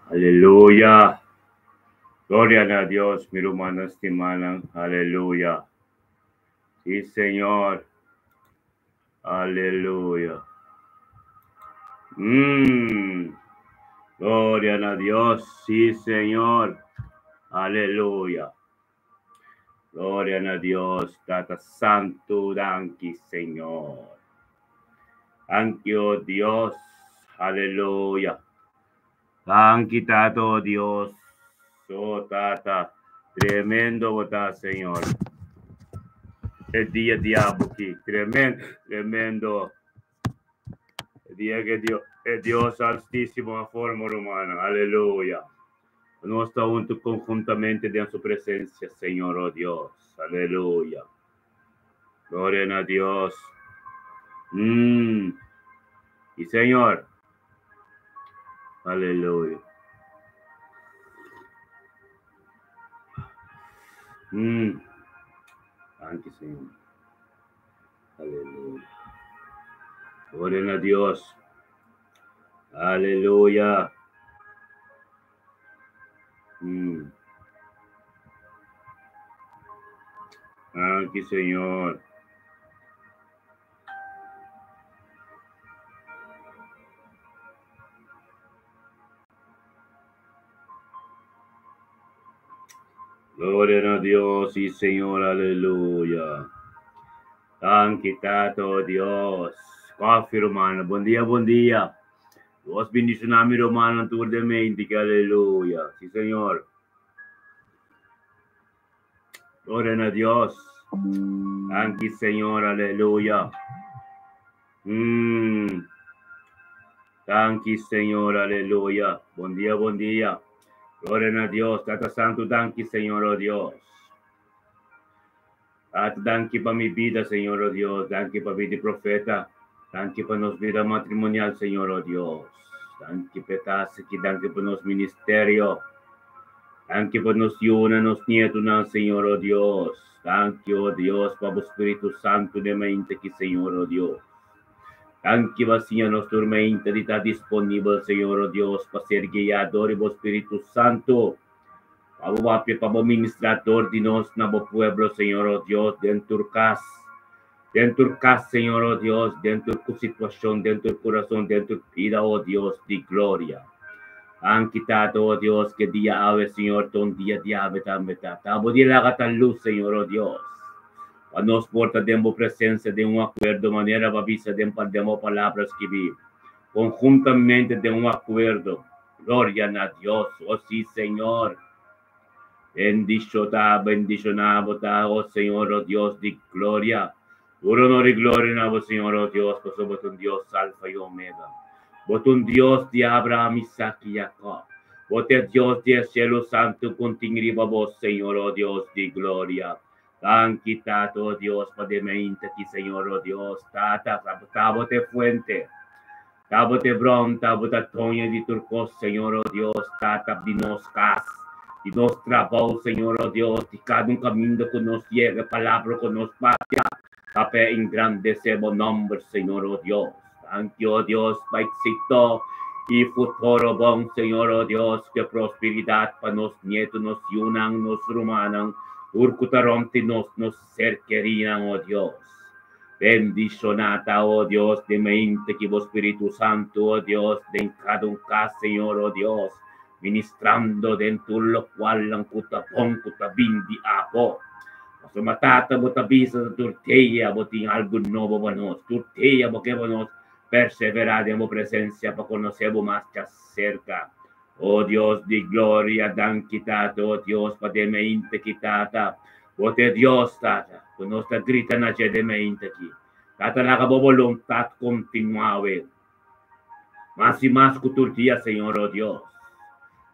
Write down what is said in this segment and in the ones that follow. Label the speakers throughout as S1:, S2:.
S1: Aleluya. Gloria na Dios, mi rumannan stimánan. Aleluya. Sí, Señor. Aleluya. Gloria na Dios. Sí, Señor. Aleluya. Gloria na Dios, Tata Santu, danki Señor. Danki, oh Dios. Aleluya. Danki, Tata, oh Dios. Oh, Tata, tremendo bo ta, Señor. E dia di abo aki, tremendo, tremendo. E dia ku Dios, e Dios Altísimo a forma rumannan. Aleluya. Nos ta huntu konhuntamente den su presensia, Señor, oh Dios. Aleluya. Gloria na Dios. Y Señor. Aleluya. Danki, Señor. Aleluya. Gloria na Dios. Aleluya. Danki, Señor. Gloria na Dios y Señor, aleluya. Danki, Tato, Dios. Koffie, rumannan. Bon dia, bon dia. Dios bendiciona mi rumannan tur den mente, que aleluya. Sí, Señor. Gloria na Dios. Danki, Señor, aleluya. Danki, Señor, aleluya. Bon dia, bon dia. Gloria na Dios. Tata Santu, danki, Señor, oh Dios. Tata, danki pa mi bida, Señor, oh Dios. Danki pa bida di profeta. Danki pa nos bida matrimonial, Señor, oh Dios. Danki pa e kas aki. Danki pa nos ministerio. Danki pa nos yunan, nos nietonan, Señor, oh Dios. Danki, oh Dios, pa bo Spiritu Santu den mainta aki, Señor, oh Dios. Danki pa siña nos tur mainta di ta disponibel, Señor, oh Dios, pa ser guiá dor di bo Spiritu Santu. Pa bo papia, pa bo ministrá dor di nos na bo pueblo, Señor, oh Dios, den tur kas. Den tur kas, Señor, oh Dios, den tur ku situashon, den tur kurason, den tur bida, oh Dios di gloria. Danki, Tata, oh Dios, ke dia awe, Señor, ta un dia di awe tambe ta. Ta bo di laga ta lus, Señor, oh Dios. Pa nos por ta den bo presensia den un akuerdo, manera bo a bisa den den bo palabra skibí, konhuntamente den un akuerdo. Gloria na Dios, oh sí, Señor. Bendishotá, bendishoná bo ta, oh Señor, oh Dios di gloria. Tur honor i gloria na bo, Señor, oh Dios, pasobra bo ta un Dios Alfa i Omega. Bo ta un Dios di Abraham, Isaac i Jacob. Bo ta e Dios di e shelu santu ku tin riba bo, Señor, oh Dios di gloria. Danki, Tata, oh Dios, pa den mainta aki, Señor, oh Dios. Tata, ta bo ta e fuente. Ta bo ta e bron, ta bo ta doño di tur kos, Señor, oh Dios, Tata di nos kas, di nos trabou, Señor, oh Dios, di kada un kaminda ku nos yega, palabra ku nos papia, ta pa engrandesé bo nòmber, Señor, oh Dios. Danki, oh Dios, pa éksito i futuro bon, Señor, oh Dios, ku e prosperidat pa nos nietu, nos yunan, nos rumannan, tur ku ta rònt di nos, nos ser kerínan, oh Dios. Bendishoná ta, o Dios, den mente ki bo Spiritu Santu, o Dios, den kada un kas, Señor, o Dios, ministrando den tur lokualnan ku ta bon ku ta bin di abo. Pasobra Tata, bo ta bisa ta tur dia bo tin algu nobo pa nos, tur dia bo ke pa nos perseverá den bo presensia pa konosé bo mas djaserka. O Dios di gloria, danki Tata, o Dios, pa den mente ki Tata, Bo ta e Dios, Tata, ku nos ta grita na dje den mente aki. Tata, laga bo boluntat kontinuá awe, mas i mas ku tur dia, Señor, o Dios.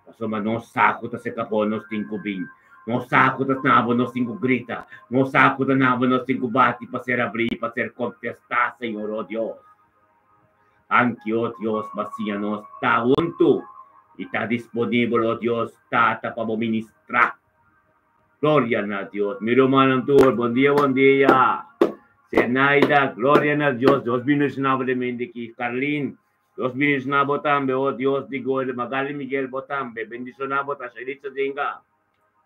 S1: Pasobra nos sa ku ta seka bo nos tin ku bin. Nos sa ku ta na bo nos tin ku grita. Nos sa ku ta na bo nos tin ku bati pa ser abrí, pa ser kontestá, Señor, o Dios. Danki, o Dios, pa siña nos ta huntu i ta disponibel, o Dios, Tata, pa bo ministrá. Gloria na Dios. Mi rumannan tur, bon dia, bon dia. Zenaida, gloria na Dios. Dios bendicioná bo de mente aki. Carlin, Dios bendishoná bo tambe, oh Dios di gloria. Magali Miguel, bo tambe. Bendishoná bo ta Shelitza Dinga.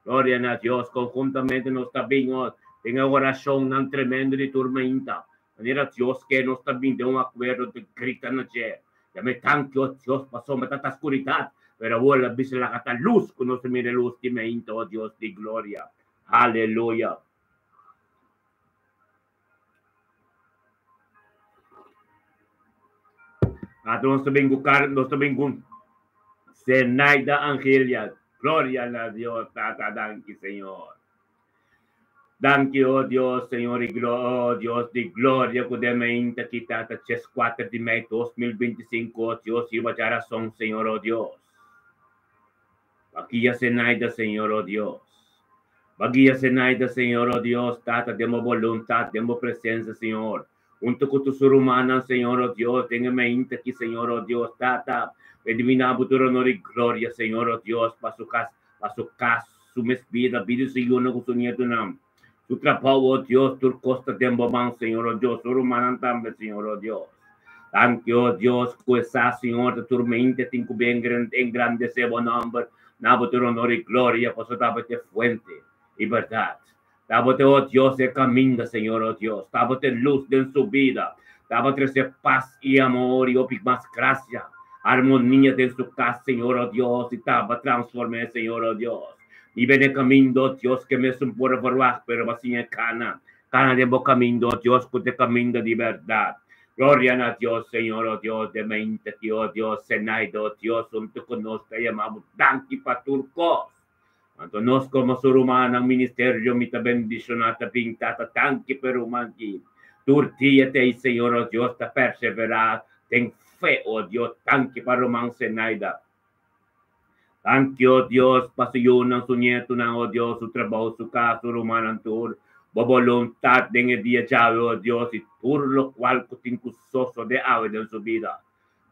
S1: Gloria na Dios. Konhuntamente nos ta bin, oh, den e orashonnan tremendo di tur mainta. Manera Dios ke nos ta bin den un akuerdo di grita na dje. Yam'é tanki, oh Dios, pasobra ta ta skuridat, pero awor el a bisa laga ta lus ku nos ta mira e lus di mainta, oh Dios di gloria. Aleluya. Ato nos ta bin ku kar, nos ta bin ku Zenaida Angelia. Gloria na Dios, Tata, danki Señor. Danki, oh Dios, Señor y glo oh Dios di gloria ku den mainta ki Tata 4 di mei 2025, oh Dios, riba dja rason, Señor, oh Dios. Baguia Zenaida, Señor, oh Dios. Baguia Zenaida, Señor, oh Dios, Tata, den bo boluntat, den bo presensia, Señor. Hunto ku tur su rumannan, Señor, oh Dios, den e mainta aki, Señor, oh Dios, Tata, bendimina bo tur honor i gloria, Señor, oh Dios, pa su kas, pa su kas, su mes bida, bida di su yunan ku su nietunan. Su trabou, oh Dios, tur kos ta den bo man, Señor, oh Dios, su rumannan tambe, Señor, oh Dios. Danki, oh Dios, ku e sa, Señor, ta tur mente tin ku bin engrandesé bo nòmber, na bo tur honor i gloria, pasobra ta bo ta e fuente i bèrdat. Ta bo ta, oh Dios, e kaminda, Señor, oh Dios. Ta bo ta e lus den su bida. Ta bo trese pas i amor i hopi mas grasia, armonia den su kas, Señor, oh Dios, i ta bo transform'é, Señor, oh Dios. Mi bene kamindo, Dios, ke mesun por a verwagt, pero bo a siña kana, kana den bo kamindo, Dios, ku ta e kamindo di bèrdat. Gloria na Dios, Señor, o Dios, den mente aki, o Dios, Zenaida, o Dios, huntu ku nos ta yama bo danki pa tur kos. Anto nos komo su rumannan ministerio mi ta bendishoná ta bin Tata danki pa e ruman aki. Tur dia ta ei, Señor, o Dios, ta perseverá den fe, o Dios, danki pa ruman Zenaida. Danki, o Dios, pa su yunan, su nietunan, o Dios, su trabou, su kas, su rumannan tur. Bo boluntat den e dia djawe, o Dios, i tur lokual ku tin ku sosodé awe den su bida.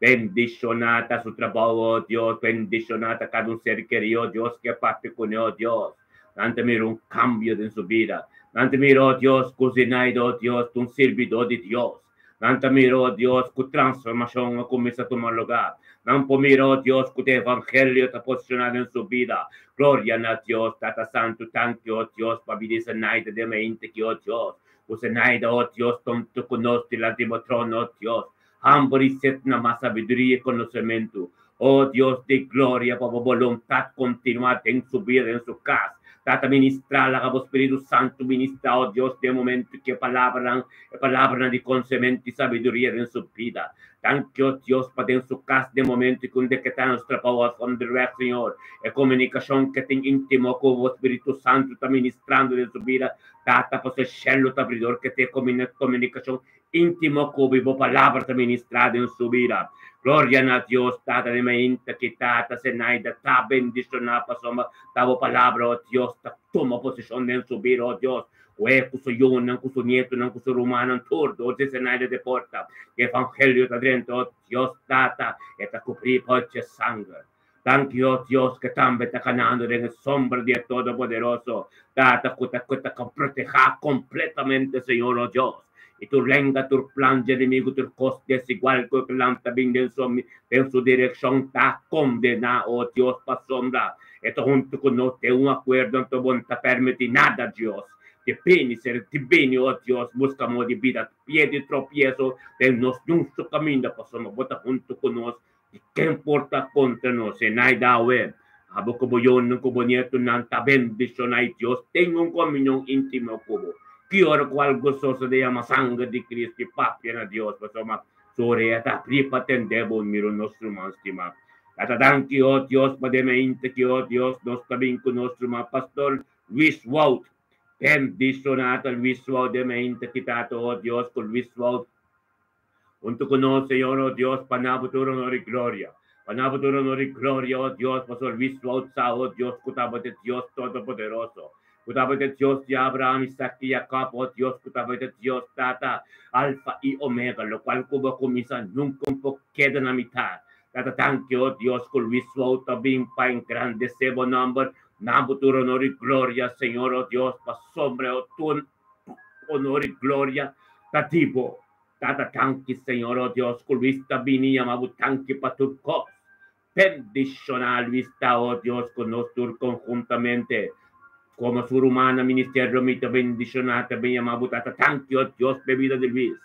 S1: Bendishoná ta su trabou, o Dios, bendishoná ta kada un ser kerí, o Dios, ke papia kuné, o Dios. Nan ta mira un kambio den su bida. Nan ta mira, o Dios, ku Zinaida, o Dios, ta un sirbidó di Dios. Nan ta mira, o Dios, ku transformashon a kuminsá tuma lugá. Nan por mira, o Dios, ku te evangelio ta posishoná den su bida. Gloria na Dios, Tata Santu, tanki, o Dios, pa bida Zenaida den mente ki, o Dios. Ku Zenaida, o Dios, tonto ku nos dilanti bo trono, o Dios. Hamber i set na mas sabiduria i konosementu. O Dios di gloria, pa bo boluntat kontinuá den su bida, den su kas. Tata, ministrá, laga bo Spiritu Santu ministrá, o Dios, den e momentu ki e palabranan, e palabranan di konsementu i sabiduria den su bida. Danki, o Dios, pa den su kas den momentu ki un deketá nos trabou òf onderweg, Señor, e komunikashon ke tin íntimo ku bo Spiritu Santu ta ministrando den su bida, Tata, pasobra e shelu ta abri dor ke tin e komunikashon Íntimo ku bo palabra ta ministrá den su bida. Gloria na Dios, Tata di mainta ki Tata Zenaida ta bendishoná pasobra ta bo palabra, o Dios, ta tuma posishon den su bida, o Dios, ku e, ku su yunan, ku su nietunan, ku su rumannan, tur dor di Zenaida di porta, ku evangelio ta drenta, o Dios, Tata, e ta kubrí pa dje sanger. Danki, o Dios, ke tambe ta kanando den e sombra di e Todopoderoso, Tata, ku ta ku ta protehá kompletamente, Señor, o Dios. I tur lenga, tur plan dje enemigu, tur kos desigual ku e plan ta bin den su den su direkshon ta kondená, o Dios, pasobra e ta huntu ku nos den un akuerdo, anto bo no ta permití nada, Dios, di bini ser di bini, o Dios, buska modo di bida pie di tropieso den nos nuestro kaminda, pasobra bo ta huntu ku nos. I ken por ta kontra nos? E nai dawe, abo ku bo yonan ku bo nietunan ta bendishoná i Dios tin un komunion íntimo ku bo. Ki ora ku algu sosodé yama sanger di Cristo i papia na Dios pasobra su orea ta abrí pa tendé bo. Mira nos ruman stimá. Tata danki, o Dios, pa den mainta ki, o Dios, nos ta bin ku nos ruman Pastor Luis Wout. Bendishoná ta Luis Wout den mainta ki, Tata, o Dios, ku Luis Wout Huntu ku nos, Señor, o Dios, pa na bo tur honor i gloria. Pa na bo tur honor i gloria, o Dios, pasobra Luis Wout sa, o Dios, ku tabata e Dios Todopoderoso, ku tabata e Dios di Abraham, Isaac i Jacob, o Dios, ku tabata e Dios Tata, Alfa i Omega, lokual ku bo a kuminsá nunka un por keda na mitat. Tata, danki, o Dios, ku Luis Wout ta bin pa engrandesé bo nòmber. Na bo tur honor i gloria, Señor, o Dios, pasobra e tur honor i gloria ta di bo. Tata danki Señor oh Dios ku Luis ta bini yama bo danki pa tur kos. Bendishoná Luis ta oh Dios ku nos tur konhuntamente komo su rumannan ministerio mi ta bendishoná ta bin yama bo tata danki oh Dios pa e bida di Luis.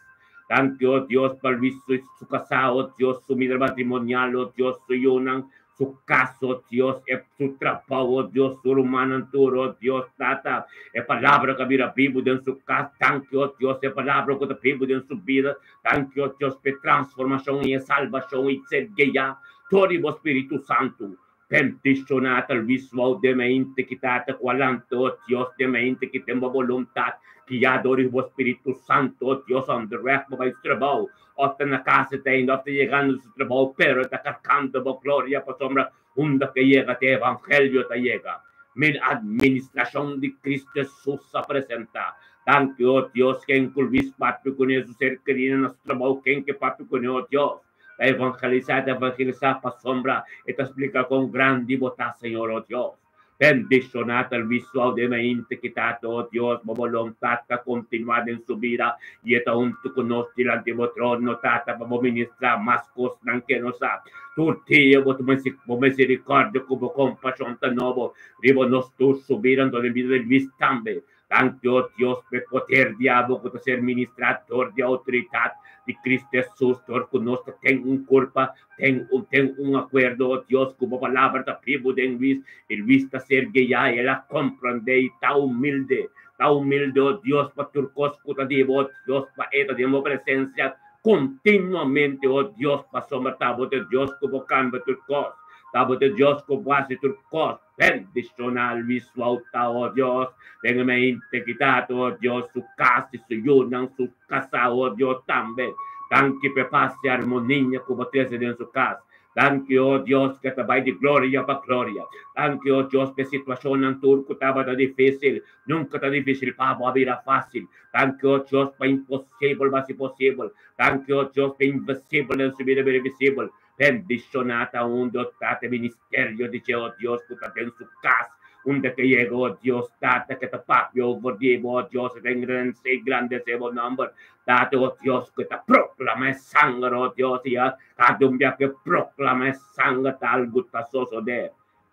S1: Danki oh Dios pa Luis su su kasá oh Dios su bida matrimonial oh Dios su yunan su cas, oh Dios, e su trabou, oh Dios, su rumannan tur, oh Dios, Tata, e palabra ku a bira bibu den su cas, danki, oh Dios, e palabra ku ta bibu den su bida, danki, oh Dios, pa e transformashon i e salbashon i ser guiá dor di bo Spiritu Santu. Bendishoná ta Luis Wout den mente ki Tata ku a lanta, oh Dios, den mente ki den bo boluntat, guiá dor di bo Spiritu Santu, oh Dios, onderweg pa bai su trabou, Of ta na casa ta ainda, of ta yegando su trabou, pero ta cargando bo gloria pasobra unda ke yega te evangelio ta yega. Mil administracion di Cristo Jesus a presenta. Danki, oh Dios, ken cu Luis papia cune su ser querido na su trabou, ken ke papia cune, oh Dios, ta evangelisa, ta evangelisa pasobra e ta splica con grandi bo ta, Señor, oh Dios. Bendishoná ta Luis Suau den mainta ki Tata, o Dios, bo boluntat ta kontinuá den su bida i e ta huntu ku nos dilanti bo trono, Tata, pa bo ministrá mas kosnan ke nos sa. Tur dia bo ta bo miserikòrdia ku bo kompashon ta nobo riba nos tur su bida, anto den bida di Luis tambe. Danki, o Dios, p'e poder di abo ku ta ser ministrá dor di outoridat di Cristo Hesus, dor ku nos ta ten un kulpa, ten un ten un akuerdo, o Dios, ku bo palabra ta bibu den Luis, i Luis ta ser guiá, i el a komprendé i ta humilde, ta humilde, o Dios, pa tur kos ku ta di bo, o Dios, pa e ta den bo presensia kontinuamente, o Dios, pasobra ta bo ta e Dios ku bo kambia tur kos, ta bo ta e Dios ku bo hasi tur kos. Bendiciona Luis Wouta, oh Dios, den e mente kitado, oh Dios, su cas y su yunan, su casa, oh Dios, tambe. Danki p'e paz y armonia cu bo trece den su cas. Danki, oh Dios, cu e ta bay di gloria pa gloria. Danki, oh Dios, p'e situacionnan tur cu tabata dificil, nunca ta dificil pa bo a bira facil. Danki, oh Dios, pa imposibel basi posibel. Danki, oh Dios, p'e invisibel den su bida bira visibel. Bendishoná ta unda o Tata ministerio di dje, o Dios, ku ta den su kas, unda ke yega, o Dios, Tata, ke ta papia over di bo, o Dios, e ta engrandesé i grandesé bo nòmber, Tata, o Dios, ku ta proklamá e sanger, o Dios, i a kada un bia ku e proklamá e sanger ta algu ta sosodé.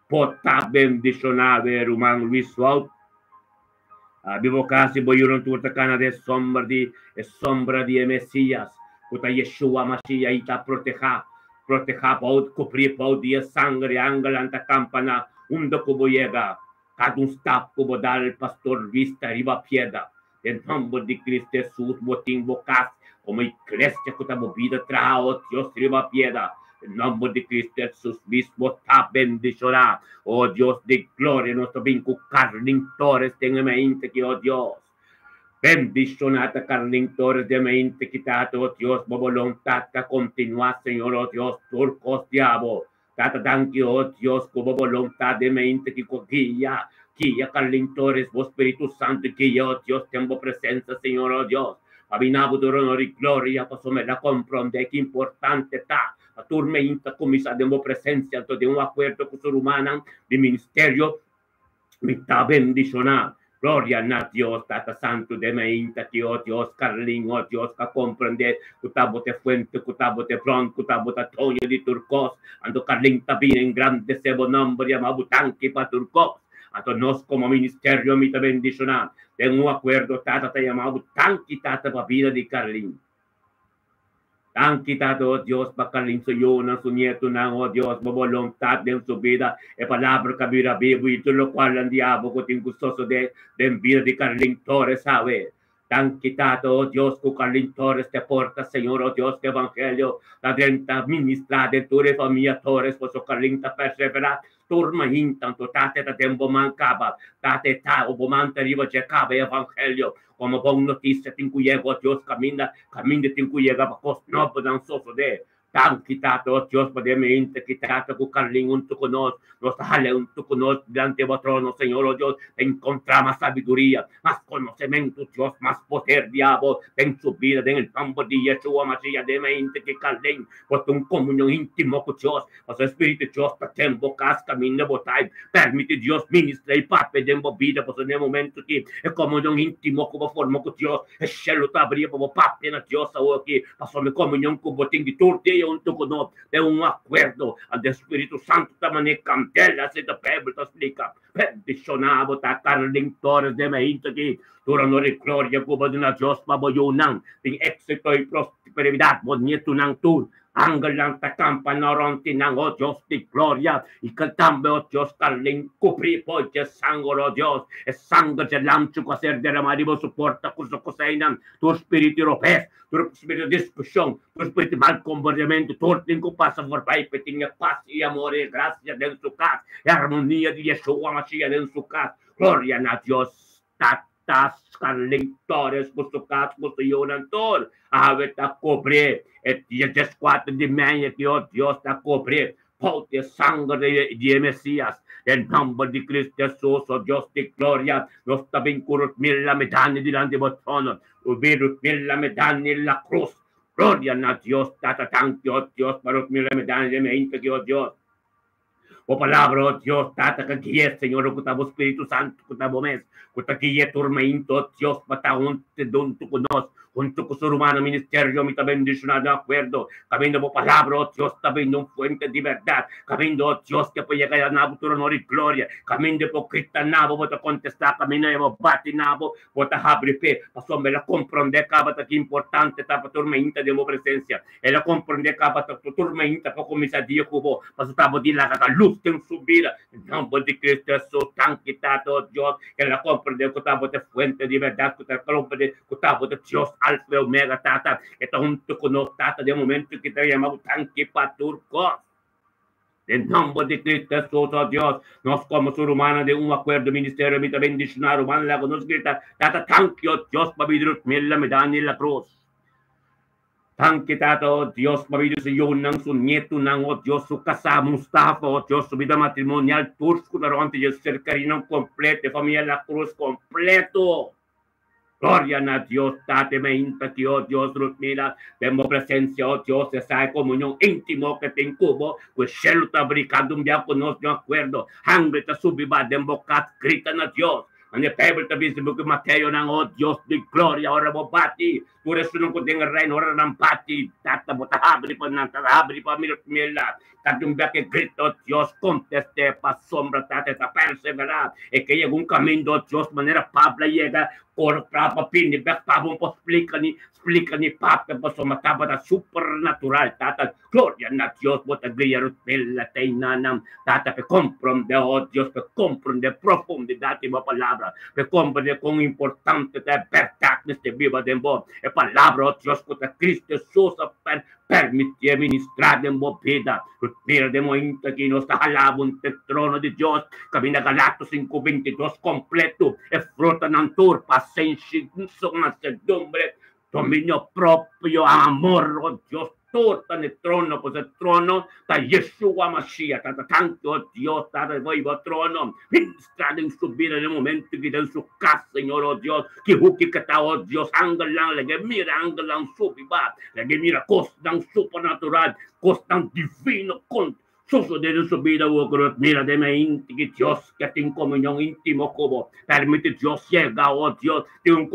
S1: Por ta bendishoná e ruman Luis Wout. Abi bo kas i bo yunan tur ta kana den sombra di e sombra di e Mesias, ku ta Yeshua Mashiach, i ta protehá, protehá bou, kubrí bou di e sanger. E angelnan ta kampa na unda ku bo yega, kada un stap ku bo dal. Pastor Luis ta riba pieda. Den nòmber di Cristo Hesus bo tin bo kas komo iglesia ku ta bo bida traha, o Dios, riba pieda. Den nòmber di Cristo Hesus Luis bo ta bendishoná. O Dios di gloria, nos ta bin ku Carlin Torres den e mente ki, o Dios. Bendishoná ta Carlin Torres den e mente ki, Tata, o Dios, bo boluntat ta kontinuá, Señor, o Dios, tur kos di abo. Tata, danki, o Dios, ku bo boluntat den mente ki ku guia, guia Carlin Torres, bo Spiritu Santu guia, o Dios, den bo presensia, Señor, o Dios. Pa bina bo tur honor i gloria, pasobra el a komprondé ki importante ta pa tur meinta kuminsá den bo presensia, anto den un akuerdo ku su rumannan di ministerio, mi ta bendishoná. Gloria na Dios, Tata Santu den meinta ki, o Dios, Carlin, o Dios, ka komprondé ku ta bo ta e fuente, ku ta bo ta e bron, ku ta bo ta doño di tur kos. Anto Carlin ta bini engrandesé bo nòmber, yama bo danki pa tur kos. Anto nos komo ministerio mi ta bendishoná. Den un akuerdo Tata ta yama bo danki Tata pa bida di Carlin. Danki Tata o Dios pa Carlin su yunan su nietunan o Dios bo boluntat den su bida e palabra ka bira bibu i tur lokual nan di abo ku tin ku sosode den bida di Carlin Torres awe. Danki Tata o Dios ku Carlin Torres te porta Señor o Dios ku evangelio ta drenta ministra den tur e famia Torres paso Carlin ta persevera Tur mahin tanto Tata ta den bo man kaba, Tata e ta o bo man ta riba dje kaba e evangelio komo bon notisia tin ku yega o Dios kaminda kaminda tin ku yega pa kos nobonan sosode. Danki Tata, o Dios, pa den mente ki Tata ku Carlin huntu ku nos, nos ta hala huntu ku nos dilanti bo trono, Señor, o Dios, pa enkontrá mas sabiduria, mas konosementu, Dios, mas poder di abo den su bida, den e nòmber di Yeshua Mashiach, den mente ki Carlin por tin un komunion íntimo ku Dios, pasobra e Spiritu di Dios ta den bo kas kaminda bo ta i permití Dios ministra i papia den bo bida, pasobra den e momentu ki e komunion íntimo ku bo forma ku Dios, E shelu ta abrí pa bo papia na Dios awoki, pasobra e komunion ku bo tin di tur dia huntu ku nos ta un akuerdo. Anto e Spiritu Santu ta manera kandela, asina ta Beibel ta splika. Bendishoná bo ta Carlin Torres den mainta aki. Tur honor i gloria ku bo duna Dios pa bo yunan tin éksito i prosperidat, bo nietunan tur. Angelnan ta kampa na rònt di nan, o Dios di gloria, i kel tambe, o Dios, ta linkubrí bo dje sanger, o Dios, e sanger dje Lamchi ku a ser deramá riba su porta ku su koseinan. Tur spiritu robes, tur spiritu di diskushon, tur spiritu di mal komportamentu, tur tin ku pasa forbei pa e tin e pas i amor i e grasia den su kas, e armonia di Yeshua Mashiach den su kas. Gloria na Dios Tata. Scarlin Torres ku su kas ku su yunan tur awe ta kubrí e dia dieskuater di mei aki, o Dios ta kubrí bou di e sanger di e Mesias. Den nòmber di Cristo Jesus, o Dios di gloria, nos ta bin ku Rutmila Medani dilanti bo trono. Ubí Rutmila Medani la krus. Gloria na Dios Tata. Danki, o Dios, pa Rutmila Medani den mei aki, o Dios. Bo palabra, o Dios, Tata, ka gui'é, Señor, ku ta bo Spiritu Santu, ku ta bo mes, ku ta gui'é tur mainta, o Dios, pa ta huntu ku nos, huntu ku su rumannan ministerio, mi ta bendishoná den akuerdo, kaminda bo palabra, o Dios, ta bini un fuente di bèrdat, kaminda, o Dios, ke por yega na bo tur honor i gloria, kaminda e por grita na bo, bo ta kontestá, kaminda e por bati na bo, bo ta habri p'e, pasobra el a komprondé kaba ta ki importante ta pa tur mainta den bo presensia. El a komprondé kaba ta tur mainta pa kuminsá dia ku bo, pasobra ta bo di laga ta lus den su bida. Den nòmber di Cristo Hesus, danki Tata, o Dios, el a komprondé ku ta bo ta e fuente di bèrdat, ku ta komprondé ku ta bo ta Dios Alfa i Omega, Tata. E ta huntu ku nos, Tata, den momentu ki ta yama bo. Danki pa tur kos. Den nòmber di Cristo Hesus, o Dios, nos komo su rumannan den un akuerdo ministerio, mi ta bendishoná rumannan laga nos grita, Tata, danki, o Dios, pa bida Rutmila Medani La Cruz. Danki Tata, o Dios, pa bida su yunan, su nietunan, o Dios, su kasá Mustafa, o Dios, su bida matrimonial, tur ku ta rònt di dje, su ser kerinan kompleto, e famia La Cruz kompleto. Gloria na Dios, Tata, e mainta ki, o Dios, Rutmila, den bo presensia, o Dios, esa e komunion íntimo ke tin ku bo, ku e shelu ta abrí kada un bia ku nos den akuerdo, hangre ta subi ba den bo kas, grita na Dios. Manera Beibel ta bisa den buki Mateonan, o Dios di gloria, ora bo bati, Tur esunnan ku den reino ora nan bati, Tata, bo ta habri pa nan, ta habri pa mi Rutmila. Ta di un bia ke grita, Dios, kontest'é, pasobra Tata e ta perseverá. E ke yega un kaminda, o Dios, manera Pablo a yega, kor pra pa bini bèk pa bo por splika ni splika ni papia, pasobra tabata supernatural, Tata. Gloria na Dios, bo ta guia Rutmila te einanan, Tata, p'e komprondé, o Dios, p'e komprondé profundidat di bo Palabra, p'e komprondé kon importante ta e bèrdat mester biba den bo. E Palabra, o Dios, ku ta Cristo Hesus a permitié ministrá den bo bida. Rutmila, den mointo aki nos ta halá bo nte trono di Dios, kaminda Galatos 5:22 kompleto, e frutanan tur, pasenshi, mansedumbre, Dominio propio, amor, o Dios, tur ta n'e trono, pues e trono ta Yeshua Mashiach, Tata tanki, o Dios, Tata for bo trono, ministra den su bida den momento ki den su kas, Señor, o Dios, ki huki ke ta, o Dios, angelnan, laga e mira angelnan subi ba, laga e mira kosnan supernatural, kosnan divino, kon Sosodé den su bida awor ku nos mira den e inti ki Dios ke tin komunion íntimo ku bo. Permiti Dios yega, o Dios, tin un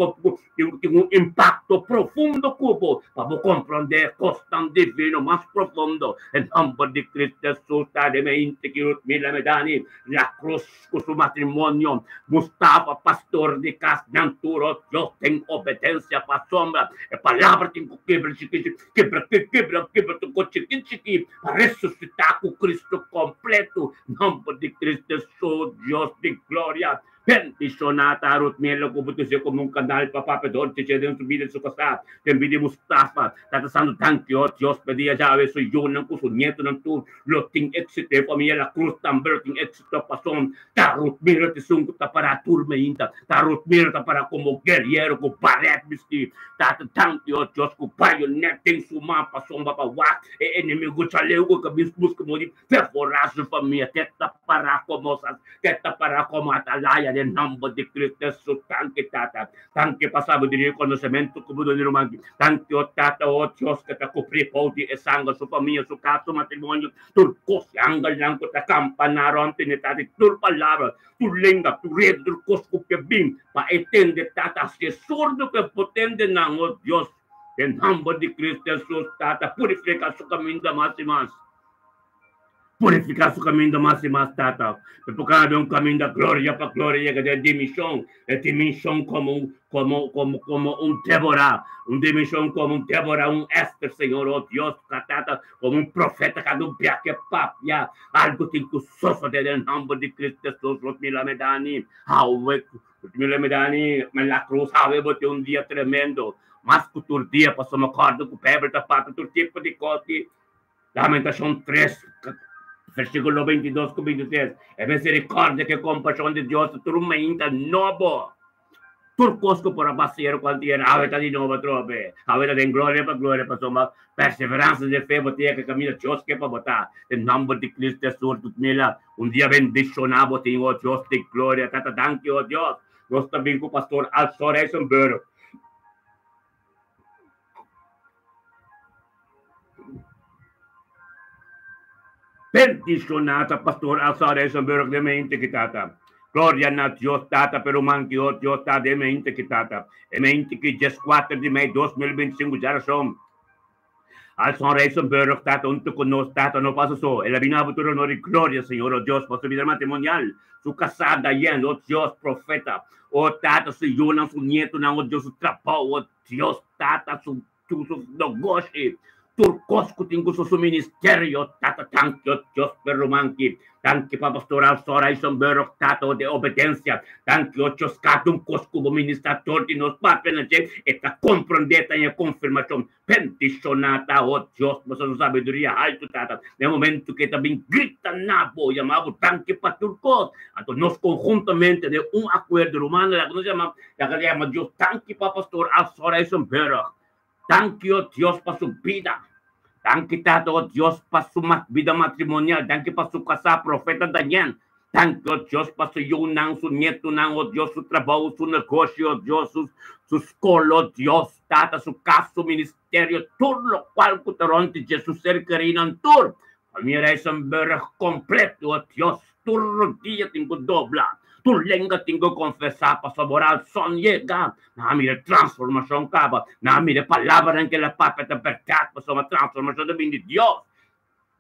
S1: tin un impakto profundo ku bo pa bo komprondé kosnan divino mas profundo. Den nòmber di Cristo Hesus ta den e inti ki nos mira Medani La Cruz ku su matrimonio, Mustafa, pastor di kas, nan tur, o Dios, den obedensia pasobra e palabra tin ku kebra chikí Kebra, kebra, kebra tur kos chikí chikí pa resusitá ku Cristo kompleto. Nòmber di Cristo Hesus, Dios di gloria. Bendishoná ta Ruthmila ku bo ta komo un kanal pa papia dor di dje den su bida i su kasá. Den bida di Mustafa, Tata Santu danki o Dios pa e dia djawe su yunan ku su nietunan tur lo tin éksito. E famia La Cruz tambe lo tin éksito pasobra ta Ruthmila ta esun ku ta pará tur mainta. Ta Ruthmila ta pará komo guerriero ku barèt bistí. Tata danki o Dios ku bayonet den su man pasobra pa wak e enemigo chaleu ku ka bin buska moda di Perforá su famia te ta pará komo sa te ta pará komo atalaya den nòmber di Cristo Hesus. Danki Tata. Danki pa sabiduria i konosementu ku bo duna ruman. Danki o Tata o Dios ku ta kubrí bou di e sanger su famia, su kas, su matrimonio, tur kos i angelnan ku ta kampaná rònt di Tata i tur palabra, tur lenga, tur redu, tur kos ku ke bin pa e tende Tata. Hasi e surdu ku e por tende nan o Dios. Den nòmber di Cristo Hesus Tata purifiká su kaminda mas i mas. Purifiká su kaminda mas i mas, Tata. E por kana un kaminda gloria pa gloria yega den dimenshon, e dimenshon komo un, komo, komo, komo un Débora, un dimenshon komo un Débora, un Ester, Señor, oh Dios, ka Tata, komo un profeta kada un bia ke papia, algu tin ku sosodé den nòmber di Cristo Jesus, Rosmila Medani, awe, Rosmila Medani, la Cruz, awe bo tin un dia tremendo, mas ku tur dia, pasobra mi kòrda ku Bijbel ta papia tur tipo di kos di Lamentacion 3, versículo 22 ku 23. E misericordia ku e compasion di Dios ta tur mainta nobo. Tur kos ku por a basier ku antier, awe ta di nobo atrobe. Awe ta den gloria pa gloria, pasobra perseveransa den fe bo ta yega kaminda Dios ke pa bo ta. Den nomber di Cristo Jesus, Ludmila, un dia bendiciona bo tin, o Dios di gloria. Tata, danki, o Dios. Nos ta bin ku Pastor Alsor Eisenberg. Bendishoná ta Pastor Alsa Reisenberg den mente ki tata. Gloria na Dios Tata pero manki o Dios ta den mente ki tata. E mente ki 14 di mei 2025 djarason. Alson Reisenberg tata hunto ku nos tata no pasa so. El a bini abo tur honor i gloria Señor o Dios pa su bida matrimonial. Su kasá Diane o Dios profeta o tata su yunan su nietonan o Dios su trabou o Dios Tata su su nogoshi, tur kos ku tin ku su su ministerio, Tata danki o Dios pa e ruman ki, danki pa Pastor Alsor Eisenberg Tata de obedensia, danki o Dios kada un kos ku bo ministra dor di nos papia na dje e ta komprondé ta haña konfirmashon, bendishoná ta o Dios pasobra su sabiduria haltu Tata, na e momento ku e ta bin grita na bo yama bo danki pa tur kos, anto nos konhuntamente den un akuerdo rumannan laga nos yama Laga yama Dios danki pa Pastor Alsor Eisenberg. Danki o Dios pa su bida. Danki Tata o Dios pa su bida matrimonial. Danki pa su kasá Profeta Daniel. Danki o Dios pa su yunan, su nietunan o Dios, su trabou, su negoshi o Dios, su su skol o Dios, Tata, su kas, su ministerio, tur lokual ku ta rònt di dje, su ser kerinan tur. Familia Reisenberg kompleto o Dios. Tur rodia tin ku dobla, tur lenga tin ku konfesá, pasobra ora al son yega, nan a mira e transformashon kaba, nan a mira e palabranan ku el a papia ta bèrdat, pasobra transformashon ta bini di Dios.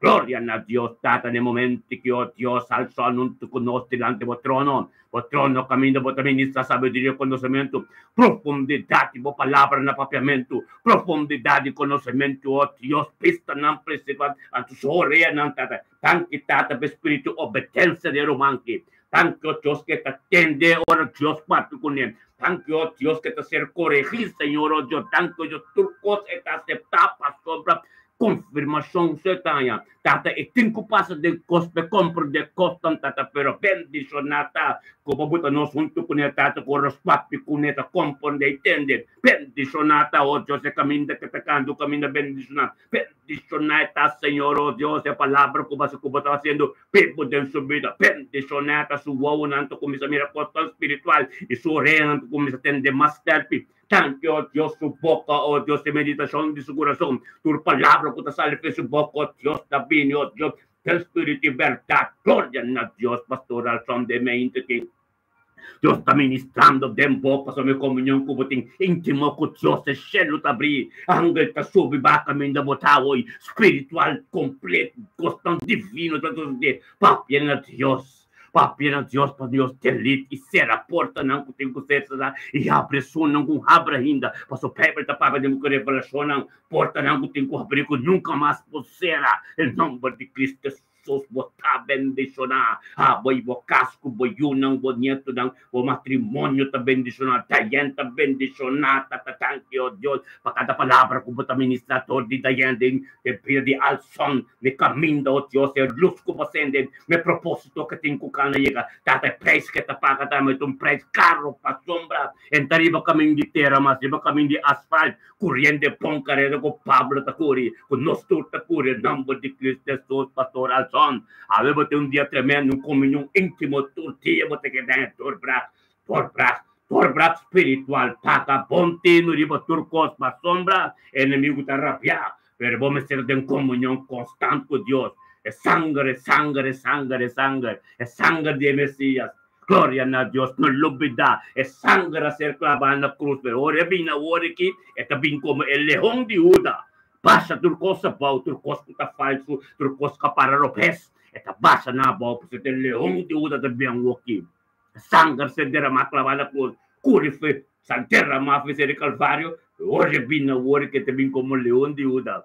S1: Gloria na Dios Tata na e momento ki, o Dios, al son huntu ku nos dilanti bo trono, bo trono kaminda bo ta ministra sabiduria i konosementu, profundidat di bo palabra na papiamentu, profundidat di konosementu, o Dios, bistanan prinsipal, anto su oreanan, Tata. Danki Tata pa e spiritu obedensia di e ruman ki. Danki o Dios ke ta tende ora Dios papia kuné. Danki o Dios ke ta ser koregí Señor o Dios. Danki o Dios tur kos e ta aseptá pasobra konfirmashon su e ta haña. Tata e tin ku pasa den kos pa e komprendé kosnan Tata pero bendishoná ta ku bo buta nos huntu kuné Tata ku ora nos papia kuné ta komprendé i tende. Bendishoná ta o Dios e kaminda ke ta kanta un kaminda bendishoná. Bendishoná ta Señor, oh Dios, e palabra ku basa ku bo ta hasiendo bibu den su bida. Bendishoná ta su wowonan ta kuminsá mira kosnan spiritual i su oreanan ta kuminsá tende mas skèrpi. Danki, oh Dios, su boka, oh Dios, e meditashon di su kurason. Tur palabra ku ta sali for su boka, oh Dios, ta bini, oh Dios, den spiritu i bèrdat. Gloria na Dios, Pastor Alson de Meinte ki. Dios ta ministrando den bo pasobra e komunion ku bo tin íntimo ku Dios, e shelu ta abrí, angel ta subi baha kaminda bo ta awor, spiritual kompleto, kosnan divino ta sosodé. Papia na Dios, papia na Dios pa Dios delit i sera portanan ku tin ku ser será i habri esunnan ku habri ainda, pasobra Beibel ta papia den buki Revelashonnan, portanan ku tin ku habrí ku nunka mas por sera, den nòmber di Cristo. Hesus, bo ta bendishoná. Abo i bo kas ku bo yunan, bo nietonan, bo matrimonio ta bendishoná. Dayen ta bendishoná. Tata, danki, o Dios, pa kada palabra ku bo ta ministrá dor di Dayen den e bida di Alson. Mi kaminda, o Dios, e lus ku bo sende, mi propósito ke tin ku kana yega. Tata, e preis ke ta paga tambe ta un preis karo pasobra e ta riba kamin di tera mas riba kamin di asfalt. Kuriendo e bon karera ku Pablo ta kuri, ku nos tur ta kuri, e nòmber di Kristu Hesus, Pastor Alson. Awe bo tin un dia tremendo, un komunion íntimo tur dia bo ta keda den e dorbrak, dorbrak, dorbrak spiritual. Paga bon tinu riba tur kos, pasobra e enemigu ta rabiá, pero bo mester ta den komunion konstant ku Dios. E sanger, e sanger, e sanger, e sanger, e sanger di e Mesias. Gloria na Dios, no lubida, e sanger a ser klabá na krus, pero ora e bin awor aki, e ta bin komo e Leon di Huda, basha tur kos abou, tur kos ku ta falsu, tur kos ku a para robes, e ta basha nan abou, pasobra e Leon di Huda ta bin awor aki. E sanger ser deramá klabá na krus, kuri fe sa deramá fe ser di Kalvario, pero ora e bin awor aki, e ta bin komo Leon di Huda.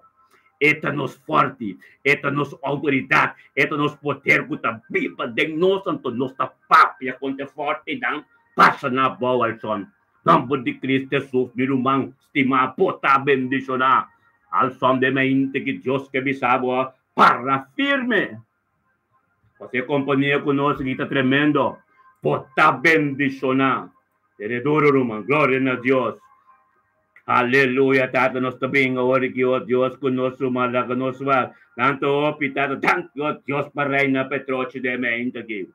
S1: E ta nos fòrti, e ta nos outoridat, e ta nos poder ku ta biba den nos, anto nos ta papia kontra e fòrtinan pasa na abou al son. Nòmber di Kristu Hesus, mi ruman stimá, bo ta bendishoná. Al son den mente ki Dios ke bisa bo, para firme. Pasobra e kompania ku nos aki ta tremendo. Bo ta bendishoná. Tere duro ruman. Gloria na Dios. Aleluya Tata nos ta bin awor aki oh Dios ku nos ruman laga nos wak. Tanto hopi Tata danki oh Dios pa Reina Petrochi den mente aki.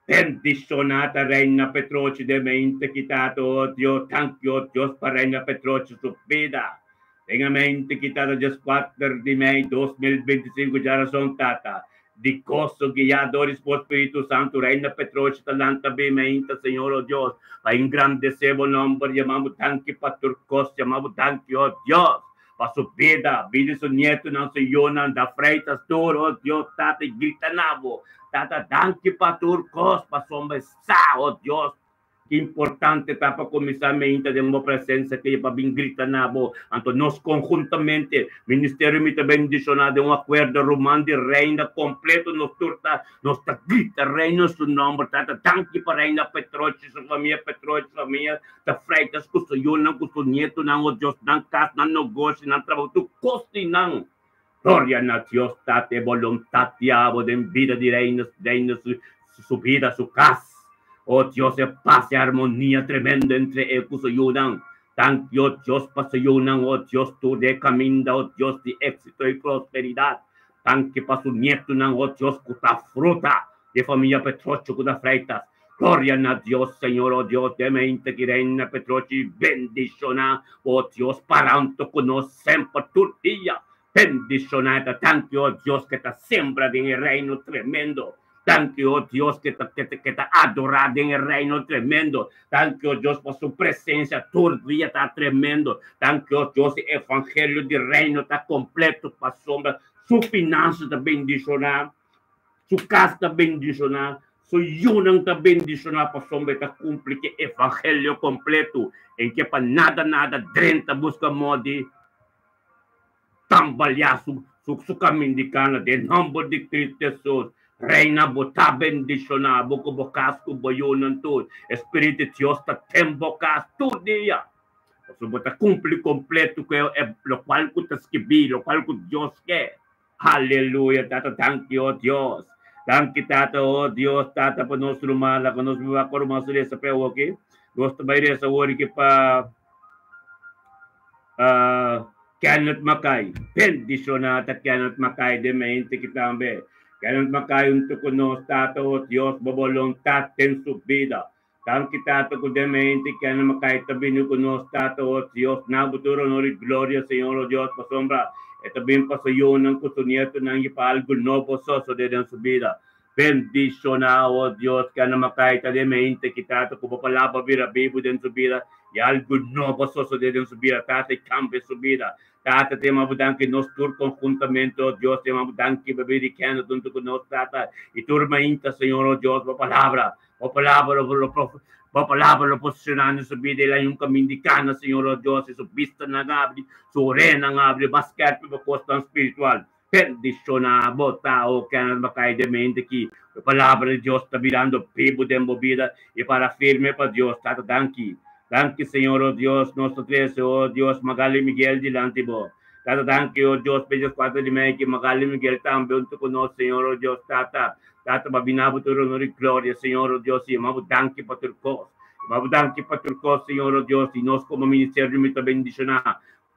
S1: Bendishoná ta Reina Petrochi den mente aki Tata oh Dios danki oh Dios pa Reina Petrochi su bida. Den e mente ki tata 14 di mei 2025 djarason tata di goso guiá dor di bo Spiritu Santu Reina Petrochi ta lanta bin mainta Señor o Dios pa engrandesé bo nomber yama bo danki pa tur kos yama bo danki o Dios pa su bida bida di su nietonan su yunan da Freitas tur o Dios tata i grita na bo tata danki pa tur kos pasobra e sa o Dios Ki importante ta pa kuminsá meinta den bo presensia ke pa bin grita na bo. Anto nos konhuntamente, ministerio mi ta bendishoná den un akuerdo ruman di Reina kompleto nos tur ta nos ta grita Reino su nòmber Tata danki pa Reina Petrochi su famia Petrochi famia ta Freitas ku su yunan ku su nietonan o Dios nan kas nan nogoshi nan trabou tur kos di nan Gloria na Dios Tata e boluntat di abo den bida di Reina Reina su su bida su kas o Dios e pas e armonia tremendo entre e ku su yunan danki o Dios pa su yunan o Dios tur den e kaminda o Dios di exito i prosperidat danki pa su nietonan o Dios ku ta fruta di famia Petrocho ku ta Freitas Gloria na Dios Señor o Dios den mente ki Reina Petrochi bendiciona o Dios paranto cu nos semper tur dia bendiciona e ta danki o Dios ke ta sembra den e reino tremendo danki o Dios ke ta ke ta adora den e reino tremendo danki o Dios pa su presencia tur dia ta tremendo danki o Dios e evangelio di reino ta completo pasobra su finansa ta bendiciona. Su kas ta bendishoná, su yunan ta bendishoná pasobra e ta kumpli ku e evangelio kompletu. E ke pa nada nada drenta buska moda di tambaleá su su kamin di kana. Den nòmber di Kristu Hesus, Reina bo ta bendishoná, bo ku bo kas ku bo yunan tur. E Spiritu di Dios ta den bo kas tur dia. Pasobra bo ta kumpli kompletu ku e lokual ku ta skibí, lokual ku Dios ke. Aleluya tata danki oh Dios danki tata oh Dios tata pa nos ruman laga nos biba ku ruman su resa pe awoki nos ta bai resa awor ki pa Kenneth Mackay bendiciona ta Kenneth Mackay den mente ki tambe Kenneth Mackay hunto ku nos tata oh Dios bo boluntad den su bida Danki Tata ku den mente kende makai ta bini ku nos Tata o Dios na bo tur honor i gloria Señor o Dios pasobra e ta bin pa su yunan ku su nietonan i pa algu nobo sosode den su bida bendishona o Dios kende makai ta den mente ki Tata ku bo palabra bira bibu den su bida i algu nobo sosode den su bida Tata i kambia su bida Tata te yama bo danki nos tur konhuntamente o Dios te yama bo danki pa bida di kende huntu ku nos Tata i tur mainta Señor o Dios bo palabra Bo palabra lo lo bo palabra lo posiciona na su bida, el hay un camin di cana, Señor, oh Dios, y su bistanan abri, su orenan abri, mas skerpi pa cosnan spiritual. Bendishoná bo ta, o Kenneth Mackay den mente ki e palabra di Dios ta birando bibu den bo bida i para firme pa Dios. Tata danki. Danki Señor o Dios nos ta trese o Dios Magali Miguel dilanti bo. Tata danki o Dios pa e 4 di mei ki Magali Miguel tambe huntu ku nos Señor o Dios Tata. Tata pa bina bo tur honor i gloria Señor o Dios i yama bo danki pa tur kos. Yama bo danki pa tur kos Señor o Dios i nos komo ministerio mi ta bendishoná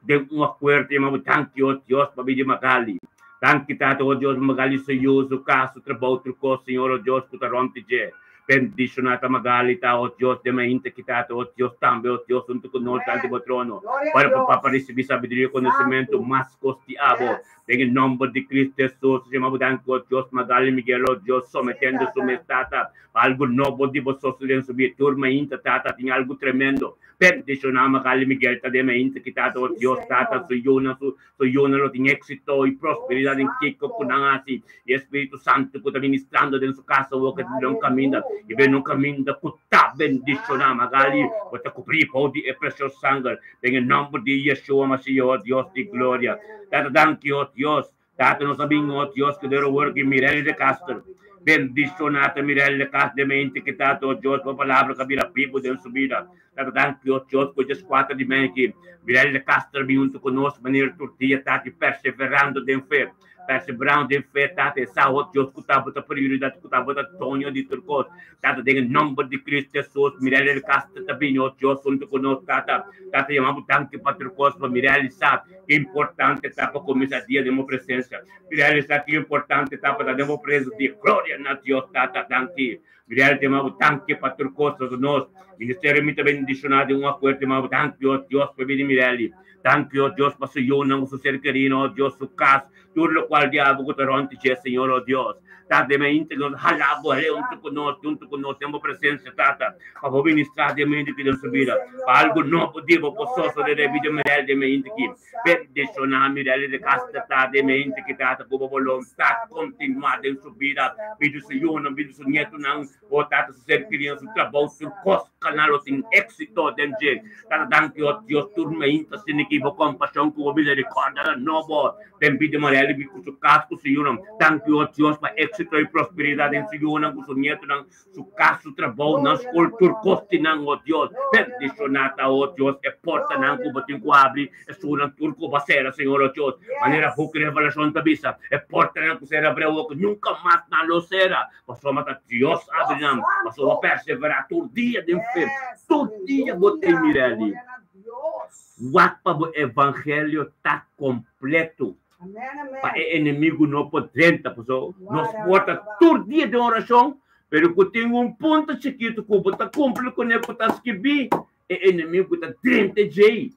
S1: den un akuerdo yama bo danki o Dios pa bida di Magali. Danki Tata o Dios pa Magali su yu, su kas, su trabou, tur kos Señor o Dios ku ta rònt di dje. Bendishoná ta Magali ta o Dios den mainta ki Tata o Dios tambe o Dios huntu ku nos dilanti bo trono. Ora pa Papa risibí sabiduria i konosementu mas kos di abo. Den e nòmber di Cristo Hesus yama bo danki o Dios Magali Miguel o Dios sometendo su mes Tata pa algu nobo di bo sosodé den su bida tur mainta Tata tin algu tremendo. Bendishoná Magali Miguel ta den mainta ki Tata o Dios Tata su yunan su su yunan lo tin éxito i prosperidat den kiko ku nan hasi i e Spiritu Santu ku ta ministrando den su kas awor ke ta un kaminda i ben un kaminda ku ta bendishoná Magali bo ta kubrí bou di e presioso sanger den e nòmber di Yeshua Mashiach o Dios di gloria. Tata danki o Dios. Tata nos a bin o Dios ku dero wor ki Mirelli de Castro. Bendishoná ta Mirelli de Castro den mente ki Tata o Dios bo palabra ka bira bibu den su bida. Tata danki o Dios ku 4 di mei ki Mirelli de Castro bin huntu ku nos manera tur dia Tata i perseverando den fe. Perseverando den fe Tata e sa o Dios ku tabata prioridat ku tabata doño di tur kos. Tata den e nòmber di Cristo Hesus Mirelli de Castro ta bini o Dios huntu ku nos Tata. Tata yama bo danki pa tur kos pa Mirelli sa ki importante ta pa kuminsá dia den bo presensia. Mirelli sa ki importante ta pa ta den bo presensia di gloria na Dios Tata danki. Mirelli ta yama bo danki pa tur kos pasobra nos ministerio mi ta bendishoná den un akuerdo ta yama bo danki o Dios pa bini Mirelli. Danki o Dios pa su yunan ku su ser kerinan o Dios su kas tur lokual di abo ku ta rònt dje Señor o Dios. Tata den mainta ku nos hala bo hele huntu ku nos huntu ku nos den bo presensia Tata pa bo ministrá den mainta ki den su bida pa algu nobo di bo por sosodé den bida Mirel den mainta ki bendishoná Mirel di kas Tata den mainta ki Tata ku bo boluntat kontinuá den su bida bida su yunan bida su nietunan O Tata, su ser kerido, su trabou, tur kos kana lo tin éksito den dje. Tata, danki, o Dios, tur mainta sinti bo kompashon ku bo miserikòrdia ta nobo den bida Morelli bi ku su kas ku su yunan. Danki, o Dios, pa éksito i prosperidat den su yunan ku su nietonan, su kas, su trabou, nan skol, tur kos di nan, o Dios. Bendishoná ta, o Dios, e portanan ku bo tin ku habri, esunnan tur ku bo a sera, Señor, o Dios. Manera buki Revelashon ta bisa, e portanan ku sera abriu, nunka mas nan lo sera. Pasobra ta Dios abri nan, pasobra perseverá tur dia den fe, tur dia bo ta mira li. Wak pa bo evangelio ta kompleto, pa e enemigu no por drenta. Pasobra nos por ta tur dia den orashon, pero ku tin un punto chikitu ku bo ta kumpli kuné ku ta skibí, e enemigu ta drenta djei.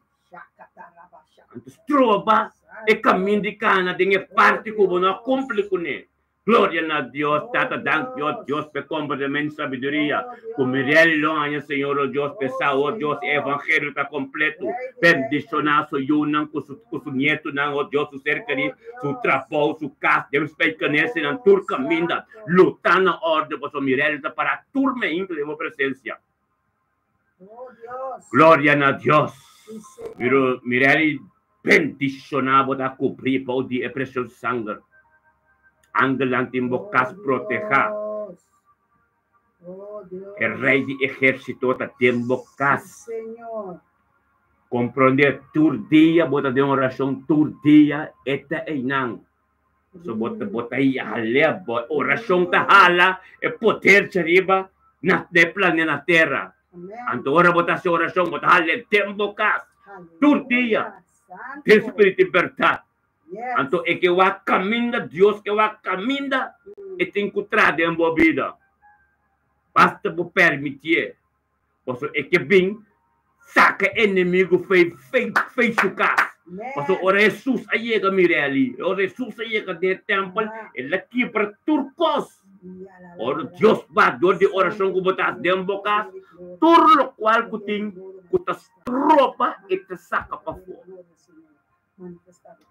S1: Anto stroba e kaminda di kana den e parti ku bo no a kumpli kuné. Gloria na Dios, Tata danki oh Dios p'e komportamentu sabiduria ku Mirelli lo haña Señor oh Dios p'e sa oh Dios e evangelio ta kompleto bendishoná su yunan ku su ku su nietunan oh Dios su ser kerí su trabou su kas den spijkenesenan tur kaminda lo ta na orde pasobra Mirelli ta pará tur meinta den bo presensia. Gloria na Dios. Miro Mirelli bendishoná bo ta kubrí bou di e precioso sanger. Angelnan tin bo kas protehá. E Rei di ehérsito ta den bo kas. Komprondé tur dia bo ta den orashon tur dia e ta einan. So bo ta bo ta hala bo orashon ta hala e poder djariba na e planeta tera. Anto ora bo ta hasi orashon bo ta hala e den bo kas tur dia den spiritu i bèrdat. Anto e ke wak kaminda Dios ke wak kaminda e tin ku traha den bo bida. Basta bo permitié. Pasobra e ke bin saka enemigu fei fei fei su kas. Pasobra ora Hesus a yega mira ali, ora Hesus a yega den e tèmpel, el a kibra tur kos. Ora Dios ba dor di orashon ku bo ta hasi den bo kas, tur lokual ku tin ku ta stroba e ta saka pafó.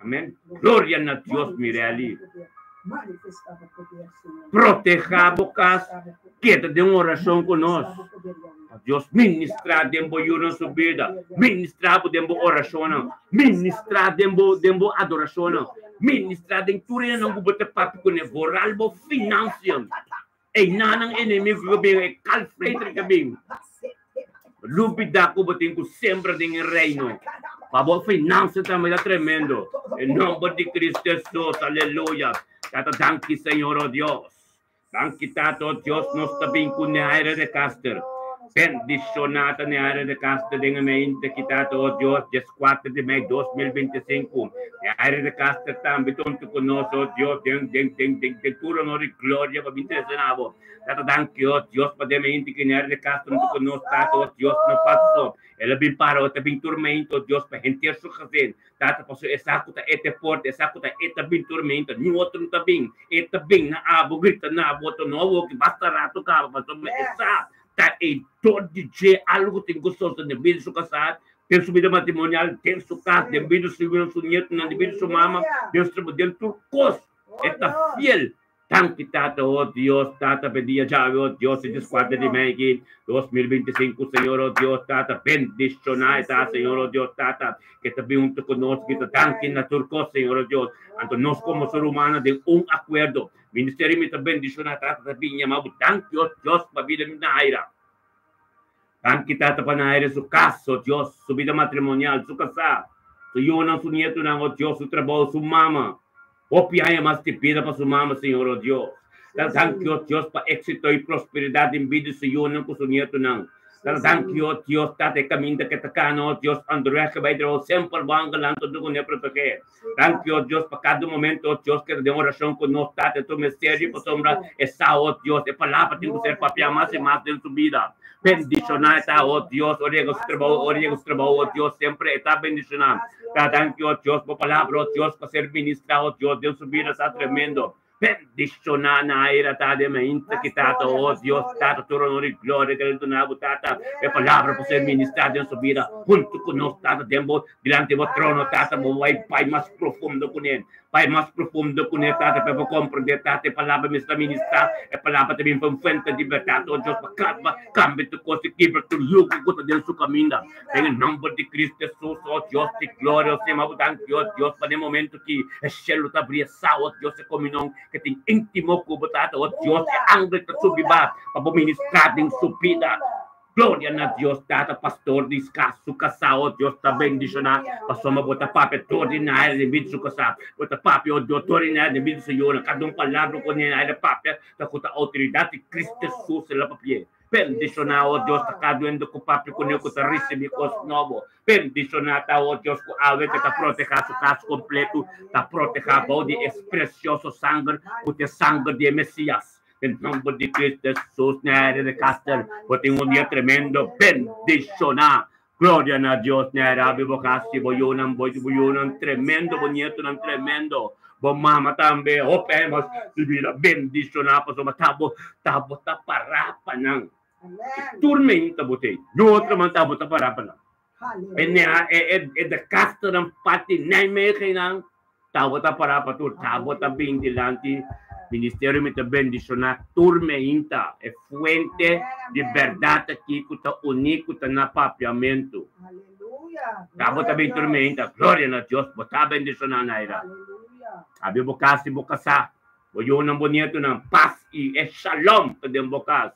S1: Amen. Gloria na Dios Mirelli. Proteha bo cas, keda den oracion cu nos. Pa Dios ministra den bo yunan su bida, ministra bo den bo oracionnan, ministra den bo den bo adoracionnan. Ministrá den tur hendenan ku bo ta papia kuné, vooral bo finansian. Einanan enemigu ku bin, e kalfreter ku bin. Lubidá ku bo tin ku sembra den e reino. Pa bo finansia tambe ta tremendo. En nomber di Cristo Jesus, aleluya. Tata danki Señor, oh Dios. Danki Tata, oh Dios, nos ta bin ku Neaira de Caster. Bendishoná ta Neaira de Caster den e meinte ki Tata, oh Dios, 14 di mei 2025. Neaira de Caster tambe tonto ku nos, oh Dios, den den den den den tur honor i gloria pa bin trese na bo. Tata danki, oh Dios, pa den meinte ki Neaira de Caster hunto ku nos, Tata, oh Dios, no pasa so. El a bin para, oh ta bin tur meinte, oh Dios, pa henter su gezin. Tata, paso e sa ku ta e te porta, e sa ku ta e ta bin tormenta, niun otro no ta bin. E ta bin na abo, grita na abo, otro no awor ki basta rato kaba, pasobra e sa ta e dor di dje, algu tin ku sosode den bida di su kasá, den su bida matrimonial, den su kas, den bida di su yunan, su nietonan, den bida di su mama, den su trabou, den tur kos. E ta fiel. Danki Tata, oh Dios, Tata, p'e dia djawe, oh Dios, e 14 di mei aki, 2025, Señor, oh Dios, Tata, bendishoná e ta, Señor, oh Dios, Tata, ke ta bin huntu ku nos, kita danki na tur kos, Señor, oh Dios. Anto nos komo ser humano den un akuerdo, ministerio mi ta bendishoná, Tata ta bin yama bo, danki, oh Dios, pa bida mi Naira. Danki Tata pa Naira su kas, oh Dios, su bida matrimonial, su kasá, su yunan, su nietonan, oh Dios, su trabou, su mama. Hopi aña mas di bida pa su mama, Señor, oh Dios. Tata danki, oh Dios, pa éxito i prosperidat den bida di su yunan ku su nietonan. Tata danki, oh Dios, Tata, e kaminda ke ta kana, oh Dios, onderweg ke bai trabou, semper bo angelnan ta duna kuné protegé. Danki, oh Dios, pa kada momento, oh Dios, keda den orashon ku nos, Tata, e tur mester pasobra e sa, oh Dios, e palabra tin ku ser papiá mas i mas den su bida. Bendishoná e ta, oh Dios, ora yega su trabou, ora yega su trabou, oh Dios, semper e ta bendishoná. Ta danki, oh Dios, bo palabra, oh Dios, pa ser ministrá, oh Dios, den su bida sa tremendo. Bendishoná Naira ta den mainta ki Tata, oh Dios, Tata, tur honor i gloria kere duna bo, Tata, e palabra por ser ministrá den su bida huntu ku nos, Tata, den bo dilanti bo trono, Tata, bo bai bai mas profundo kuné, bai mas profundo kuné, Tata, pa e por komprendé, Tata, e palabra mester ministrá, e palabra ta bin pa un fuente di bèrdat, oh Dios, pa kaba, kambia tur kos i kibra tur yugo ku ta den su kaminda. Den e nomber di Cristo Jesus, oh Dios di gloria, oh Señor, bo danki, oh Dios, pa den momento ki e shelu ta abri, e sa, oh Dios, e comunion ke tin intimo ku bo Tata, oh Dios, e angel ta subi ba pa bo ministra den su bida. Gloria na Dios, Tata, pastor di kas, su kasá, oh Dios, ta bendishoná, pasobra bo ta papia tur di naira den bida su kasá, bo ta papia, oh Dios, tur di naira den bida su yunan, kada un palabra ku naira papia ta ku ta outoridat di Cristo Jesus el a papi'é. Bendishoná, o Dios, ta kada hende ku papia kuné ku ta risibí kos nobo. Bendishoná ta, o Dios, ku awe ke ta protehá su kas kompletu, ta protehá bou di es presioso sanger ku ta e sanger di e Mesías. Den nòmber di Cristo Hesus, Neri de Caster, bo tin un dia tremendo. Bendishoná. Gloria na Dios, Neri, abi bo kas i bo yunan, bo yunan tremendo, bo nietonan tremendo, bo mama tambe, hopi aña mas di bida bendishoná pasobra ta bo ta bo ta pará pa nan. Tur meinta bo tei, no otro man ta bo ta pará pa nan. E nea e e e de kasternan parti Nijmegennan Tabata pará pa tur tabata bin dilanti ministerio mi ta bendishoná tur meinta e fuente di bèrdat aki ku ta uní ku ta na papiamentu tabata bin tur meinta gloria na Dios bo ta bendishoná Naira abi bo kas i bo kasá bo yunan bo nietonan pas i e shalom ta den bo kas.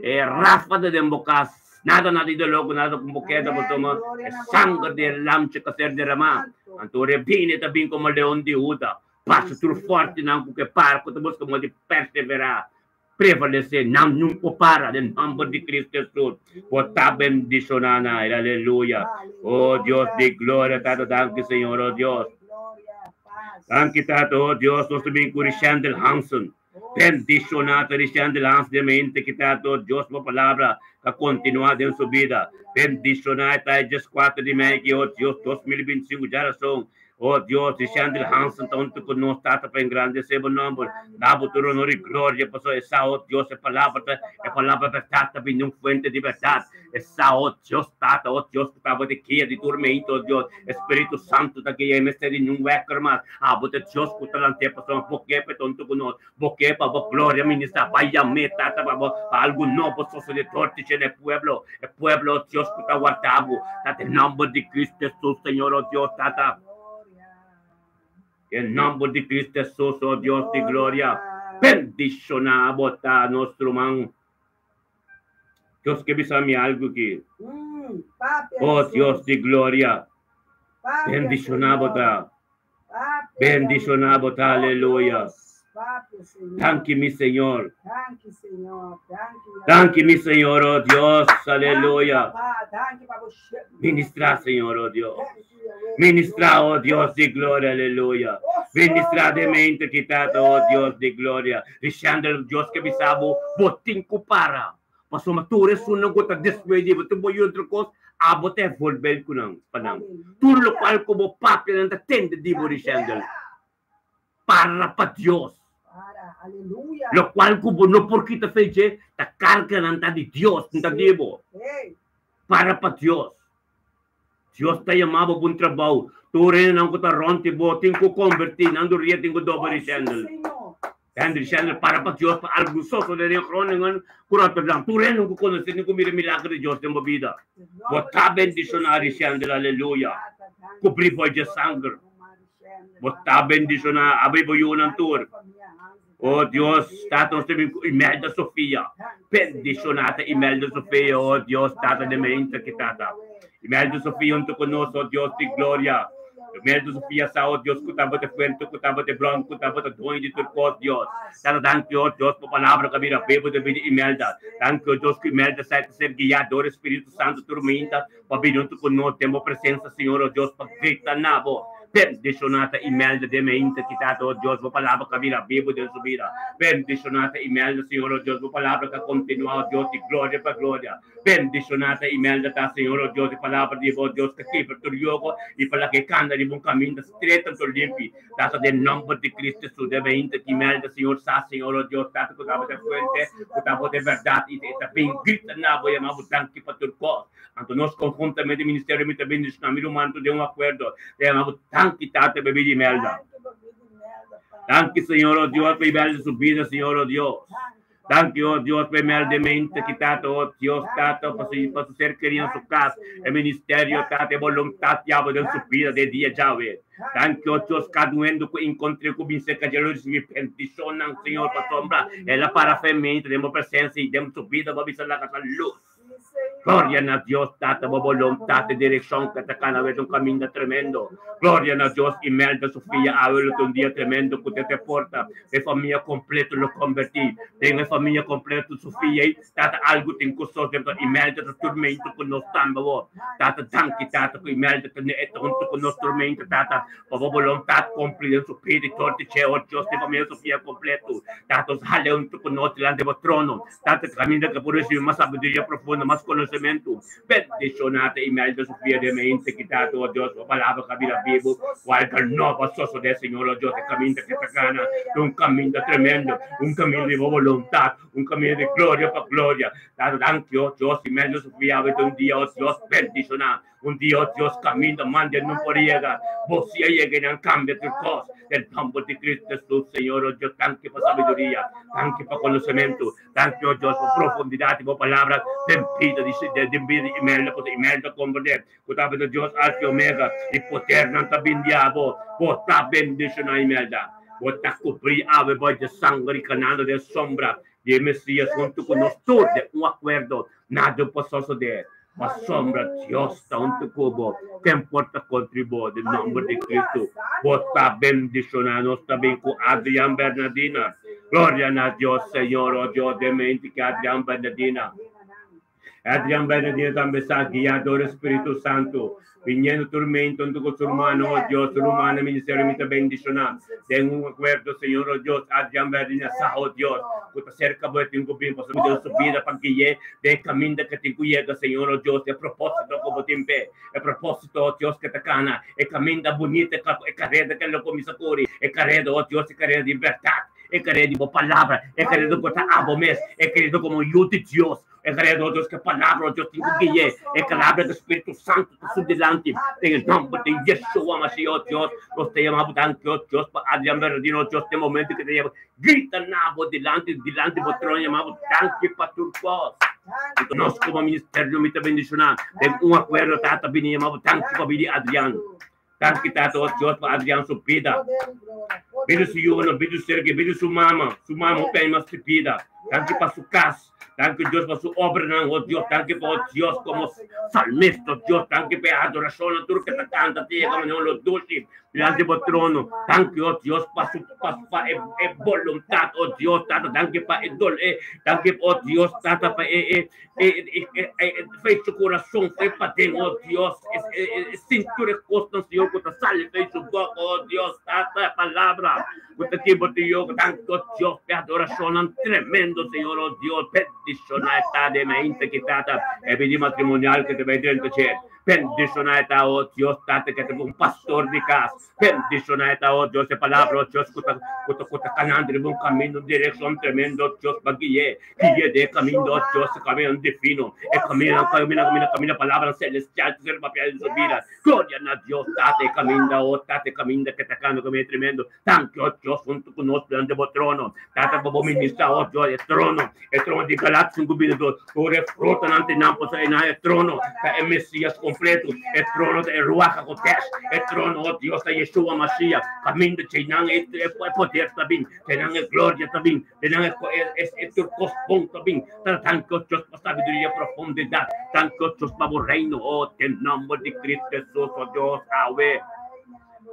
S1: E raspa ta den bo kas, nada nada di loko, nada ku bo keda, bo tuma e sanger di e lamchi ku a ser deramá. Anto ora e bini, e ta bin komo leon di Huda, pasa tur fòrtinan ku ke para, ku ta buska moda di perseverá, prevalesé, nan nun por para, den nòmber di Kristu Hesus. Bo ta bendishoná nan, aleluya. O Dios di gloria, Tata, danki Señor, o Dios. Danki Tata, o Dios, nos ta bin ku Richendel Hansen. Bendishoná ta Richendel Hansen den mente ki ta dor Dios bo palabra ta kontinuá den su bida. Bendishoná e ta e 14 di mei ki, o Dios, 2025 djarason. O Dios, Richendel Hansen ta huntu ku nos, Tata, pa engrandesé bo nòmber. Da bo tur honor i gloria, pasobra e sa, o Dios, e palabra ta, e palabra bèrdat ta bini un fuente di bèrdat. E sa, o Dios, Tata, o Dios, ku tabata e guia di tur mente, o Dios, e Spiritu Santu ta guia, e mester di niun wèker mas. Abo ta Dios ku ta lant'é pasobra bo ke pa e tonto ku nos, bo ke pa bo gloria ministrá. Bai yam'é, Tata, pa bo, pa algu nobo sosodé dor di dje na e pueblo, e pueblo, o Dios, ku ta warda bo. Tata, den nòmber di Cristo Hesus, Señor, o Dios, Tata. Den nòmber di Cristo Hesus, o Dios di gloria, bendishoná bo ta nos ruman. Dios ke bisa mi algu aki. O Dios di gloria, bendishoná bo ta. Bendishoná bo ta, aleluya. Danki mi Señor. Danki mi Señor, o Dios, aleluya. Ministrá, Señor, o Dios. Ministrá, o Dios di gloria, aleluya. Ministrá den mente ki Tata, o Dios di gloria. Diciendo, Dios ke bisa bo, bo tin ku para. Pasobra tur esunnan ku ta despues di bo, tur bo yu otro kos, abo ta e voorbeeld ku nan, pa nan. Tur lokual ku bo papia nan ta tende di bo, diciendo, para pa Dios. Lokual ku bo no por kita fe dje, ta karga nan ta di Dios, no ta di bo. Para pa Dios. Dios ta yama bo pa un trabou. Tur hendenan ku ta rònt di bo tin ku konvertí. Nan tur dia tin ku doba di shendel. Henry Shendel para pa Dios pa algu sosodé den Groningen ku Rotterdam. Tur hendenan ku konosé tin ku mira milager di Dios den bo bida. Bo ta bendishoná di Shendel, aleluya. Kubrí bo dje sanger. Bo ta bendishoná, abri bo yunan tur. O Dios, Tata nos ta bin ku Imelda Sofia. Bendishoná ta Imelda Sofia, o Dios, Tata den mente ki Tata. Imelda Sofia huntu ku nos, o Dios di gloria. Imelda Sofia sa, o Dios, ku tabata fuente, ku tabata bron, ku tabata doño di tur kos, Dios. Tata, danki, o Dios, pa palabra ku a bira bebo den bida di Imelda. Danki, o Dios, ku Imelda sa e ta ser guiá dor e Spiritu Santu tur minta pa bini huntu ku nos den bo presensa, Señor, o Dios, pa grita na bo. Bendishoná ta Imelda den mente ki Tata, o Dios, bo palabra ka bira bibu den su bida. Bendishoná ta Imelda, Señor, o Dios, bo palabra ka kontinuá, o Dios, di gloria pa gloria. Bendishoná ta Imelda ta, Señor, o Dios, e palabra di bo, o Dios, ka kibra tur yogo i pa laga e kanda riba un kaminda stret anto limpi. Tata, den nòmber di Cristo Hesus, den mente ki Imelda, Señor, sa, Señor, o Dios, Tata, ku tabata fuente, ku tabata e bèrdat i ta bin grita na bo, yama bo danki pa tur kos. Anto nos konhuntamente ministerio mi ta bendishoná mi ruman tur den un akuerdo ta yama bo danki Tata pa bida Imelda. Danki Señor o Dios pa Imelda su bida Señor o Dios. Danki o Dios pa Imelda de mente ki Tata o Dios Tata pa su pa su ser kerido en su kas e ministerio Tata e boluntat diablo den su bida de dia djawe. Danki o Dios kada un hende ku enkontr'é ku bin serka dje lo risibí bendishonnan Señor pasobra el a para femente den bo presensia i den su bida bo a bisa laga sa lus. Gloria na Dios Tata bo boluntat e direkshon ke ta kana wes un kaminda tremendo Gloria na Dios Imelda Sofia awe lo ta un dia tremendo ku te te porta e famia kompleto lo komberti den e famia kompleto Sofia i Tata algu tin ku sosde pasobra Imelda ta turmento ku nos tambe awor Tata danki Tata ku Imelda ta ne e ta huntu ku nos turmento Tata pa bo boluntat kumpli den su pida i torti che o Dios den famia Sofia kompleto Tata nos hale huntu ku nos dilanti bo trono Tata kaminda ke por risibi mas sabiduria profundo, mas konosementu. Bendishoná ta Imelda Sofia den mente ki Tata, o Dios, bo palabra ka bira bibu, kualker no a sosodé, Señor, o Dios, e kaminda ke ta gana ta un kaminda tremendo, un kaminda di bo boluntat, un kaminda di gloria pa gloria. Tata, danki, o Dios, Imelda Sofia awe ta un dia, o Dios, bendishoná. Un dia, o Dios, kaminda manda no por yega, bo si a yega i nan kambia tur kos. Den nòmber di Kristu Hesus, Señor, o Dios, danki pa sabiduria, danki pa konosementu, danki, o Dios, pa profundidat di bo palabra den bida di den bida di Imelda, pasobra Imelda komprendé ku tabata Dios Alfa i Omega, i podernan ta bin di abo. Bo ta bendishoná Imelda. Bo ta kubrí awe bo dje sanger i kanando den sombra di e Mesias huntu ku nos tur den un akuerdo. Nada por sosodé. Pasobra Dios ta huntu ku bo, ken por ta kontra bo? Den nòmber di Kristu, bo ta bendishoná. Nos ta bin ku Adrian Bernardina. Gloria na Dios, Señor, o Dios, den mente ki Adrian Bernardina. Adrian Bernardina tambe sa guiá dor e Spiritu Santu. Biniendo tur mente huntu ku su rumannan, o Dios, su rumannan ministerio mi ta bendishoná. Den un akuerdo, Señor, o Dios, Adrian Bernardina sa, o Dios, ku ta serka bo e tin ku bin, pasobra mi den su bida pa gui'é den e kaminda ke tin ku yega, Señor, o Dios, e propósito ku bo tin p'e, e propósito, o Dios, ke ta kana, e kaminda bunita, e kareda ke lo kuminsá kuri, e kareda, o Dios, e kareda di bèrdat, e kareda di bo palabra, e kareda ku ta abo mes, e kareda komo yu di Dios. E credo Dios ke palabra Dios tin ku gui'é. E palabra di Spiritu Santu ta su dilanti. Den e nomber di Yeshua Mashiach, Dios, nos ta yama bo danki, oh Dios, pa Adrian Bernardino, Dios, den momento ke ta yama, grita na bo dilanti, dilanti bo trono, yama bo danki pa tur kos. Anto nos komo ministerio mi ta bendishoná den un akuerdo, Tata, bini yama bo danki pa bini Adrian. Danki Tata, oh Dios, pa Adrian su bida. Bida su yunan, bida su serke, bida su mama, su mama hopi aña mas bida. Danki pa su kas. Danki Dios pa su obranan, oh Dios. Danki pa, oh Dios, komo salmista, oh Dios. Danki pa e adorashonnan tur ke ta kanta te yega manera un lo dushi dilanti bo trono. Danki, oh Dios, pa su pa pa e e boluntat, oh Dios, Tata. Danki pa e dol e danki, oh Dios, Tata, pa e e Fei su corazón, fei paden, oh Dios, sintura e cosnan, Señor, cu ta sali fei su boca, oh Dios, Tata, palabra, cu ta kibo ti yo, danki, oh Dios, pe adoracionnan tremendo, Señor, oh Dios, bendiciona e ta de mainta ki Tata, e bidi matrimonial cu ta bay drenta che, bendiciona e ta, oh Dios, Tata, cu ta un pastor di cas. Bendiciona e ta, oh Dios, e palabra, oh Dios, cu ta, cu ta, cu ta canando riba un camino, un direccion tremendo, oh Dios, pa gui'é, gui'é den e caminda, oh Dios, e camino divino, e camino, camina, camina, camina, palabra celestial cu ser papia den su bida. Gloria na Dios, Tata, e caminda, oh Tata, e caminda cu ta cana cu mi e tremendo. Danki, oh Dios, hunto cu nos delante bo trono. Tata, pa bo ministra, oh Dios, e trono, e trono di Galatia, cu bini tur, tur e frutonan tin nan pasobra e nan e trono ta e Mesias completo, e trono ta e Ruach HaKodesh, e trono, oh Dios, ta Yeshua Mashiach. Caminda dje nan e poder ta bin, dje nan e gloria ta bin, dje nan e tur cos bon ta bin. Tata, danki, oh Dios, pa sabiduria, profundidad. Danki, oh Dios, pa bo reino, oh, den nomber di Cristo Jesus, oh Dios, awe.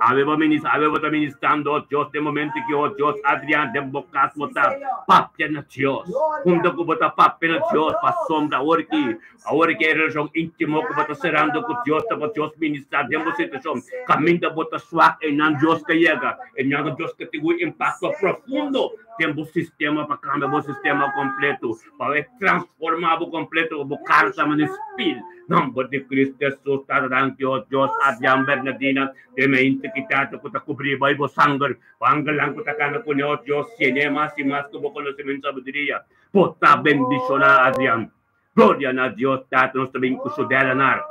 S1: Awe bo ministra, awe bo ta ministrando, oh Dios, den momento ki, oh Dios, Adrian, den bo kas bo ta papia na Dios. Hunto ku bo ta papia na Dios, pasobra awor ki, awor ki e relashon íntimo ku bo ta serando ku Dios ta pa Dios ministra den bo situashon. Kaminda bo ta swak, einan Dios ta yega, einan Dios ta tin un impakto profundo den bo sistema pa kambia bo sistema kompleto. Pa e transforma bo completo bo carta mane spil. Nomber di Cristo Jesus Tata danki o Dios Adrian Bernadina den e integridad cu ta cubri bo y bo sanger. Bo angelnan cu ta cana cune o Dios siene mas y mas cu bo conocimento y sabiduria. Bo ta bendiciona Adrian. Gloria na Dios Tata nos ta bin cu su delanar.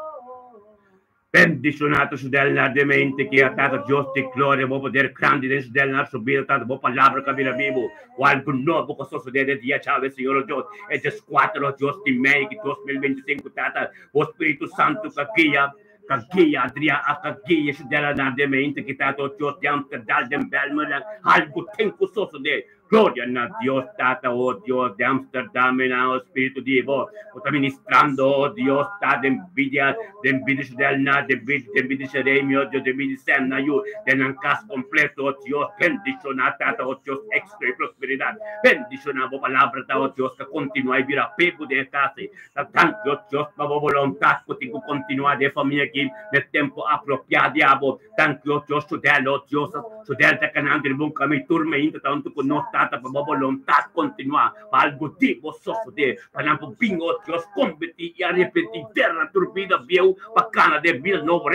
S1: Bendiciona ta su delnar den mente ki a Tata Dios di gloria bo poder grandi den su delnar su bida Tata bo palabra ka bira bibu ku algu nobo ku a sosode den dia djawe Señor o Dios e dieskuater o Dios di mei ki 2025 Tata bo Spiritu Santu ka guia ka guia Adrian a ka guia su delnar den mente ki Tata o Dios di Amsterdam den Belmer algu ten ku sosode Gloria na Dios Tata, oh Dios de Amsterdam, en o Spiritu di bo, bo ta ministrando, oh Dios ta den bida, den bida Judelna, den bida, den bida Jeremy, oh Dios, den bida Sam na yu, den nan cas completo, oh Dios, bendiciona Tata, oh Dios, éxito y prosperidad, bendiciona bo palabra ta, oh Dios, ta continua y bira pego den e cas, ta danki, oh Dios, pa bo voluntad cu tin cu continua den e famia aki, na e tempo apropiado di abo. Danki, o Dios, Sudel, o Dios, Sudel ta kanando riba un kamin tur mainta ta huntu ku nos, Tata, pa bo boluntat kontinuá, pa algu di bo sosodé, pa nan por bin, o Dios, kombertí i arepentí, dera tur bida bieu pa kana den bida nobo,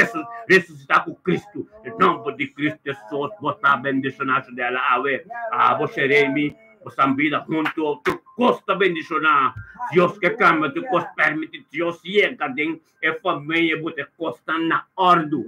S1: resusitá ku Kristu. Den nòmber di Kristu Hesus, bo ta bendishoná, Sudel, awe. Abo, Sheremi, bo san bida huntu, tur kos ta bendishoná. Dios ke kambia tur kos, permití Dios yega den E famia bo ta kosnan na òrdu.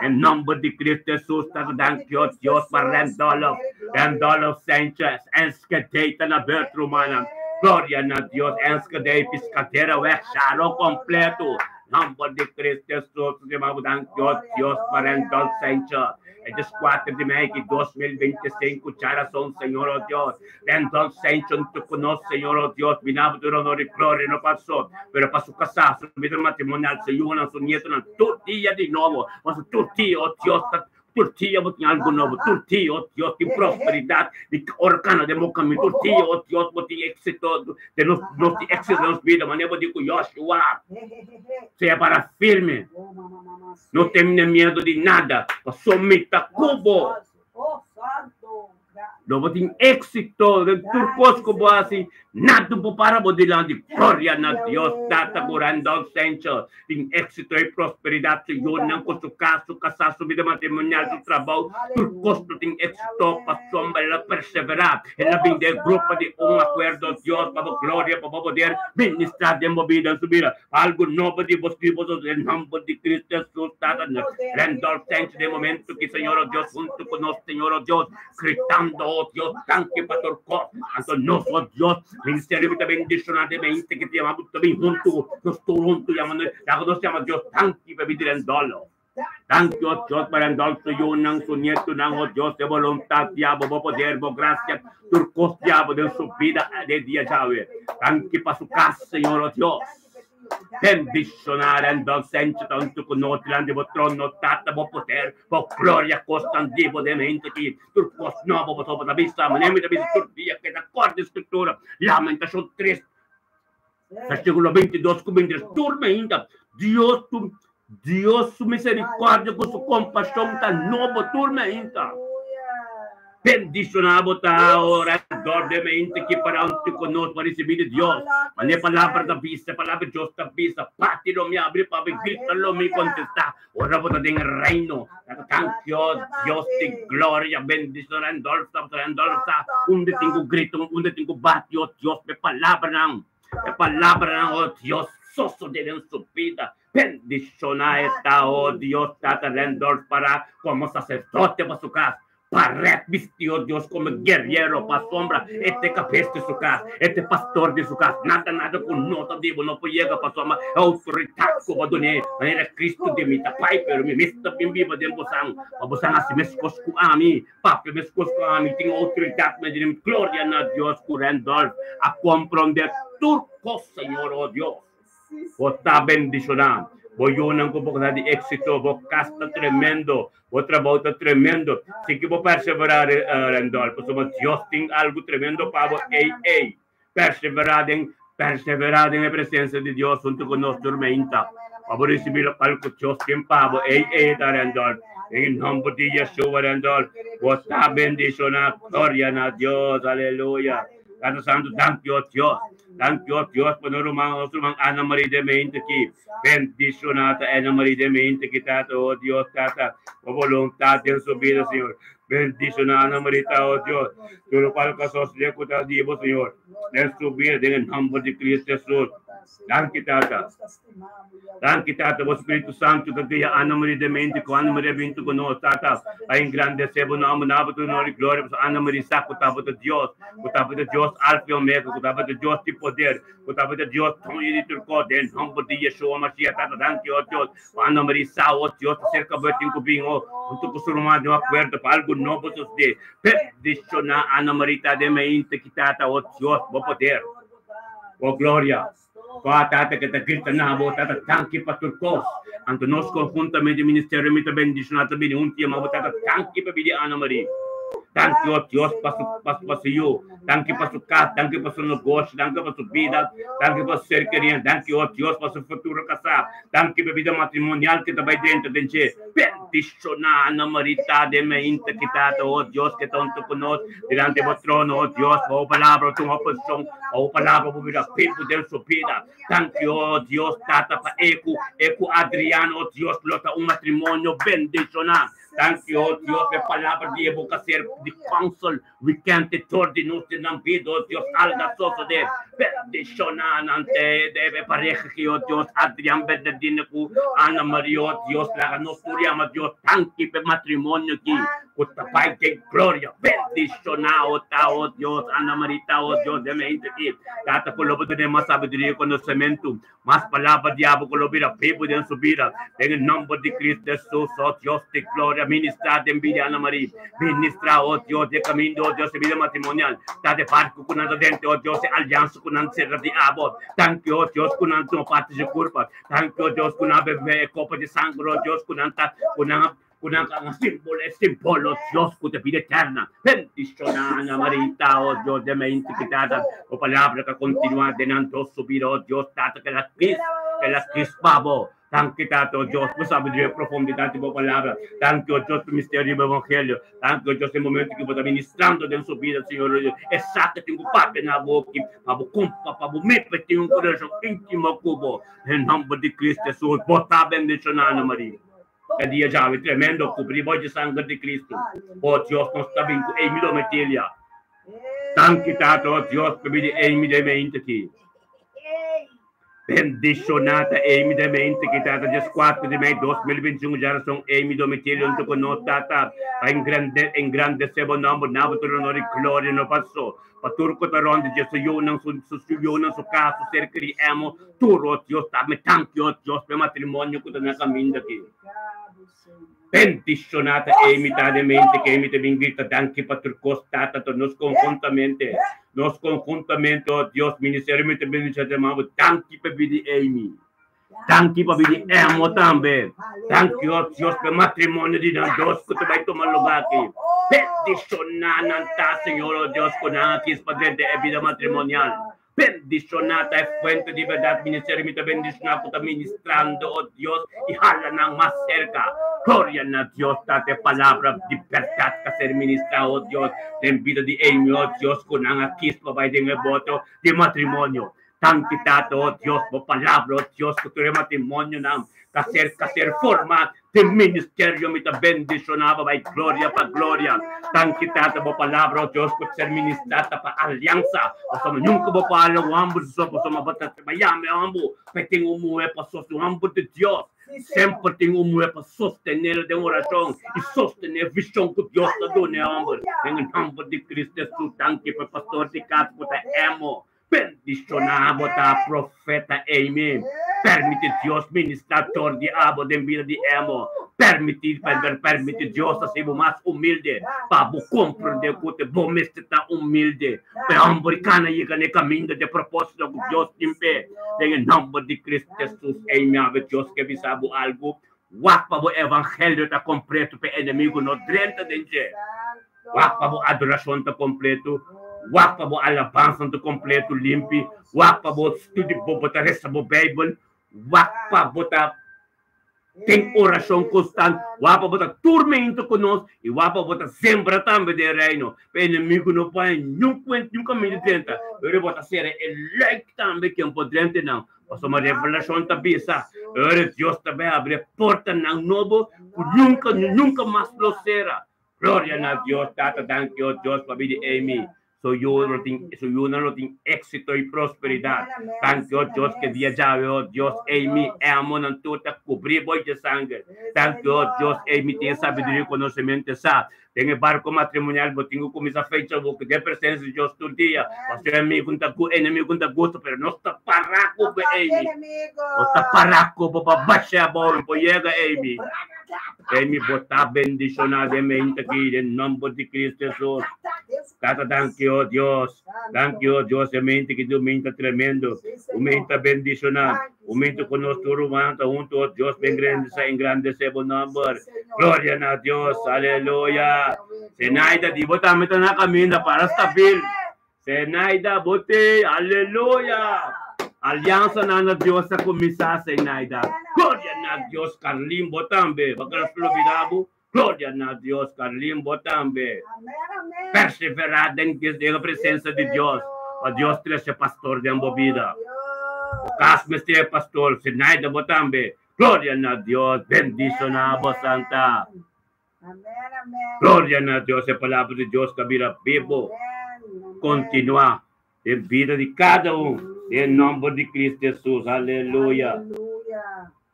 S1: En nòmber di Kristu Hesus ta danki o Dios pa Randolph, Randolph Sanchez, Enschede ta na beurt rumannan. Gloria na Dios, Enschede Piscadera weg Sharo kompleto. Nòmber di Kristu Hesus ta danki o Dios pa Randolph Sanchez. E 4 di mei di 2025, djarason, Señor, o Dios. Randolph Sanchez huntu ku nos, Señor, o Dios, bina bo tur honor i gloria, no pa so, pero pa su kasá, su bida matrimonial, su yunan, su nietonan, tur dia di nobo, pasobra tur dia, o Dios, ta tur dia bo tin algu nobo, tur dia, o Dios, tin prosperidat di ora kana den bo kaminda, tur dia, o Dios, bo tin éksito den nos, nos tin éksito den nos bida, manera bo di ku Joshua, sea para firme. No tene miedo di nada, pasobra mi ta ku bo. Lo bo tin éxito den tur kos ku bo hasi, nada por para bo dilanti. Gloria na Dios Tata ku Randolph Sancho tin éxito i prosperidat, su yunan ku su kas, su kasá, su bida matrimonial, su trabou, tur kos lo tin éxito pasobra el a perseverá. El a bin den grupo di un akuerdo, Dios, pa bo gloria, pa bo poder ministrá den bo bida, en su bida. Algu nobo di bo scribo so den nomber di Cristo Jesus Tata Randolph Sanchez den momento ki Señor o Dios hunto cu nos Señor o Dios gritando o Dios danki pa tur cos anto nos o Dios ministerio mi ta bendiciona den mente ki ta yama bo ta bin hunto nos tur hunto yama nos laga nos yama Dios danki pa bida Randolph. Danki, o Dios, pa Randolph su yunan, su nietunan, o Dios, e boluntat di abo, bo poder, bo grasia, tur kos di abo den su bida den dia djawe. Danki pa su kas, Señor, o Dios. Bendishoná Randolph Senchi tantu ku nos dilanti bo trono, Tata, bo poder, bo gloria, kosnan di bo den mente aki, tur kos nobo boso bo ta bisa, manera mi ta bisa tur dia, keda kòrda e Skritura, Lamentashon 3, Versíkulo 22 ku 23, tur mainta, Dios su Dios su miserikòrdia ku su kompashon ta nobo tur mainta. Bendishoná bo ta orador den mainta ki para unti ku nos pa risibí di Dios. Manera e palabra ta bisa, e palabra di Dios ta bisa, Pati lo mi abri pa bo i grita lo mi kontestá. Ora bo ta den e reino, ta tanki, o Dios di gloria, bendishoná Randolph ta, Randolph ta, unda tin ku grita, unda tin ku bati, o Dios, pa e palabranan, e palabranan, o Dios, sosodé den su bida. Bendishoná e ta, o Dios, Tata Randolph pará komo saserdote pa su kas, Paret bisti, o Dios, komo guerriero pasobra e ta e kabes di su kas, e ta e pastor di su kas. Nada, nada ku no ta di bo no por yega pasobra e outoridat ku bo a dun'é. Manera Kristu di mi ta Pai, pero mi mes ta bin biba den bosan, pa bosan hasi meskos ku ami, papia meskos ku ami, tin outoridat mei di mi. Gloria na Dios ku Randolph a komprondé tur kos, Señor, o Dios. Bo ta bendishoná. Bo yunan ku bo ta di éksito. Bo kas ta tremendo. Bo trabou ta tremendo. Sigui bo perseverá, Randolph, pasobra Dios tin algu tremendo pa bo. Ey, ey. Perseverá den, perseverá den e presensia di Dios huntu ku nos tur meinta, pa bo risibí lokual ku Dios tin pa bo. Ey, ey, ta Randolph. Den e nòmber di Yeshua, Randolph, bo ta bendishoná. Gloria na Dios. Aleluya. Tata Santu, danki, o Dios. Danki o Dios pa nos ruman, nos ruman Ana Marie de mente aki. Bendiciona ta Ana Marie de mente aki, Tata, o Dios, Tata, bo voluntad den su bida, Señor. Bendiciona Ana Marie, ta, o Dios, tur locual cu a sosode cu ta di bo, Señor, den su bida, den e nomber di Cristo Jesus. Danki, Tata. Danki, Tata, bo Spiritu Santu ta guia Ana Marie de mente cu Ana Marie a bintu cu nos, Tata, pa engrandece bo nomber, na bo tur honor y gloria, pasobra Ana Marie sa cu ta bo ta Dios, cu ta bo ta Dios Alfa y Omega, cu ta bo ta Dios di poder, cu ta bo ta Dios doño di tur cos, den nomber di Yeshua Mashiach, Tata, danki, o Dios, pa Ana Marie sa, o Dios, ta cerca bo e tin cu bin, o, hunto cu su ruman den un acuerdo pa algu nobo sosode. Bendiciona Ana Marie ta den mente ki, Tata, o Dios, bo poder, bo gloria. Kua tata ke ta grita na bo, Tata, danki pa tur kos. Anto nos konhuntamente ministerio mi ta bendishoná ta bini un tia ma bo tata danki pa bini Ana Marie. Danki o Dios pa su pa su yu, danki pa su kas, danki pa su negoshi, danki pa su bida, danki pa su ser kerí, danki o Dios pa su futuro kasá, danki pa bida matrimonial ke ta bai drenta den dje. Bendishoná Ana Marie ta den meinta ki tata o Dios ke ta huntu ku nos Dilanti bo trono, o Dios, pa bo palabra tuma posishon, pa bo palabra bo bira bibu den su bida. Danki, o Dios, Tata, pa e ku e ku Adrian, o Dios, lo ta un matrimonio bendishoná. Danki, o Dios, pa e palabra di e bo ka ser di konsol wikènt dor di nos den nan bida, o Dios, alga sosodé. Bendishoná nan te e pareha aki, o Dios, Adrian Bernardino ku Ana Maria, o Dios, laga nos tur yama Dios danki pa e matrimonio aki. Ku ta bai den gloria. Bendishoná ta, o Dios, Ana Marita, o Dios, den mente aki. Tata, ku lo bo tene mas sabiduria i konosementu, mas palabra di abo ku lo bira bibu den su bida. Den e nòmber di Cristo Hesus, o Dios di gloria, ministrá den bida di Ana Marie. Ministrá, o Dios, den kaminda, o Dios, e bida matrimonial. Ta de barku ku nan ta dente, o Dios, e aliansa ku nan sera di abo. Danki, o Dios, ku nan tuma parti di su kurpa. Danki, o Dios, ku nan a bebe e kopa di sanger, o Dios, ku nan ta, ku nan a Ku nan ta un simbolo, e simbolo Dios ku ta bida eterna. Bendishoná Ana Marita, o Dios de mente ki tata, bo palabra ta kontinuá den nan dos su bida, o Dios Tata, ke la kis, ke la kis pa bo. Danki Tata, o Dios, bo sabiduria e profundidat di bo palabra. Danki, o Dios, pa misterio di bo evangelio. Danki, o Dios, e momento ki bo ta ministrando den su bida, Señor, o Dios, e sa ke tin ku papia na bo ki pa bo kumpa, pa bo mepe tin un relashon íntimo ku bo. Den nòmber di Cristo Hesus, bo ta bendishoná, Ana Maria. E dia djawe tremendo kubrí bo dje sanger di Cristo. O Dios, nos ta bin ku Amy Dometilia. Danki Tata, o Dios, pa bini Amy den mente aki. Bendishoná ta Amy den mente aki, Tata, djes kuater di mei 2021, djarason Amy Dometilia huntu ku nos, Tata, pa engrande, engrandesé bo nòmber, na bo tur honor i gloria no pasó. Pa tur ku ta rònt di dje, su yunan, su, su yunan, su kas, su ser kerí, emo, tur, o Dios, ta mi danki, o Dios, pa e matrimonio ku ta na kaminda aki. Bendishoná ta Amy ta den mente ku Amy ta bin grita danki pa tur kos Tata ta nos konhuntamente nos konhuntamente oh Dios ministerio mi ta bendishoná ta mama danki pa bida di Amy danki pa bida di Emo tambe danki oh Dios pa e matrimonio di nan dos ku ta bai tuma lugar aki bendishoná nan ta Señor oh Dios ku nan a kis pa drenta e bida matrimonial Bendishoná ta e fuente di bèrdat ministerio mi ta bendishoná ku ta ministrando o Dios i hala nan mas serka gloria na Dios tata e palabra di bèrdat ta ser ministrá o Dios den bida di Amy o Dios ku nan a kis pa bai den e boto di matrimonio danki tata o Dios bo palabra o Dios ku tur e matrimonionan ta ser ta ser formá Den ministerio mi ta bendiciona bo bay gloria pa gloria. Danki Tata bo palabra oh Dios cu ser ministra ta pa alianza. Pasobra nunca bo por hala un homber so pasobra bo ta bay yama e homber pa e tin un muher pa sosten un homber di Dios. Semper tin un muher pa sostenelo den oracion y sostene e vision cu Dios ta duna e homber. Den e nomber di Cristo Jesus danki pa e pastor di cas cu ta emo. Bendishoná bo ta profeta Amy. Permiti Dios ministrá dor di abo den bida di Emo. Permiti permiti Dios hasi bo mas humilde pa bo komprendé ku te bo mester ta humilde pa e hòmber kana yega na e kaminda di e propósito ku Dios tin p'e. Den e nòmber di Cristo Jesus, Amy, awe Dios ke bisa bo algu. Wak pa bo evangelio ta kompleto pa e enemigu no drenta den dje. Wak pa bo adorashon ta kompleto. Wak pa bo alabansa ta kompleto, limpi. Wak pa bo studi bo bo ta resa bo Beibel. Wak pa bo ta ten orashon konstant. Wak pa bo ta turmento ku nos i wak pa bo ta sembra tambe den Reino. Pa enemigu no por haña niun kuent, niun kaminda di drenta. Pero bo ta sera e luik tambe ken por drenta nan. Pasobra Revelashon ta bisa, Ora Dios ta bai abri e portanan nobo ku nunka, nunka mas lo sera. Gloria na Dios Tata danki oh Dios pa bida Amy su yu lo tin su yunan lo tin éxito y prosperidad danki oh Dios ke dia djawe oh Dios Amy e amonan tur ta cubri bo dje sanger danki oh Dios Amy tin e sabiduria y conocemento sa den e barco matrimonial bo tin cu cuminsa fecha bo den presencia di Dios tur dia pasobra enemigo ta enemigo ta gusta pero nos ta para cu bo Amy nos ta para cu bo pa basha abou y bo yega Amy. Emi bo ta bendishoná den mente aki den nomber di Cristo Jesus. Tata danki o Dios. Danki o Dios e mente ki di mente tremendo. Un mente bendishoná. Un mente ku nos tur ruman ta huntu o Dios ben grandesa engrandese bo nomber. Gloria na Dios. Aleluya. Zenaida di bo tambe ta na kaminda para stabil. Zenaida bo te, aleluya! Aliansa nan na Dios a kuminsá, Zenaida. Gloria na Dios, Carlin bo tambe. Bo ka lubida bo. Gloria na Dios, Carlin bo tambe. Perseverá den den e presensia di Dios, pa Dios trese pastor den bo bida. Bo kas mester e pastor, Zenaida bo tambe. Gloria na Dios, bendishoná bo santa. Gloria na Dios, e palabra di Dios ta bira bibo. Continua den bida di cada un, den nomber di Cristo Jesus. Aleluya.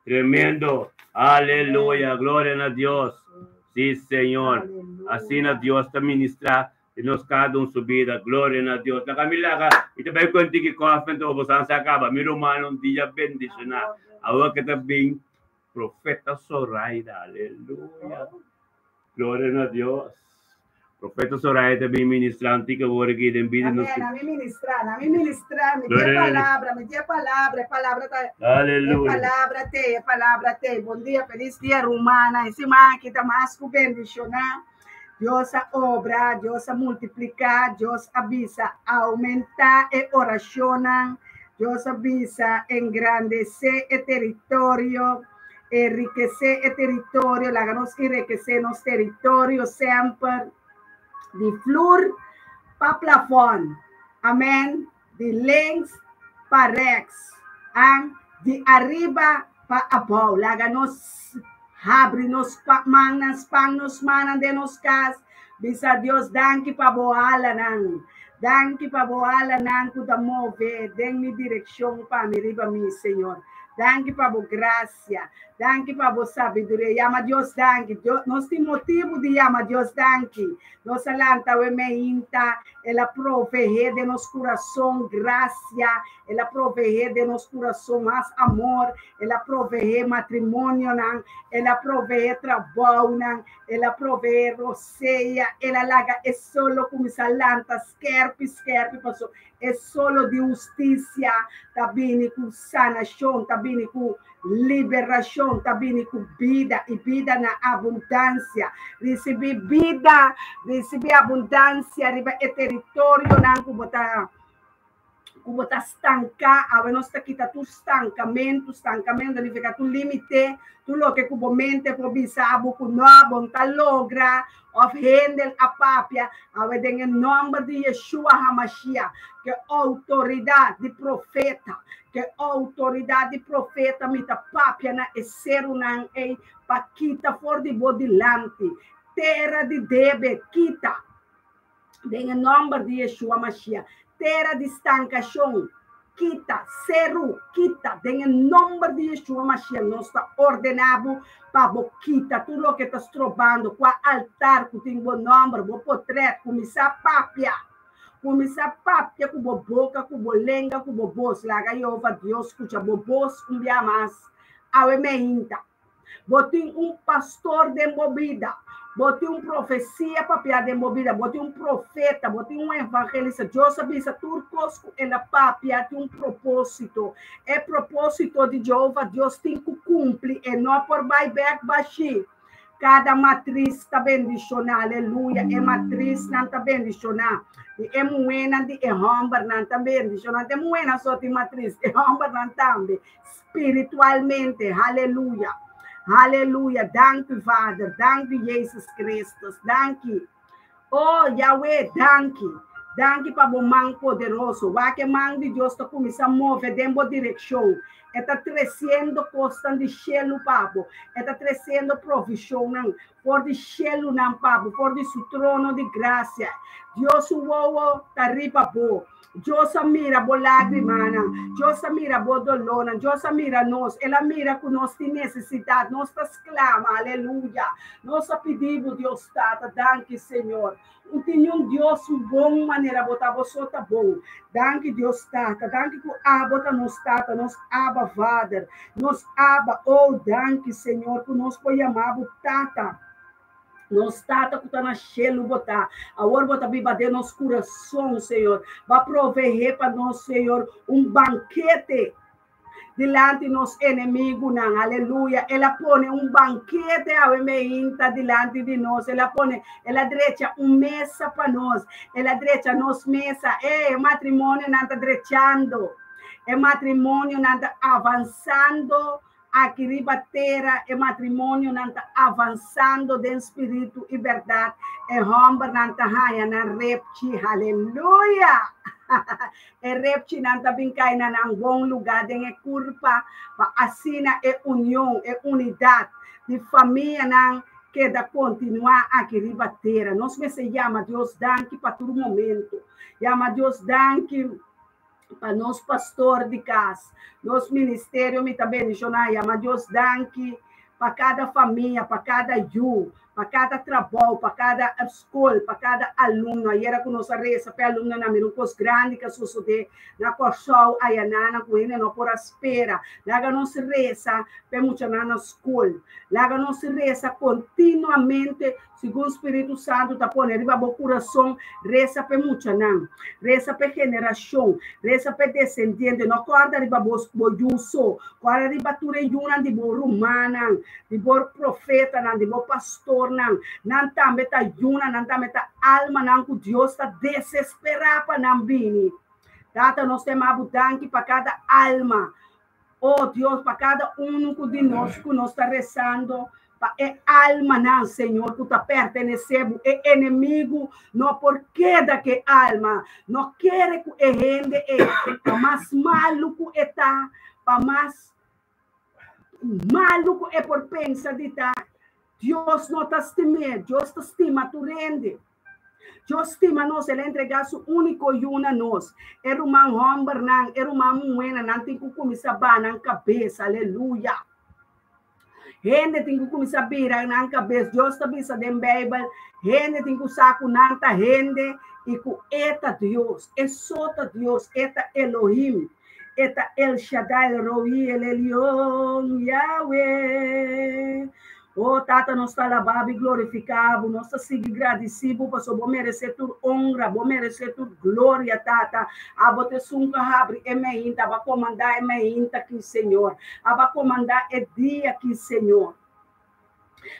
S1: Tremendo. Aleluya. Gloria na Dios. Si, Señor. Asina Dios ta ministra di nos cada un su bida. Gloria na Dios. Laga mi laga, mi ta bai cu un tiki koffie, anto bo san sa caba. Mi ruman un dia bendiciona. Awor ke ta bin Profeta Zoraida, aleluya. Gloria na Dios. Profeta Zoraida bin ministra anti que word aquí den vida nos.
S2: Amén, a mi ministra, a mi ministra, mi tiene palabra, mi tiene palabra, e palabra ta.
S1: Aleluya.
S2: E palabra te, e palabra te. Bon dia, feliz dia, rumana. E semana aquí ta mas ku bendiciona. Dios a obra, Dios a multiplica, Dios a bisa aumenta e oracionnan, Dios a bisa engrandece e teritorio, enriquece e teritorio, laga nos enriquece nos teritorio semper, di flur pa plafon, amen, di links pa rechts, an, di ariba pa abou. Laga nos habri nos mannan, span nos mannan den nos kas, bisa Dios danki pa bo alanan, danki pa bo alanan ku ta move den mi direkshon pa mi riba mi, Señor. Danki pa bo grasia. Danki pa bo sabiduria. Yama Dios danki. Dios, nos tin motibu di yama Dios danki. Nos a lanta awe meinta. El a proveé den nos kurason grasia. El a proveé den nos kurason mas amor. El a proveé matrimonionan. El a proveé trabounan. El a proveé rosea. El a laga e solo kuminsá lanta skerpi skerpi paso e solo di hustisia ta bini ku sanashon, ta bini ku liberashon, ta bini ku bida i bida na abundansia. Risibí bida, risibí abundansia riba e teritorionan ku bo ta ku bo ta stanká. Awe nos ta kita tur stankamentu. Stankamentu ta nifiká tur límite, tur loke ku bo mente por bisa bo ku no, bo no ta logra òf hende a papia. Awe den e nòmber di Yeshua HaMashiach, ku e outoridat di profeta, ku e outoridat di profeta mi ta papia na e serunan ei pa kita for di bo dilanti. Tera di debe, kita! Den e nòmber di Yeshua Mashiach. Tera di stankashon, kita. Seru, kita. Den e nòmber di Yeshua Mashiach nos ta ordená bo pa bo kita tur loke ta strobando. Kua altar ku tin bo nòmber, bo potrèt, kuminsá papia. Kuminsá papia ku bo boka, ku bo lenga, ku bo bos. Laga Yehova Dios skucha bo bos un bia mas. Awe meinta. Bo tin un pastor den bo bida. Bo tin un profesia papiá den bo bida. Bo tin un profeta. Bo tin un evangelista. Dios a bisa tur kos ku el a papia tin un propósito. E propósito di Jehová Dios tin ku kumpli. E no por bai bèk bashí. Kada matris ta bendishoná. Aleluya. E matrisnan ta bendishoná. Di e muhénan, di e hòmbernan ta bendishoná. E muhénan so tin matris, e hòmbernan tambe. Spiritualmente, haleluya. Haleluya. Danki, Vader. Danki, Jezus Christus. Danki. Oh, Yahweh, danki. Danki pa bo man poderoso. Wak e man di Dios ta kuminsá move den bo direkshon. E ta tresiendo kosnan di shelu pa bo. E ta tresiendo provishonnan for di shelunan pa bo, for di su trono di grasia. Dios su wowo ta riba bo. Dios a mira bo lágrimanan. Dios a mira bo dolónan. Dios a mira nos. El a mira ku nos tin nesesidat. Nos ta sklama. Aleluya. Nos a pidi bo, Dios Tata. Danki, Señor. Un tin niun Dios un bon manera bo ta. Bo so ta bon. Danki, Dios Tata. Danki ku abo ta nos Tata, nos Abba Vader, nos Abba. Oh, danki, Señor, ku nos por yama bo Tata. Nos Tata ku ta na shelu bo ta. Awor bo ta biba den nos kurason, Señor. Bo a proveé pa nos, Señor, un bankete dilanti nos enemigunan. Aleluya. El a pone un bankete awe meinta dilanti di nos. El a pone, el a drecha un mesa pa nos. El a drecha nos mesa. E matrimonionan ta drechando. E matrimonionan ta avansando. Aki riba tera e matrimonionan ta avansando den spiritu i bèrdat, e hòmbernan ta haña nan repchi, haleluya! E repchinan ta bin kai na nan bon lugá den e kurpa pa asina e union, e unidat di famianan keda kontinuá aki riba tera. Nos mester yama Dios danki pa tur momento. Yama Dios danki. Pa nos pastor di kas, nos ministerio mi ta bendishoná, yama Dios danki pa kada famia, pa kada yu, pa kada trabou, pa kada skol, pa kada alumno. Ayera ku nos a resa pa e alumnonan, mira un kos grandi ku a sosodé na Kòrsou ayananan ku hende no por a spera. Laga nos resa pa e muchanan na skol. Laga nos resa kontinuamente. Segun Spiritu Santu ta pone riba bo kurason, resa p'e muchanan, resa p'e generashon, resa p'e desendiente. No kòrda riba bo bo yu so, kòrda riba tur e yunan di bo rumannan, di bo profetanan, di bo pastornan. Nan tambe ta yunan, nan tambe ta almanan ku Dios ta desesperá pa nan bini. Tata, nos ta yama bo danki pa kada alma. Oh Dios, pa kada unu ku di nos ku nos ta resando pa e almanan, Señor, ku ta pertenesé bo, e enemigu no por keda ku e alma, no kere ku e hende ei, pa mas malu ku e ta, pa mas malu ku e por pensa di ta, Dios no ta stim'é, Dios ta stima tur hende. Dios stima nos, el a entregá su úniko Yu na nos. E ruman hòmbernan, e ruman muhénan, nan tin ku kuminsá baha nan kabes. Aleluya! Hende tin ku kuminsá bira nan kabes. Dios ta bisa den Beibel, hende tin ku sa ku nan ta hende i ku e ta Dios. E so ta Dios, e ta Elohim, e ta El Shaddai, El Roi, El Elyon, Yahweh. O Tata, nos ta alabá bo i glorifiká bo. Nos ta sigui gradisí bo pasobra bo meresé tur onra, bo meresé tur gloria, Tata. Abo ta esun ku a habri e meinta, abo a komandá e meinta aki, Señor. Abo a komandá e dia aki, Señor,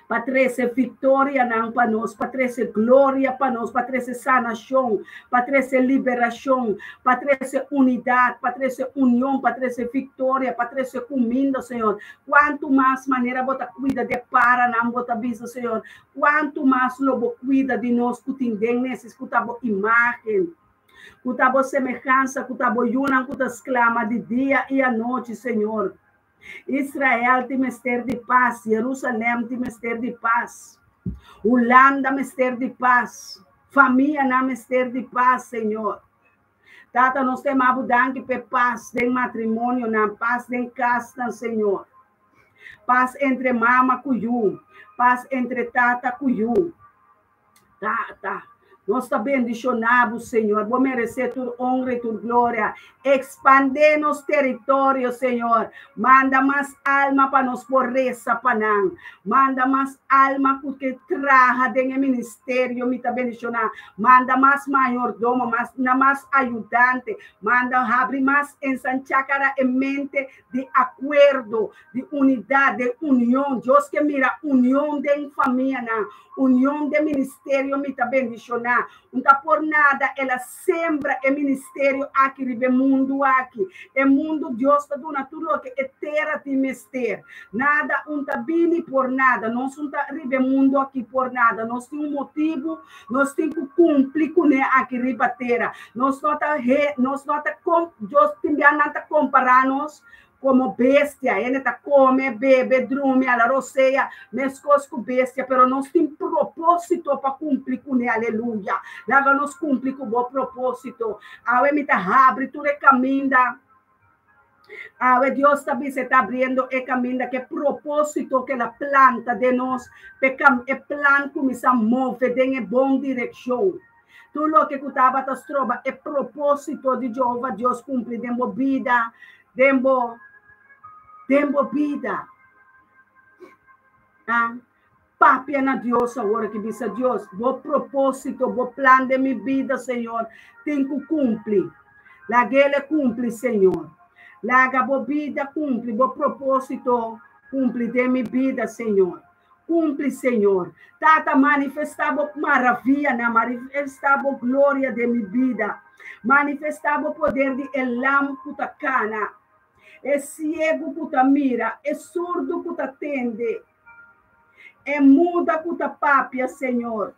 S2: pa trese viktorianan pa nos, pa trese gloria pa nos, pa trese sanashon, pa trese liberashon, pa trese unidat, pa trese union, pa trese viktoria, pa trese kuminda, Señor. Kuantu mas manera bo ta kuida di e paranan, bo ta bisa, Señor, kuantu mas lo bo kuida di nos ku tin den nesis, ku ta bo imágen, ku ta bo semehansa, ku ta bo yunan ku ta sklama di dia i anochi, Señor. Israel tin mester di pas, Jerusalèm tin mester di pas, Hulanda mester di pas, famianan mester di pas, Señor. Tata, nos ta yama bo danki p'e pas den matrimonionan, pas den kasnan, Señor. Pas entre mama ku yu, pas entre tata ku yu. Tata, nos ta bendishoná bo, Señor. Bo meresé tur honra i tur gloria. Ekspandé nos teritorio, Señor. Manda mas alma pa nos por resa pa nan. Manda mas alma ku ke traha den e ministerio, mi ta bendishoná. Manda mas mayordomo, mas na mas ayudante. Manda habri mas ensanchá kara e mente di akuerdo, di unidat, den union. Dios ke mira union den famianan, union den ministerio, mi ta bendishoná. Un ta por nada el a sembra e ministerio aki riba e mundu aki. E mundu Dios ta duna tur loke e tera tin mester. Nada un ta bini por nada. Nos un ta riba e mundu aki por nada. Nos tin un motibu, nos tin ku kumpli kuné aki riba tera. Nos no ta he, nos no ta kom, Dios tin bia nan ta kompará nos Komo bestia, hende ta kome, bebe, drumi, ala rosea, meskos ku bestia, pero nos tin propósito pa kumpli kuné, aleluya. Laga nos kumpli ku bo propósito. Awe mi ta habri tur e kaminda. Awe Dios ta bisa e ta abriendo e kaminda ku e propósito ku el a planta den nos, pa e plan kuminsá move den e bon direkshon. Tur loke ku tabata stroba e propósito di Jehova Dios kumpli den bo bida, den bo den bo bida. Ah, papia na Dios awor ki bisa Dios, bo propósito, bo plan den mi bida, Señor, tin ku kumpli. Lag'el e kumpli, Señor. Laga bo bida kumpli, bo propósito kumpli den mi bida, Señor. Cumpli, Señor. Tata, manifestá bo maravianan, manifestá bo gloria den mi bida. Manifestá bo poder di e lam cu ta cana, e ciego cu ta mira, e surdu cu ta tende, e muda cu ta papia, Señor.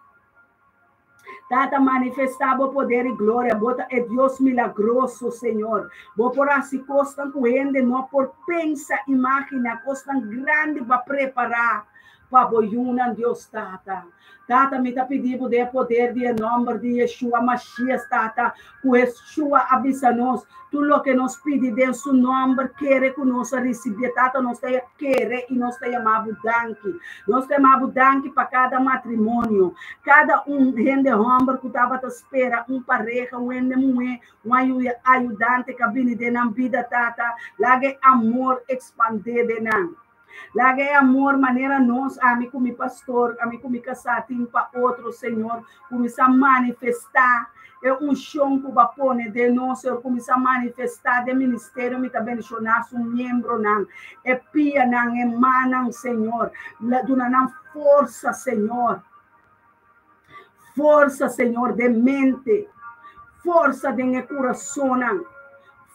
S2: Tata, manifestá bo poder i gloria. Bo ta e Dios milagroso, Señor. Bo por hasi kosnan ku hende no por pensa, imaginá, kosnan grandi pa prepará pa bo yunan, Dios Tata. Tata, mi ta pidi bo den e poder di e nòmber di Yeshua Mashias, Tata, ku Yeshua a bisa nos, tur loke nos pidi den su nòmber, kere ku nos a risibié. Tata, nos ta kere i nos ta yama bo danki. Nos ta yama bo danki pa kada matrimonio, kada un hende hòmber ku tabata spera un pareha, un hende muhé, un ayudante ku a bini den nan bida, Tata. Laga e amor ekspandé den nan. Laga e amor manera nos, ami ku mi pastor, ami ku mi kasá tin pa otro, Señor, kuminsá manifestá e unshon ku bo a pone den nos, Señor, kuminsá manifestá den ministerio. Mi ta bendishoná su miembronan, e pianan, e mannan, Señor. Duna nan forsa, Señor. Forsa, Señor, den mente, forsa den e kurasonnan,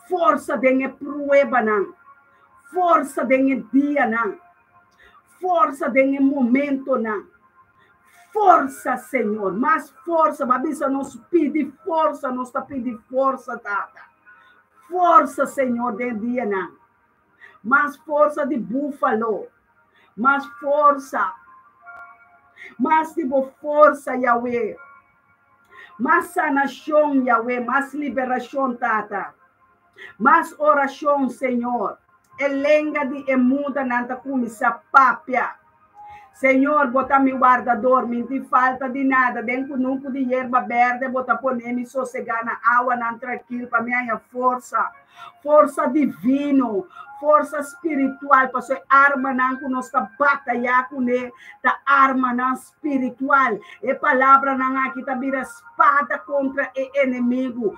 S2: forsa den e pruebanan. Forsa den e dianan. Forsa den e momentonan. Forsa, Señor. Mas forsa. Bo a bisa nos pidi forsa. Nos ta pidi forsa, Tata. Forsa, Señor, den e dianan. Mas forsa di búfalo. Mas forsa. Mas di bo forsa, Yahweh. Mas sanashon, Yahweh, mas liberashon, Tata. Mas orashon, Señor. E lenga di e mudanan ta kuminsá papia. Señor, bo ta mi wardador, mi n'tin falta di nada. Den kunuku di yerba berde bo ta pone mi sosegá na awanan trankil pa mi haña forsa, forsa divino, forsa spiritual, pasobra e armanan ku nos ta batayá kuné ta armanan spiritual. E palabranan aki ta bira spada kontra e enemigu,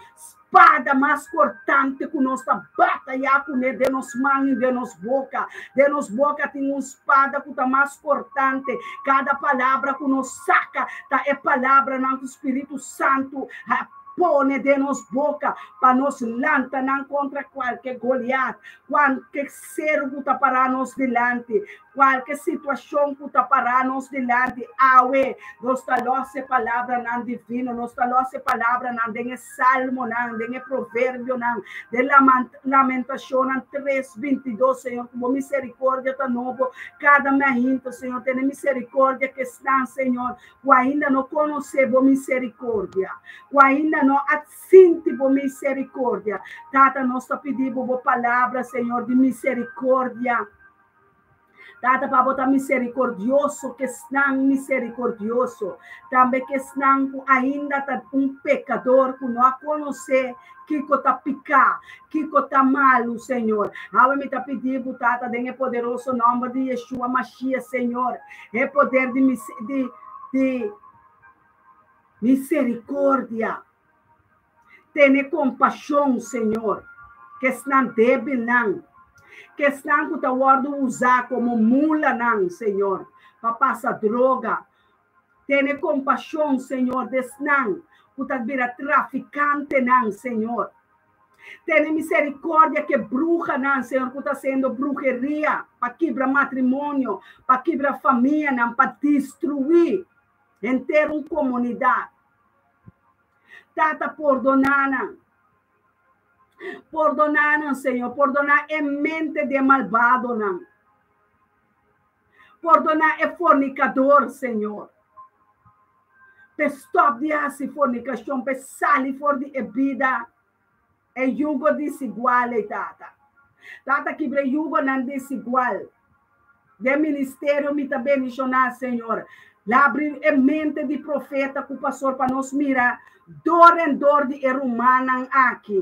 S2: Spada mas kortante ku nos ta batayá kuné den nos man i den nos boka. Den nos boka tin un spada ku ta mas kortante. Kada palabra ku nos saka ta e palabranan ku Spiritu Santu a pone den nos boka pa nos lanta nan kontra kualke Goliat, kualke seru ku ta pará nos dilanti. Kualke situashon ku ta pará nos dilanti awe, nos ta lòs e palabranan divino, nos ta lòs e palabranan den e Salmonan, den e Proverbionan, den Lamentashonnan tres, bintidos, Señor, ku bo miserikordia ta nobo kada mainta, Señor, tene miserikordia ku esnan, Señor, ku ainda no konosé bo miserikordia, ku ainda no a sinti bo miserikordia. Tata, nos ta pidi bo bo palabra, Señor, di miserikordia. Tata, pa bo ta miserikordioso ku esnan miserikordioso, tambe ku esnan ku ainda ta un pekador ku no a konosé kiko ta piká, kiko ta malu, Señor. Awe mi ta pidi bo, Tata, den e poderoso nòmber di Yeshua Mashiach, Señor, e poder di di di miserikordia. Tene kompashon, Señor, ku esnan débilnan, ku esnan ku ta wòrdu usá komo mulanan, Señor, pa pasa droga. Tene kompashon, Señor, di esnan ku ta bira trafikantenan, Señor. Tene miserikòrdia ku e bruhanan, Señor, ku ta hasiendo bruheria pa kibra matrimonio, pa kibra famianan, pa destruí henter un komunidat. Tata, pordoná nan. Pordoná nan, Señor. Pordoná e mente di e malbadonan. Pordoná e fornicador, Señor. P'e stòp di hasi fornikashon, p'e sali for di e bida, e yugo desigual ei, Tata. Tata, kibra e yugonan desigual. Den ministerio mi ta bendishoná, Señor. Labri e mente di profeta ku pastor pa nos mira dor en dor di e rumannan aki,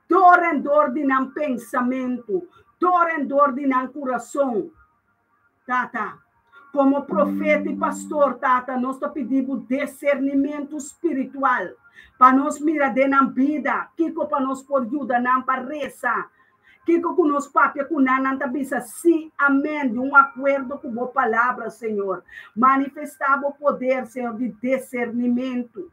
S2: dor en dor di nan pensamentu, dor en dor di nan kurason. Tata, komo profeta i pastor, Tata, nos ta pidi bo desernimentu spiritual pa nos mira den nan bida kiko pa nos por yuda nan pa resa. Kiko ku nos papia ku nan, nan ta bisa sí, amèn, di un akuerdo ku bo palabra, Señor. Manifestá bo poder, Señor, di desernimentu.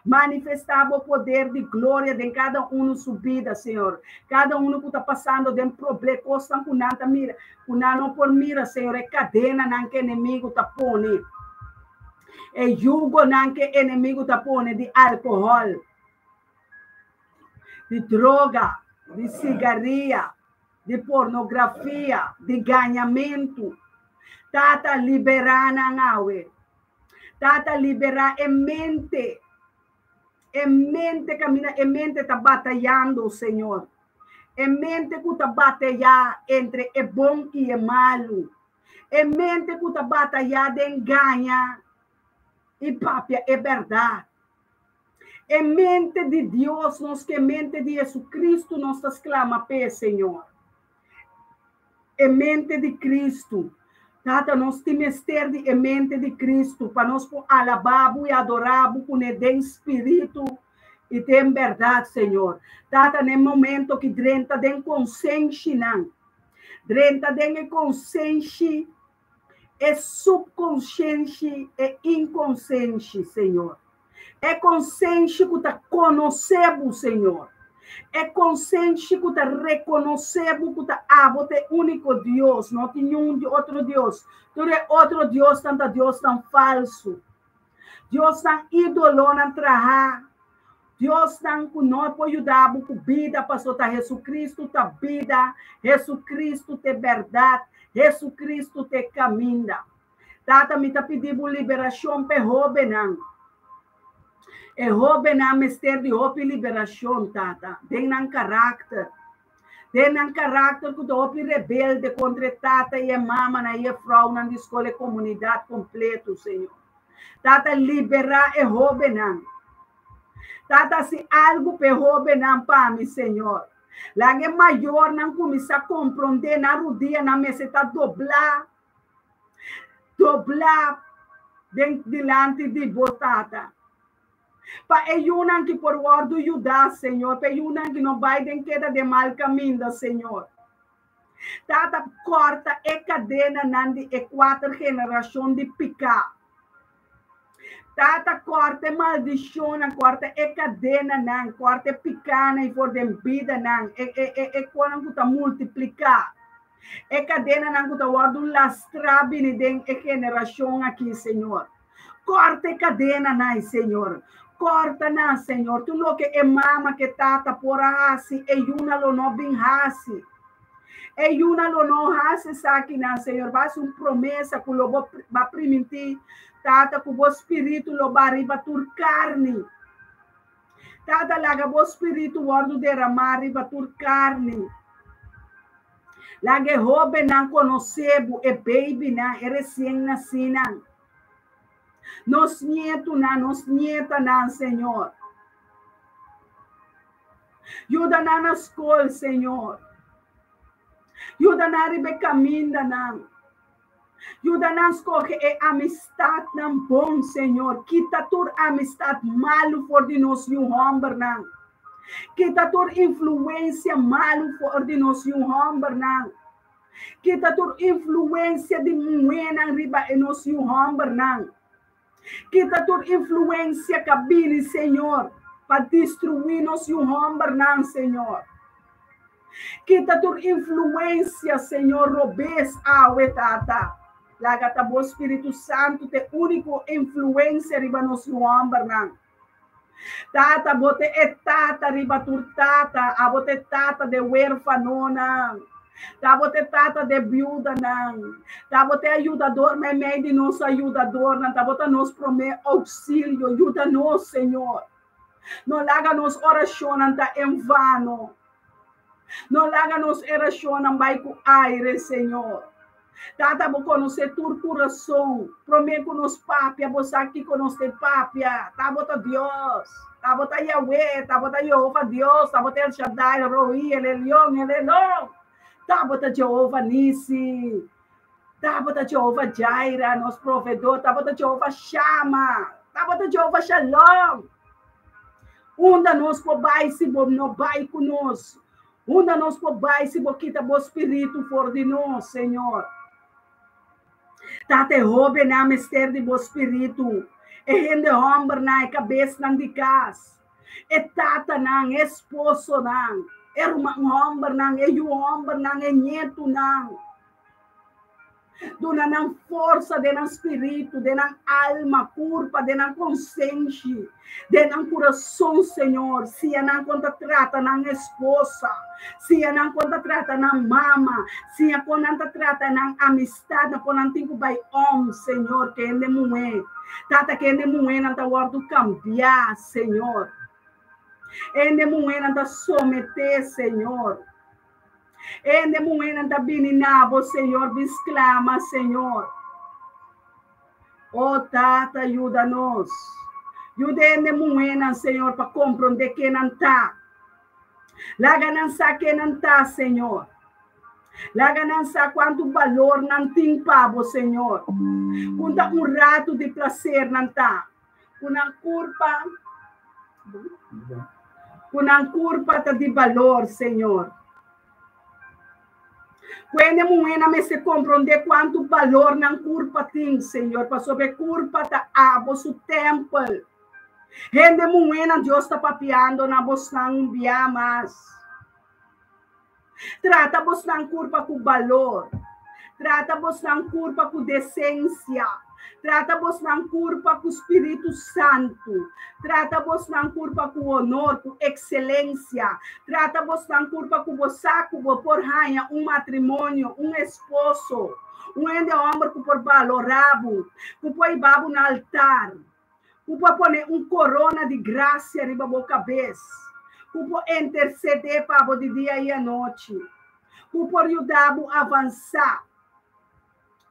S2: Manifestá bo poder di gloria den kada unu su bida, Señor. Kada unu ku ta pasando den proble, kosnan ku nan ta mira, ku nan no por mira, Señor, e kadenanan ku enemigu ta pone, e yugonan ku enemigu ta pone di alkohòl. di droga, di sigaria, di pornografia, di gañamentu. Tata, liberá nan awe. Tata, liberá e mente. E mente kaminda e mente ta batayando, Señor. E mente ku ta batayá entre e bon i e malu. E mente ku ta batayá den gaña i papia e bèrdat. E mente di Dios nos ke mente di Jesucristo nos ta sklama p'e, Señor. E mente di Cristo. Tata, nos tin mester di e mente di Cristo pa nos por alabá Bo i adorá Bo kuné den spiritu i den bèrdat, Señor. Tata, na e momento ki drenta den konsenshinan, drenta den e konsenshi e subkonsienshi, e inkonsenshi, Señor. E konsenshi ku ta konosé bo, Señor. E konsenshi ku ta rekonosé bo ku ta abo ta e úniko Dios, no tin niun otro Dios. Tur e otro diosnan ta diosnan falsu, diosnan ídolonan trahá, diosnan ku no por yuda bo ku bida, pasobra ta Hesukristu ta bida, Hesukristu ta e bèrdat, Hesukristu ta e kaminda. Tata, mi ta pidi bo liberashon pa e hóbennan. E hóbennan mester di hopi liberashon, Tata, den nan karakter. Den nan karakter ku ta hopi rebelde kontra e tata i e mamanan i e vrounan di skol, e komunidat kompleto, Señor. Tata, liberá e hóbennan. Tata, hasi algu pa e hóbennan pa mi, Señor. Laga e mayornan kuminsá komprondé nan rudianan mester ta doblá, doblá den dilanti di bo, Tata. Pa e yunan ki por wòrdu yudá, Señor, pa e yunan ki no bai den keda den mal kaminda, Señor. Tata, kòrta e kadenanan di e kuater generashon di piká. Tata, kòrta e maldishonnan, kòrta e kadenanan, kòrta e pikánan i for den bidanan, e, e, e, e konan ku ta multipliká. E kadenanan ku ta wòrdu lastrá bini den e generashon aki, Señor. Kòrta e kadenanan, Señor. Kòrta nan, Señor. Tur loke e mama ku e tata por a hasi, e yunan lo no bin hasi. E yunan lo no hasi esakinan, Señor. Bo a hasi un promesa ku lo bo a primintí, Tata, ku bo spiritu lo ba riba tur karni. Tata, laga bo spiritu wòrdu deramá riba tur karni. Laga e hóbennan konosé bo, e beibinan, e resien nasínan, nos nietunan, nos nietanan, Señor. Yuda nan na skol, Señor. Yuda nan riba e kamindanan. Yuda nan skohe e amistatnan bon, Señor. Kita tur amistat malu for di nos yu hòmbernan. Kita tur influensia malu for di nos yu hòmbernan. Kita tur influensia di muhénan riba e nos yu hòmbernan. Kita tur influensia ka bini, Señor, pa destruí nos yu hòmbernan, Señor. Kita tur influensia, Señor, robes awe, Tata. Laga ta bo Spiritu Santu ta e úniko influensia riba nos yu hòmbernan. Tata, bo ta e tata riba tur tata, abo ta e tata de wérfanonan, ta bo ta e tata de biudanan, ta bo ta e ayudador meimei di nos ayudadornan, ta bo ta nos promé ouksilio. Yuda nos, Señor. No laga nos orashonnan ta en vano. No laga nos erashonnan bai ku aire, Señor. Tata, bo konosé tur kurason. Promé ku nos papia, bo sa kiko nos te papia. Ta bo ta Dios. Ta bo ta Yahweh. Ta bo ta Yehova Dios. Ta bo ta El Shaddai, El Rohi, El Elyon, El Elon. Ta bo ta Jehova Nisi. Ta bo ta Jehova Jireh, nos proveedor. Ta bo ta Jehova Shammah. Ta bo ta Jehova Shalom. Unda nos por bai si bo no bai ku nos? Unda nos por bai si bo kita bo spiritu for di nos, Señor? Tata, e hóbennan mester di bo spiritu, e hende hòmbernan, e kabesnan di kas, e tatanan, e esposonan, e ruman hòmbernan, e yu hòmbernan, e ñetunan. Duna nan forsa den nan spiritu, den nan alma, kurpa, den nan konsenshi, den nan kurason, Señor. Siña nan kon ta trata nan esposa, siña nan kon ta trata nan mama, siña kon nan ta trata nan amistatnan, kon nan tin ku bai om, Señor, ku hende muhé. Tata, ku hende muhénan ta wòrdu kambiá, Señor. Hende muhénan ta someté, Señor. Hende muhénan ta bini na bo, Señor, bin sklama, Señor. O Tata, yuda nos. Yuda hende muhénan, Señor, pa komprondé ke nan ta. Laga nan sa ke nan ta, Señor. Laga nan sa kuantu balor nan tin pa bo, Señor. Kun ta un ratu di plaser nan ta. Ku nan kurpa, ku nan kurpa ta di balor, Señor. Ku hende muhénan mester komprondé kuantu balor nan kurpa tin, Señor, pasobra e kurpa ta abo su tèmpel. Hende muhénan, Dios ta papiando na bosnan un bia mas. Trata bosnan kurpa ku balor. Trata bosnan kurpa ku desensia. Trata bosnan kurpa ku Spiritu Santu. Trata bosnan kurpa ku honor, ku ekselensia. Trata bosnan kurpa ku bo sa ku bo por haña un matrimonio, un esposo, un hende hòmber ku por balorá bo, ku por hiba bo na altar. Ku por pone un korona di grasia riba bo kabes. Ku por intersedé pa bo di dia i anochi. Ku por yuda bo avansá.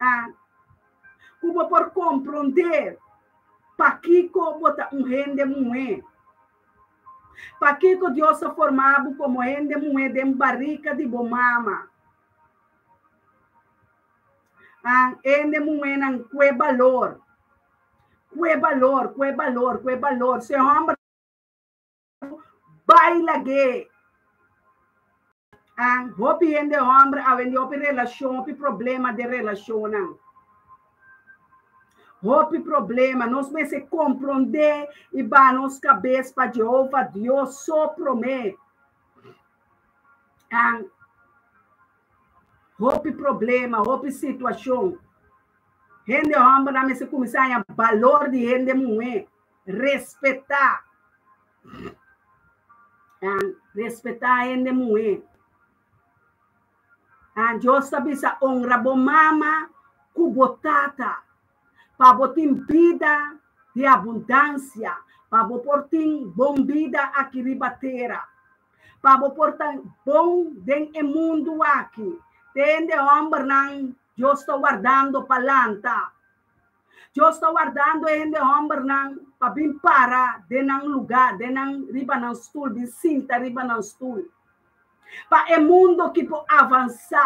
S2: Ah, ku bo por komprondé pakiko bo ta un hende muhé. Pakiko Dios a forma bo komo hende muhé den barika di bo mama. Ah, hende muhénan kue balor. Kue balor, kue balor, kue balor. Si e hòmber bai lag'é. Ah, hopi hende hòmber awendia hopi relashon, hopi problema den relashonnan. Hopi problema. Nos mester komprondé i baha nos kabes pa Jehova Dios so promé. Ah, hopi problema, hopi situashon. Hende hòmbernan mester kuminsá haña balor di hende muhé, respetá. Respetá hende muhé. Dios ta bisa honra bo mama ku bo tata pa bo tin bida di abundansia, pa bo por tin bon bida aki riba tera, pa bo por ta bon den e mundu aki. Te hende hòmbernan Dios ta wardando pa lanta. Dios ta wardando e hende hòmbernan pa bin para den nan lugá, den nan riba nan stul, bin sinta riba nan stul. Pa e mundo ki por avansá,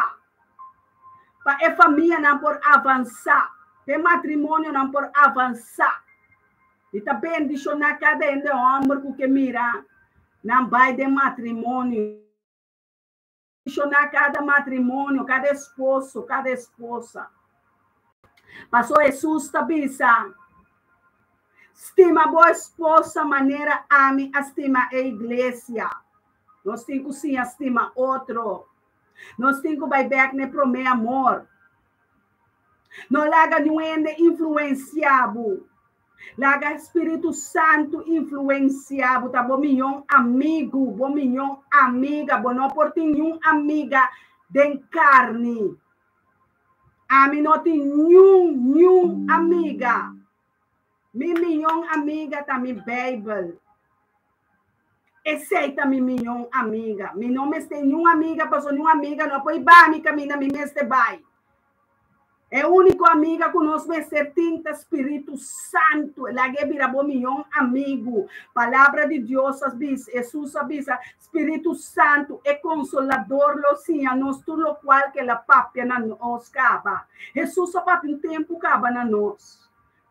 S2: pa e famianan por avansá, pa e matrimonionan por avansá. Mi ta bendishoná kada hende hòmber ku ke mira nan bai den matrimonio. Bendishoná kada matrimonio, kada esposo, kada esposa. Paso Hesus ta bisa, Stima bo esposa manera ami a stima e iglesia. Nos tin ku siña stima otro. Nos tin ku bai bèk na e promé amor. No laga niun hende influensiá bo. Laga Spiritu Santu influensiá bo, ta bo miyon amigu, bo miyon amiga. Bo no por tin niun amiga den karni. Ami no tin niun, niun amiga. Mi miyon amiga ta mi Beibel. Esei ta mi miyon amiga. Mi no mester niun amiga pasobra niun amiga no por hiba mi kaminda mi mester bai. E úniko amiga ku nos mester tin ta Spiritu Santu. Laga e bira bo miyon amigu. Palabra di Dios a bisa, Hesus a bisa, Spiritu Santu, e Konsolador, lo siña nos tur lokual ku el a papia na nos kaba. Hesus a papia un tempu kaba na nos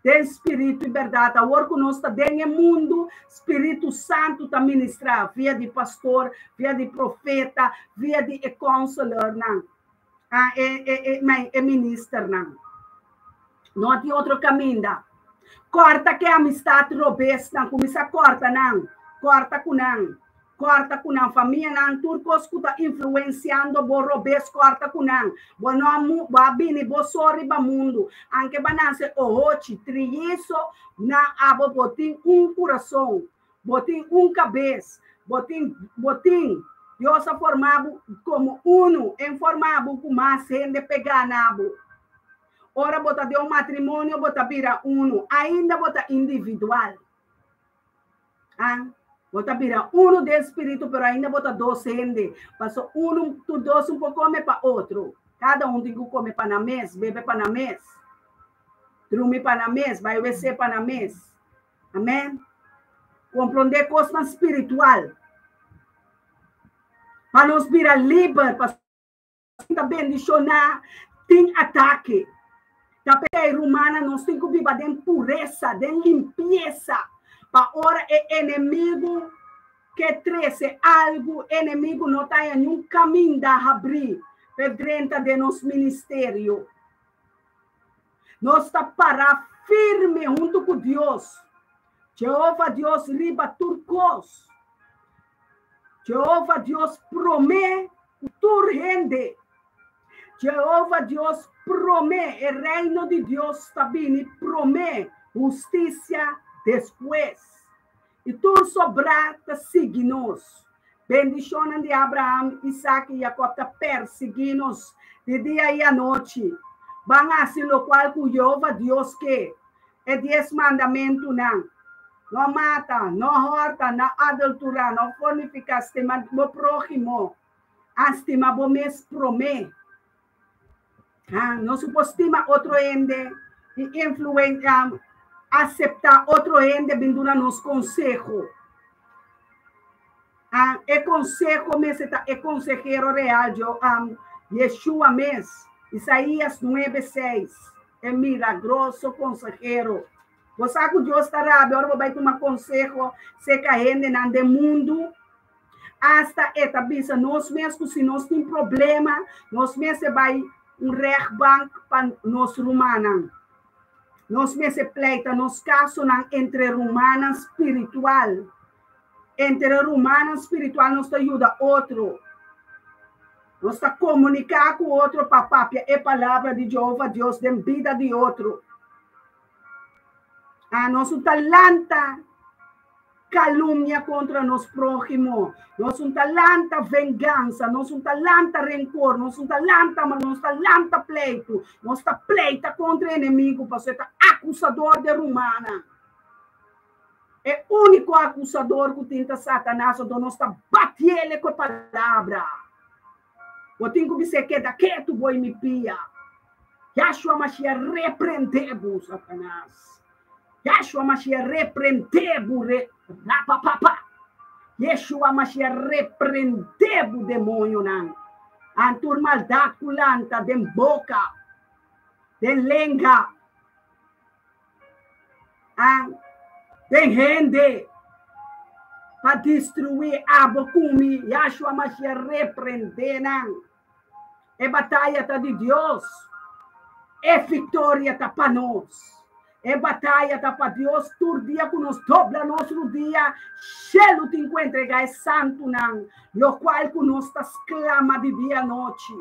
S2: den spiritu i bèrdat. Awor ku nos ta den e mundu, Spiritu Santu ta ministrá via di pastor, via di profeta, via di e kònselornan. Ah, e, e, e, mijn, e ministernan. No tin otro caminda. Corta ke amistad robesnan, cuminsa corta nan, corta cu nan, corta cu nan famianan, tur cos cu ta influenciando bo robes, corta cu nan. Bo no a mu, bo a bini bo so riba mundu, anke ba nace ohochi, triyizo, na abo bo tin un curason, Bo tin un kabes, bo tin, bo tin, Dios a forma bo komo unu, en forma bo ku mas hende pegá na bo. Ora bo ta den un matrimonio bo ta bira unu, ainda bo ta individual. Ah, bo ta bira unu den spiritu, pero ainda bo ta dos hende. Paso unu, tur dos un por kome pa otro. Kada un tin ku kome pa nan mes, bebe pa nan mes, drumi pa nan mes, bai wc pa nan mes. Amen. Komprondé kosnan spiritual. Pa nos bira liber, pa ta bendishoná, tin atake. Ta p'esei, rumannan, nos tin ku biba den puresa, den limpiesa, pa ora e enemigu ke trese algu, enemigu no ta haña niun kaminda habrí p'e drenta den nos ministerio. Nos ta pará firme huntu ku Dios, Jehova Dios riba tur kos. Jehova Dios promé ku tur hende. Jehova Dios promé, e Reino di Dios ta bini promé, hustisia despues. I tur sobrá ta sigui nos. Bendishonnan di Abraham, Isak i Jakòb ta persiguí nos di dia i anochi. Ban hasi lokual ku Yehova Dios ke, e Dies Mandamentunan. No mata, no hòrta, no adulturá, no fornifiká, stima bo próhimo, a stima bo mes promé. Ah, nos por stima otro hende i influen aseptá otro hende bin duna nos konseho. Ah, e konseho mester ta e konsehero real, yo, Yeshua mes. Isaías 9:6, e milagroso konsehero. Bo sa ku Dios ta rabia ora bo bai tuma konseho serka hendenan den mundu? Asta e ta bisa nos mes ku si nos tin problema, nos mester bai un rechtbank pa nos rumannan. Nos mester pleita nos kasonan entre rumannan spiritual. Entre rumannan spiritual nos ta yuda otro. Nos ta komuniká ku otro pa papia e palabra di Jehova Dios den bida di otro. Ah, nos ta lanta calumnia contra nos prójimo. Nos no ta lanta venganza, nos no ta lanta rencor, nos no ta lanta, nos ta lanta pleito, nos ta pleita contra enemigo, pasobra e ta acusador de rumannan. E único acusador cu tin ta Satanás, anto nos ta batiele cu e palabra. Bo tin cu bis'é keda ketu bo i mi pia. Yahshua Mashiach reprende bo, Satanás. Yahshua Mashiach reprende bo re rapapapa. Yeshua Mashiach reprende bo demonionan. An tur maldad cu lanta den boca, den lenga, an den hende pa destrui abo cu mi. Yahshua Mashiach reprende nan. E bataya ta di Dios. E victoria ta pa nos. E bataya ta pa Dios. Tur dia cu nos dobla nos rudia, shelu tin cu entrega e santunan, locual cu nos ta sclama di dia anochi.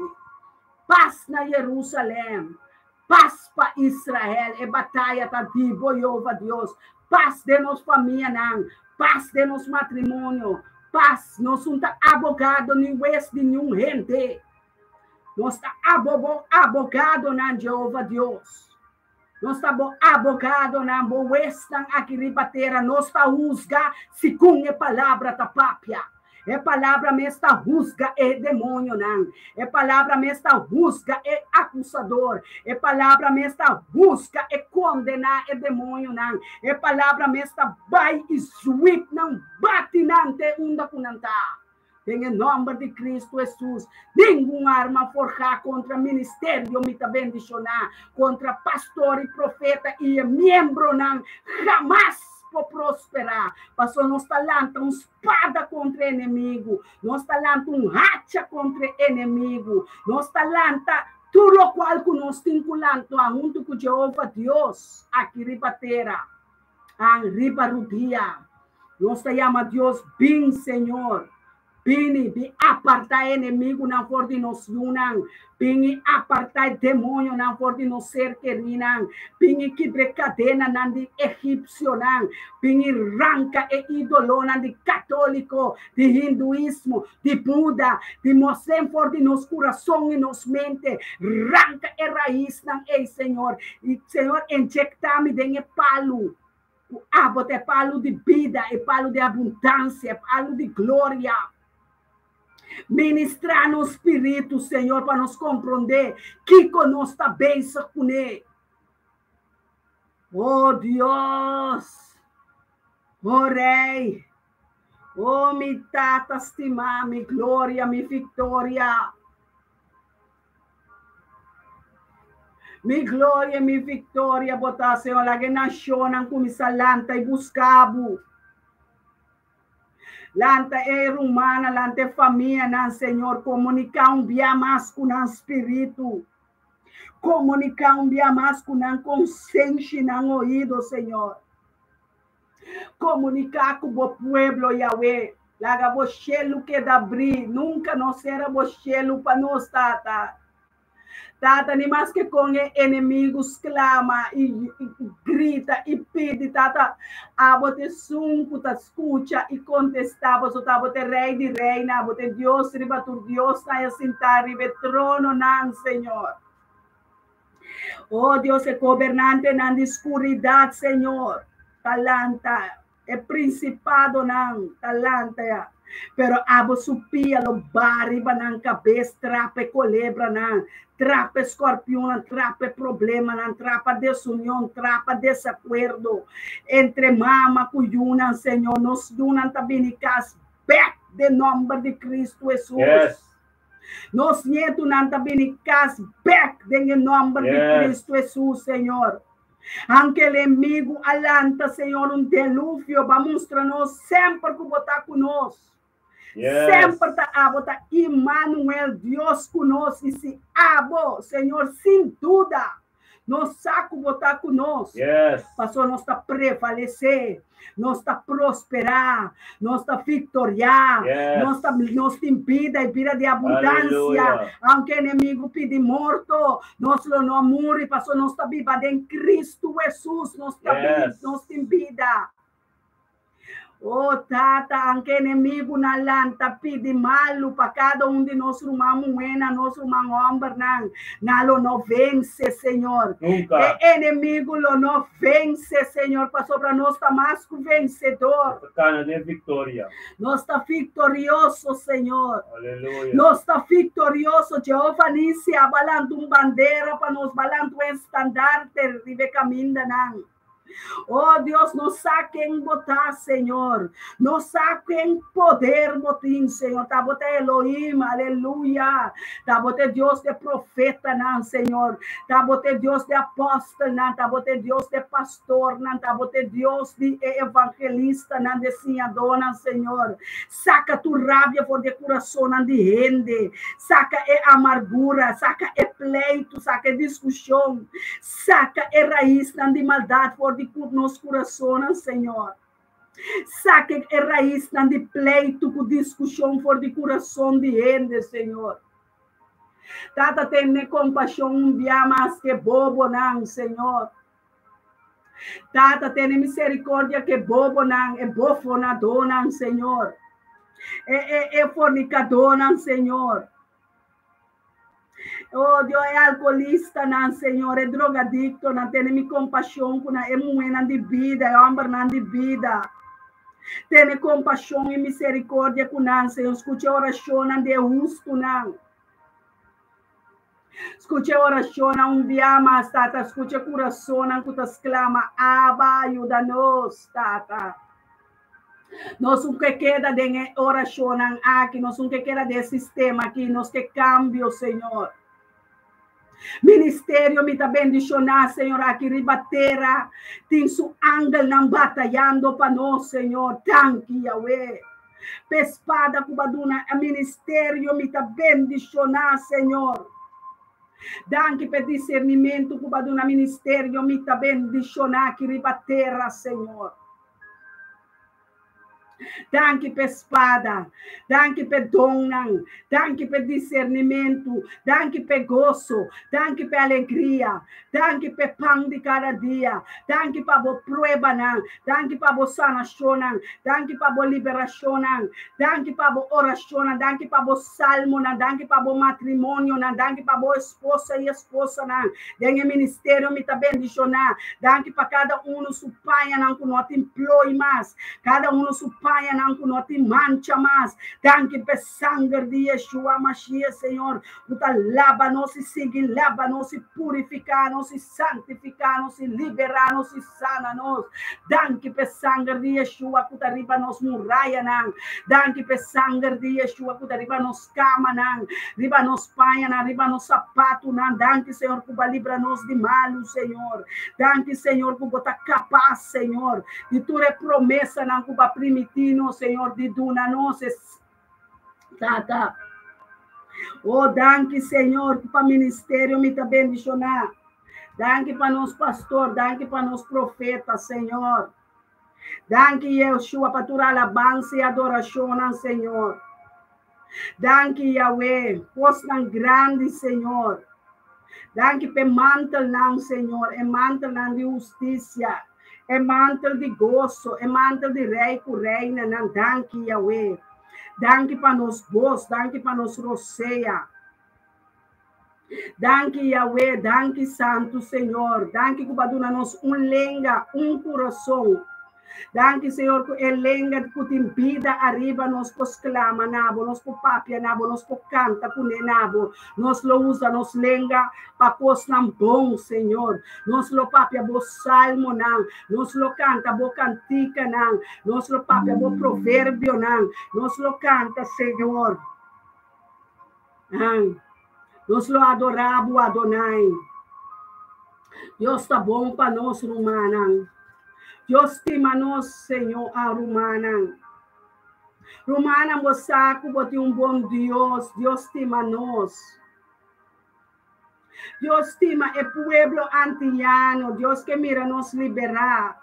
S2: Pas na Jerusalem. Pas pa Israel. E bataya ta di bo, Jehova Dios. Pas den nos famianan. Pas den nos matrimonio. Pas. Nos un ta abogado ni hues di niun hende. Nos ta abo bo abogadonan, Jehova Dios. Nos ta bo abogadonan, bo huesnan aki riba tera. Nos ta husga segun e palabra ta papia. E palabra mes ta husga e demonionan. E palabra mes ta husga e akusador. E palabra mes ta husga e kondená e demonionan. E palabra mes ta bai i zwip nan, bati nan te unda ku nan ta. Den e nòmber di Kristu Hesus, ningun arma forhá kontra ministerio mi ta bendishoná, kontra pastor i profeta i e miembronan hamas por prosperá, pasobra nos ta lanta un spada kontra e enemigu, nos ta lanta un hacha kontra e enemigu, nos ta lanta tur lokual ku nos tin ku lanta huntu ku Jehova Dios aki riba tera, an riba rudia. Nos ta yama Dios, Bin, Señor. Bini, bin apartá e enemigunan for di nos yunan. Bin i apartá e demonionan for di nos ser kerínan. Bin i kibra e kadenanan di egipsionan. Bin i ranka e ídolonan di katóliko, di hinduismo, di Buda, di moslem for di nos kurason i nos mente. Ranka e raisnan ei, Señor. I, Señor, injektá mi den e palu. Ku abo ta e palu di bida, e palu di abundansia, e palu di gloria. Ministrá nos spiritu, Señor, pa nos komprondé kiko nos ta bezig kuné. O Dios, o Rei, o mi Tata stimá, mi gloria, mi viktoria. Mi gloria i mi viktoria bo ta, Señor. Laga e nashonnan kuminsá lanta i buska bo. Lanta e rumannan, lanta e famianan, Señor. Komuniká un bia mas ku nan spiritu. Komuniká un bia mas ku nan konsenshi, nan oido, Señor. Komuniká ku bo pueblo, Yahweh. Laga bo shelu keda abrí. Nunka no sera bo shelu pa nos, Tata. Tata, ni maske kon e enemigu sklama i grita i pidi, Tata, abo ta esun ku ta skucha i kontestá, pasobra abo ta e Rei di reinan, abo ta e Dios riba tur diosnan i a sintá riba e trononan, Señor. Oh Dios, e gobernantenan di skuridat, Señor, ta lanta. E principadonan ta lanta ya. Pero abo su pia lo baha riba nan cabes, trapa e colebranan, trapa e scorpionnan, trapa e problemanan, trapa desunion, trapa desacuerdo entre mama cu yunan, Señor. Nos yunan ta bini cas bek den nomber di Cristo Jesus.
S1: Yes.
S2: Nos nietunan ta bini cas bek den e nomber di Cristo Jesus, Señor. Aunke el enemigu a lanta, Señor, un deluvio, ba mustra nos semper ku bo ta ku nos. Semper ta abo ta Immanuel, Dios ku nos. I si abo, Señor, sin duda, nos sa ku bo ta ku nos. Pasobra nos ta prevalesé, nos ta prosperá, nos ta viktoriá, nos ta nos tin bida i bida di abundansia. Aunke enemigu pidi morto, nos lo no muri pasobra nos ta biba den Kristu Hesus, nos ta nos tin bida. Oh Tata, aunke enemigunan lanta pidi malu pa kada un di nos ruman muhénan, nos ruman hòmbernan, nan lo no vense, Señor.
S1: Nunka.
S2: E enemigu lo no vense, Señor, pasobra nos ta mas ku vensedor.
S1: Nos ta kana den viktoria.
S2: Nos ta viktorioso, Señor.
S1: Aleluya.
S2: Nos ta viktorioso. Jehova Nisi a balanta un bandera pa nos, balanta un estandarte riba e kamindanan. Oh Dios, nos sa ken bo ta, Señor. Nos sa ken poder bo tin, Señor. Ta bo ta Elohim, aleluya. Ta bo ta Dios de profetanan, Señor. Ta bo ta Dios de apòstelnan. Ta bo ta Dios de pastornan. Ta bo ta Dios di e evangelistanan, de siñadónan, Señor. Saka tur rabia for di e kurasonnan di hende. Saka e amargura, saka e pleitu, saka e diskushon. Saka e raisnan di maldat for di nos kurasonnan, Señor. Saka e raisnan di pleitu ku diskushon for di kurason di hende, Señor. Tata, tene kompashon un bia mas ku e bobonan, Señor. Tata, tene misericordia ku e bobonan, e bofonadónan, Señor. E, e, e fornicadónan, Señor. Oh Dios, e alcoholistanan, Señor, e drogadictonan, tene mi compasión ku nan, e muhénan di bida, e hòmbernan di bida. Tene kompashon i misericordia ku nan, Señor. Skucha e orashonnan di e hustunan. Skucha e orashonnan un bia mas, Tata. Skucha e kurasonnan ku ta sklama, Abba, yuda nos, Tata. Nos un ke keda den e orashonnan aki, nos un ke keda den e sistema aki, nos ke kambio, Señor. Ministerio mi ta bendishoná, Señor, aki riba tera tin su angelnan batayando pa nos, Señor. Danki, Yahweh. P'e spada ku bo a duna e ministerio mi ta bendishoná, Señor. Danki p'e disernimentu ku bo a duna ministerio mi ta bendishoná aki riba tera, Señor. Danki p'e spada, danki p'e donnan, danki p'e disernimentu, danki p'e goso, danki p'e alegria, danki p'e pan di kada dia, danki pa bo pruebanan, danki pa bo sanashonnan, danki pa bo liberashonnan, danki pa bo orashonnan, danki pa bo salmonan, danki pa bo matrimonionan, danki pa bo esposa i esposanan den e ministerio mi ta bendishoná, danki pa kada unu su pañanan ku no tin ploi mas, kada unu su pañanan ku no tin mancha mas. Danki pa e sanger di Yeshua Mashiach, Señor, ku ta laba nos i sigui laba nos i purifiká nos i santifiká nos i liberá nos i sana nos. Danki pa e sanger di Yeshua ku ta riba nos murayanan. Danki pa e sanger di Yeshua ku ta riba nos kamanan, riba nos pañanan, riba nos sapatunan. Danki, Señor, ku bo a libra nos di malu, Señor. Danki, Señor, ku bo ta kapas, Señor, di tur e promesanan ku bo a primití nos, Señor, di duna nos. Tata. Oh, danki, Señor, pa ministerio mi ta bendishoná. Danki pa nos pastor, danki pa nos profeta, Señor. Danki, Yeshua, pa tur alabansa i adorashonnan, Señor. Danki, Yahweh, kosnan grandi, Señor. Danki pa e mantelnan, Señor, e mantelnan di hustisia, e mantel di goso, e mantel di rei ku reinanan. Danki, Yahweh. Danki pa nos bos, danki pa nos rosea. Danki Yahweh, danki Santu Señor, danki ku bo a duna nos un lenga, un kurason. Danki, Señor, ku e lenga ku tin bida ariba nos por sklama na bo, nos por papia na bo, nos por kanta kuné na bo. Nos lo usa nos lenga pa kosnan bon, Señor. Nos lo papia bo salmonan, nos lo kanta bo kantikanan, nos lo papia bo proverbionan, nos lo kanta, Señor. Nos lo adorá bo, Adonai. Dios ta bon pa nos, rumannan. Dios stima nos, Señor, a rumannan. Rumannan, bo sa ku bo tin un bon Dios. Dios stima nos. Dios stima e pueblo antiano. Dios ke mira nos liberá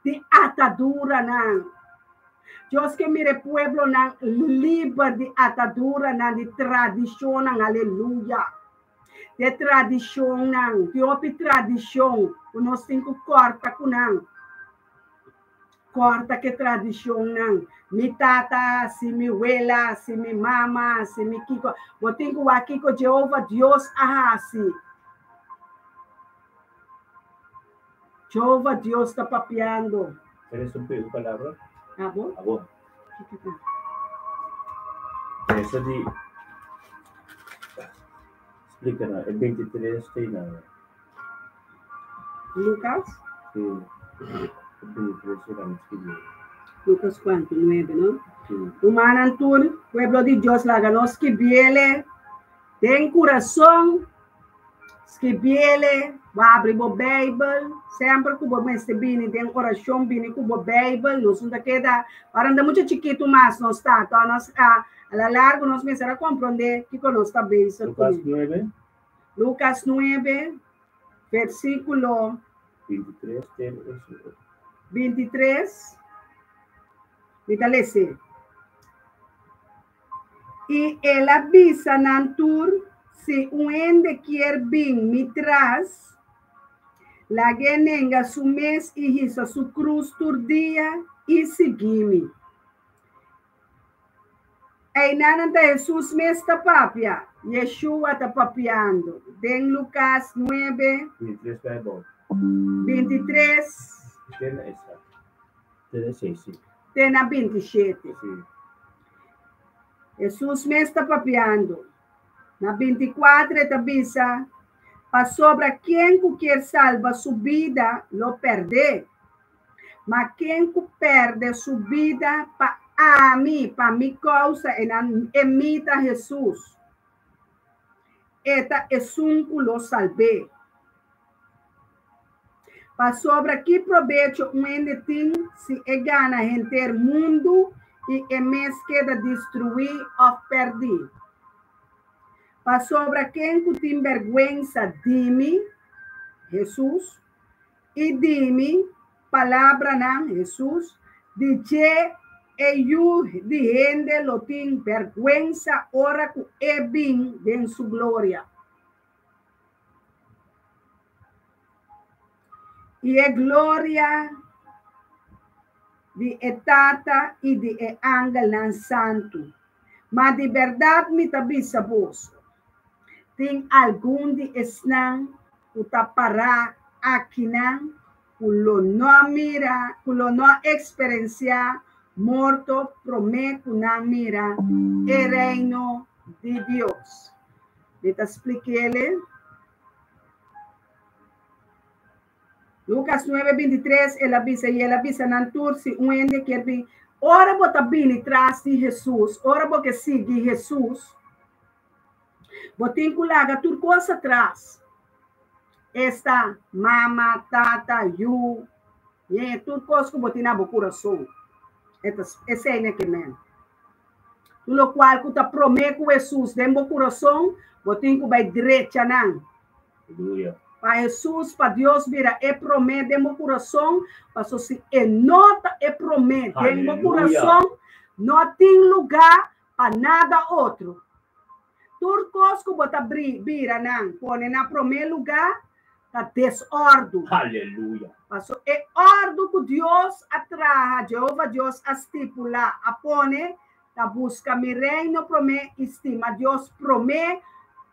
S2: di ataduranan. Dios ke mira e pueblonan liber di ataduranan, di tradishonnan. Aleluya. De tradishonnan, di hopi tradishon ku nos tin ku kòrta ku nan. Kòrta ku e tradishonnan. Mi tata hasi, mi wela hasi, mi mama hasi, mi kiko. Bo tin ku wak kiko Jehova Dios a hasi. Jehova Dios ta papiando.
S1: Eres un pego palabra?
S2: Abo?
S1: Abo.
S2: Kiko ta?
S1: Esa di Explica na e 23 te na
S2: Lucas?
S1: Sí. E 23 te na escribió.
S2: Lucas cuanto? 9, no?
S1: Sí.
S2: Rumannan tur, pueblo di Dios, laga nos skibiele den kurason, skibiele, bo abri bo Bijbel, semper ku bo mester bini den orashon, bini ku bo Bijbel, nos no ta keda, ora nan ta mucha chikitu mas nos ta, to nos a A la largo nos mester a komprondé kiko nos ta bezig
S1: Lukas
S2: kuné.
S1: 9.
S2: Lukas 9, versíkulo
S1: 23 te eso.
S2: 23, mi ta les'é. I el a bisa nan tur, Si un hende kier bin mi tras, lag'é nenga su mes i hisa su krus tur dia i sigui mi. Einanan ta Hesus mes ta papia, Yeshua ta papiando den Lukas 9.
S1: 23 bai abou.
S2: 23.
S1: Te na esa. Te na 6, sí.
S2: Te na 27.
S1: Sí.
S2: Hesus mes ta papiando. Na 24 e ta bisa, Pasobra ken ku kier salba su bida lo pèrd'é. Ma ken ku pèrdè su bida pa ami, pa mi kousa, e nan e mi ta Hesus. E ta esun ku lo salb'é. Pasobra ki probecho un hende tin si e gana henter mundu i e mes keda destruí òf pèrdí? Pasobra ken ku tin bèrgwensa di mi, Hesus, I di mi palabranan, Hesus, di dje e Yu di hende lo tin bèrgwensa ora ku e bin den su gloria. I e gloria di e Tata i di e angelnan santu. Ma di bèrdat mi ta bisa boso, tin algun di esnan ku ta pará akinan ku lo no a mira, ku lo no a eksperensiá morto promé ku nan mira e Reino di Dios. Mi ta splik'é. Lukas 9, 23, El a bisa, i el a bisa nan tur, si un hende kier bin, ora bo ta bini tras di Hesus, ora bo ke sigui Hesus, Bo tin ku laga tur kos atras. Esta mama, tata, yu, ñe, tur kos ku bo tin na bo kurason. E ta esei na ke men. Tur lokual ku ta promé ku Hesus den bo kurason, bo tin ku bai drecha nan.
S1: Aleluya.
S2: Pa Hesus, pa Dios bira e promé den bo kurason, paso si e no ta e promé den bo
S1: Aleluya.
S2: kurason, no tin lugá Pa nada otro. Tur kos ku bo ta bira nan pone na promé lugá ta desòrdu.
S1: Aleluya!
S2: Paso e òrdu ku Dios a traha, Jehova Dios a stipulá, a pone, ta buska mi Reino promé i stima Dios promé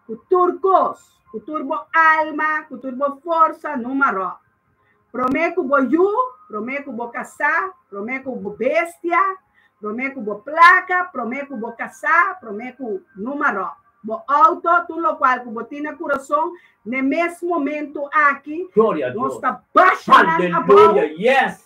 S2: ku tur kos, ku tur bo alma, ku tur bo forsa, no marò. Promé ku bo yu, promé ku bo kasá, promé ku bo bestia, promé ku bo plaka, promé ku bo kasá, promé ku número, bo outo, tur lokual ku bo tin na kurason, n'e mes momentu aki,
S1: Gloria a
S2: nos
S1: Dios.
S2: ta basha nan abou,
S1: Aleluya. Yes.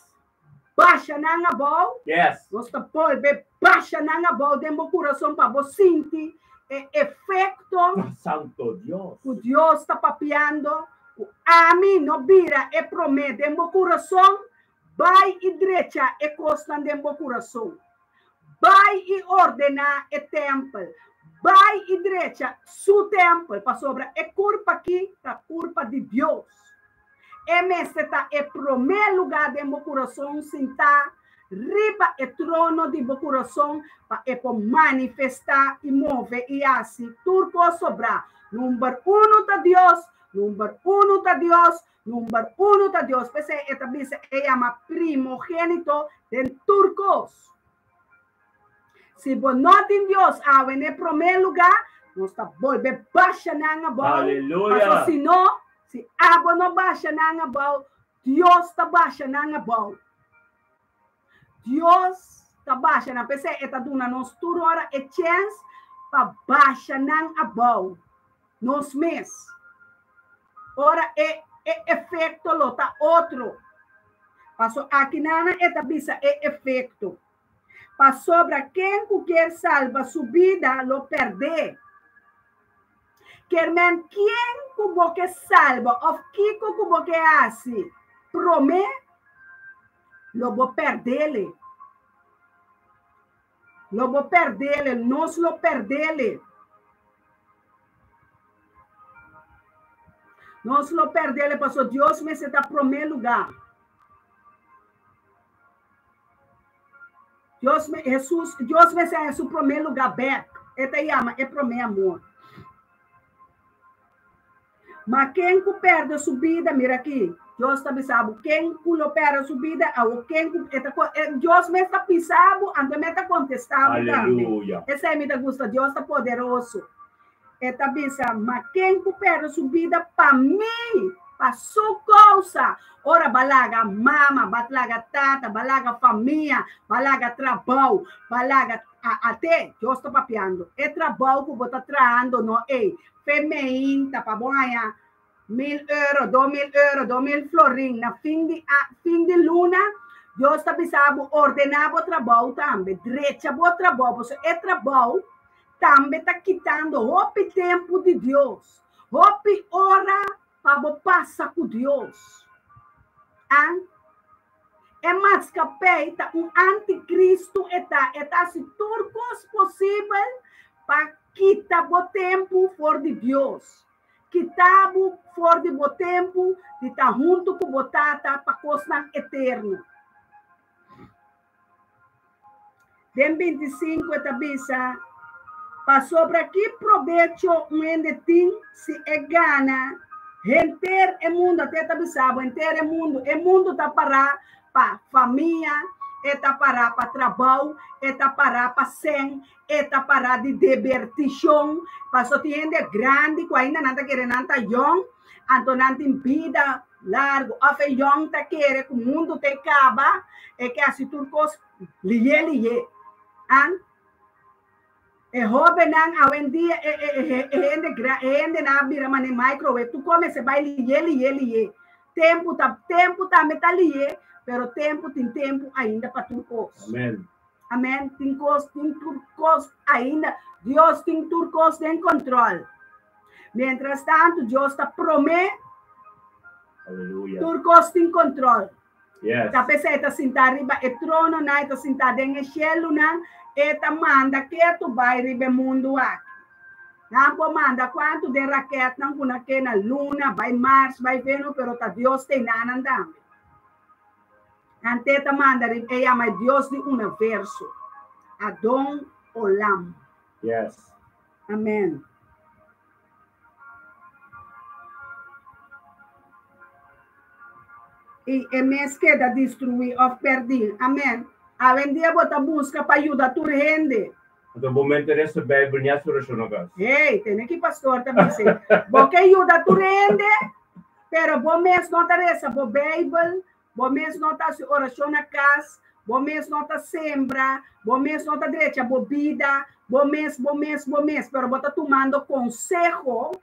S2: basha nan abou,
S1: Yes.
S2: nos ta bolbe basha nan abou den bo kurason pa bo sinti e efekto
S1: Santo Dios.
S2: ku Dios ta papiando, ku ami no bira e promé den bo kurason, bai i drecha e kosnan den bo kurason. Bai i ordená e tèmpel. Bai i drecha su tèmpel, pasobra e kurpa akí ta kurpa di Dios. E mester ta e promé lugá den bo kurason sintá riba e trono di bo kurason pa e por manifestá i move i hasi tur kos sobrá. Number uno ta Dios, number uno ta Dios, number uno ta Dios. P'esei e ta bisa e yama primogénito den tur kos. Si bo no tin Dios awe n'e promé lugá, nos ta bolbe basha nan abou.
S1: Aleluya!
S2: Pasobra si no, si abo no basha nan abou, Dios ta basha nan abou. Dios ta basha nan. P'esei e ta duna nos tur ora e chèns pa basha nan abou nos mes. Ora e e efekto lo ta otro. Paso akinana e ta bisa e efekto. Pasobra ken ku kier salba su bida lo pèrd'é. Kier men ken ku bo ke salba òf kiko ku bo ke hasi promé lo bo pèrd'é. Lo bo pèrd'é, nos lo pèrd'é. Nos lo pèrd'é pasobra Dios mester ta promé lugá. Dios me, Jesus, Dios mester haña su promé lugá bèk. E ta yama e promé amor. Ma ken ku pèrdè su bida, mira aki, Dios ta bisa bo, ken ku lo pèrdè su bida, awor ken ku, e ta, Dios mes ta bisa bo, anto e mes ta kontestá bo tambe.
S1: Aleluya.
S2: Esei mi ta gusta, Dios ta poderoso. E ta bisa, Ma ken ku pèrdè su bida pa mi, pa su kousa, ora b'a laga mama, b'a laga tata, b'a laga famia, b'a laga trabou, b'a laga ate, Dios ta papiando, e trabou ku bo ta trahando no ei, fe meinta pa bo haña mil euro, 2000 euro, 2000 florin na fin di fin di luna, Dios ta bisa bo ordená bo trabou tambe, drecha bo trabou, pasobra e trabou tambe ta kitando hopi tempu di Dios, hopi ora pa bo pasa ku Dios. An E matskapei ta un antikristu e ta, e ta hasi tur kos posibel pa kita bo tempu for di Dios, kita bo for di bo tempu di ta huntu ku bo Tata pa kosnan eterno. Den 25 e ta bisa, Pasobra ki probecho un hende tin si e gana henter e mundu? Ate ta bisa bo, henter e mundu. E mundu ta pará pa famia, e ta pará pa trabou, e ta pará pa sèn, e ta pará di debertishon. Pasobra tin hende grandi ku ainda nan ta kere nan ta yòn, anto nan tin bida largu. Òf e yòn ta kere ku mundu ta e kaba, e ke hasi tur kos Liye liye. An e hobennan awendia e e e e hende gra e hendenan a bira mane microwave tur kos mester bai liye liye liye. Tempu ta tempu tambe ta liye pero tempu tin tempu ainda pa tur kos.
S1: Amen.
S2: Amen. Tin kos tin tur kos ainda Dios tin tur kos den control. Mientras tanto Dios ta prome
S1: Aleluya.
S2: tur kos tin control.
S1: Yes.
S2: Ta p'esei e ta sintá riba e trononan, e ta sintá den e shelunan, e ta manda ketu bai riba e mundu aki. Nan por manda kuantu den rakètnan ku nan ke na luna, bai Mars, bai Venus, pero ta Dios ta enanan tambe. Ante ta manda riba, e yama e Dios di universo, Adon Olam.
S1: Yes.
S2: Amen. I e mes keda destruí òf pèrdí. Amèn. Awendia bo ta buska pa yuda tur hende.
S1: Anto bo mente resa Bijbel ni a su rashon na kas.
S2: Hey, tene ki pastor ta bis'é. Bo ke yuda tur hende? Pero bo mes no ta resa bo Beibel, bo mes no ta hasi orashon na kas, bo mes no ta sembra, bo mes no ta drecha bo bida, bo mes, bo mes, bo mes, pero bo ta tumando konseho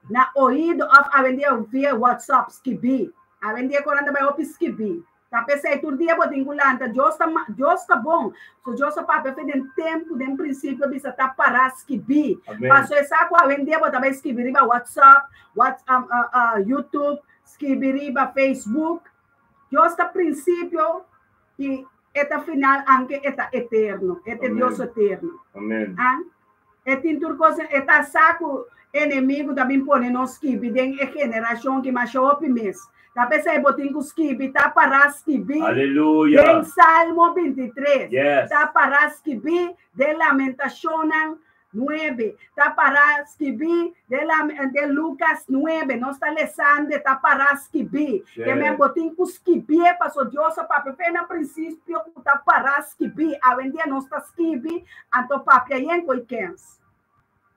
S2: na oido òf awendia via WhatsApp skibí. Awendia ku nan ta bai hopi skibí. Ta p'esei tur dia bo tin ku lanta. Dios ta Dios ta bon. So Dios a papia fe den tempu, den prinsipio bisa ta pará skibí. Paso e sa ku awendia bo ta bai skibi riba WhatsApp, Whats um, uh, uh, YouTube, skibi riba Facebook. Dios ta prinsipio i e ta final anke e ta eterno. E ta Dios eterno.
S1: Amen.
S2: Ah? E tin tur kos, e ta sa ku enemigu ta bin pone nos skibi den e generashon ki masha hopi mes. Ta p'esei bo tin ku skibi, ta pará skibí
S1: Aleluya!
S2: den Salmo 23,
S1: Yes.
S2: ta pará skibí den Lamentashonnan 9, ta pará skibí den Lam den Lukas 9, nos ta lesando e ta pará skibí. Ke men
S1: Yes.
S2: bo tin ku skibié paso Dios a papia fe na prinsipio ku ta pará skibí. Awendia nos ta skibi Anto papia yen ku i kens.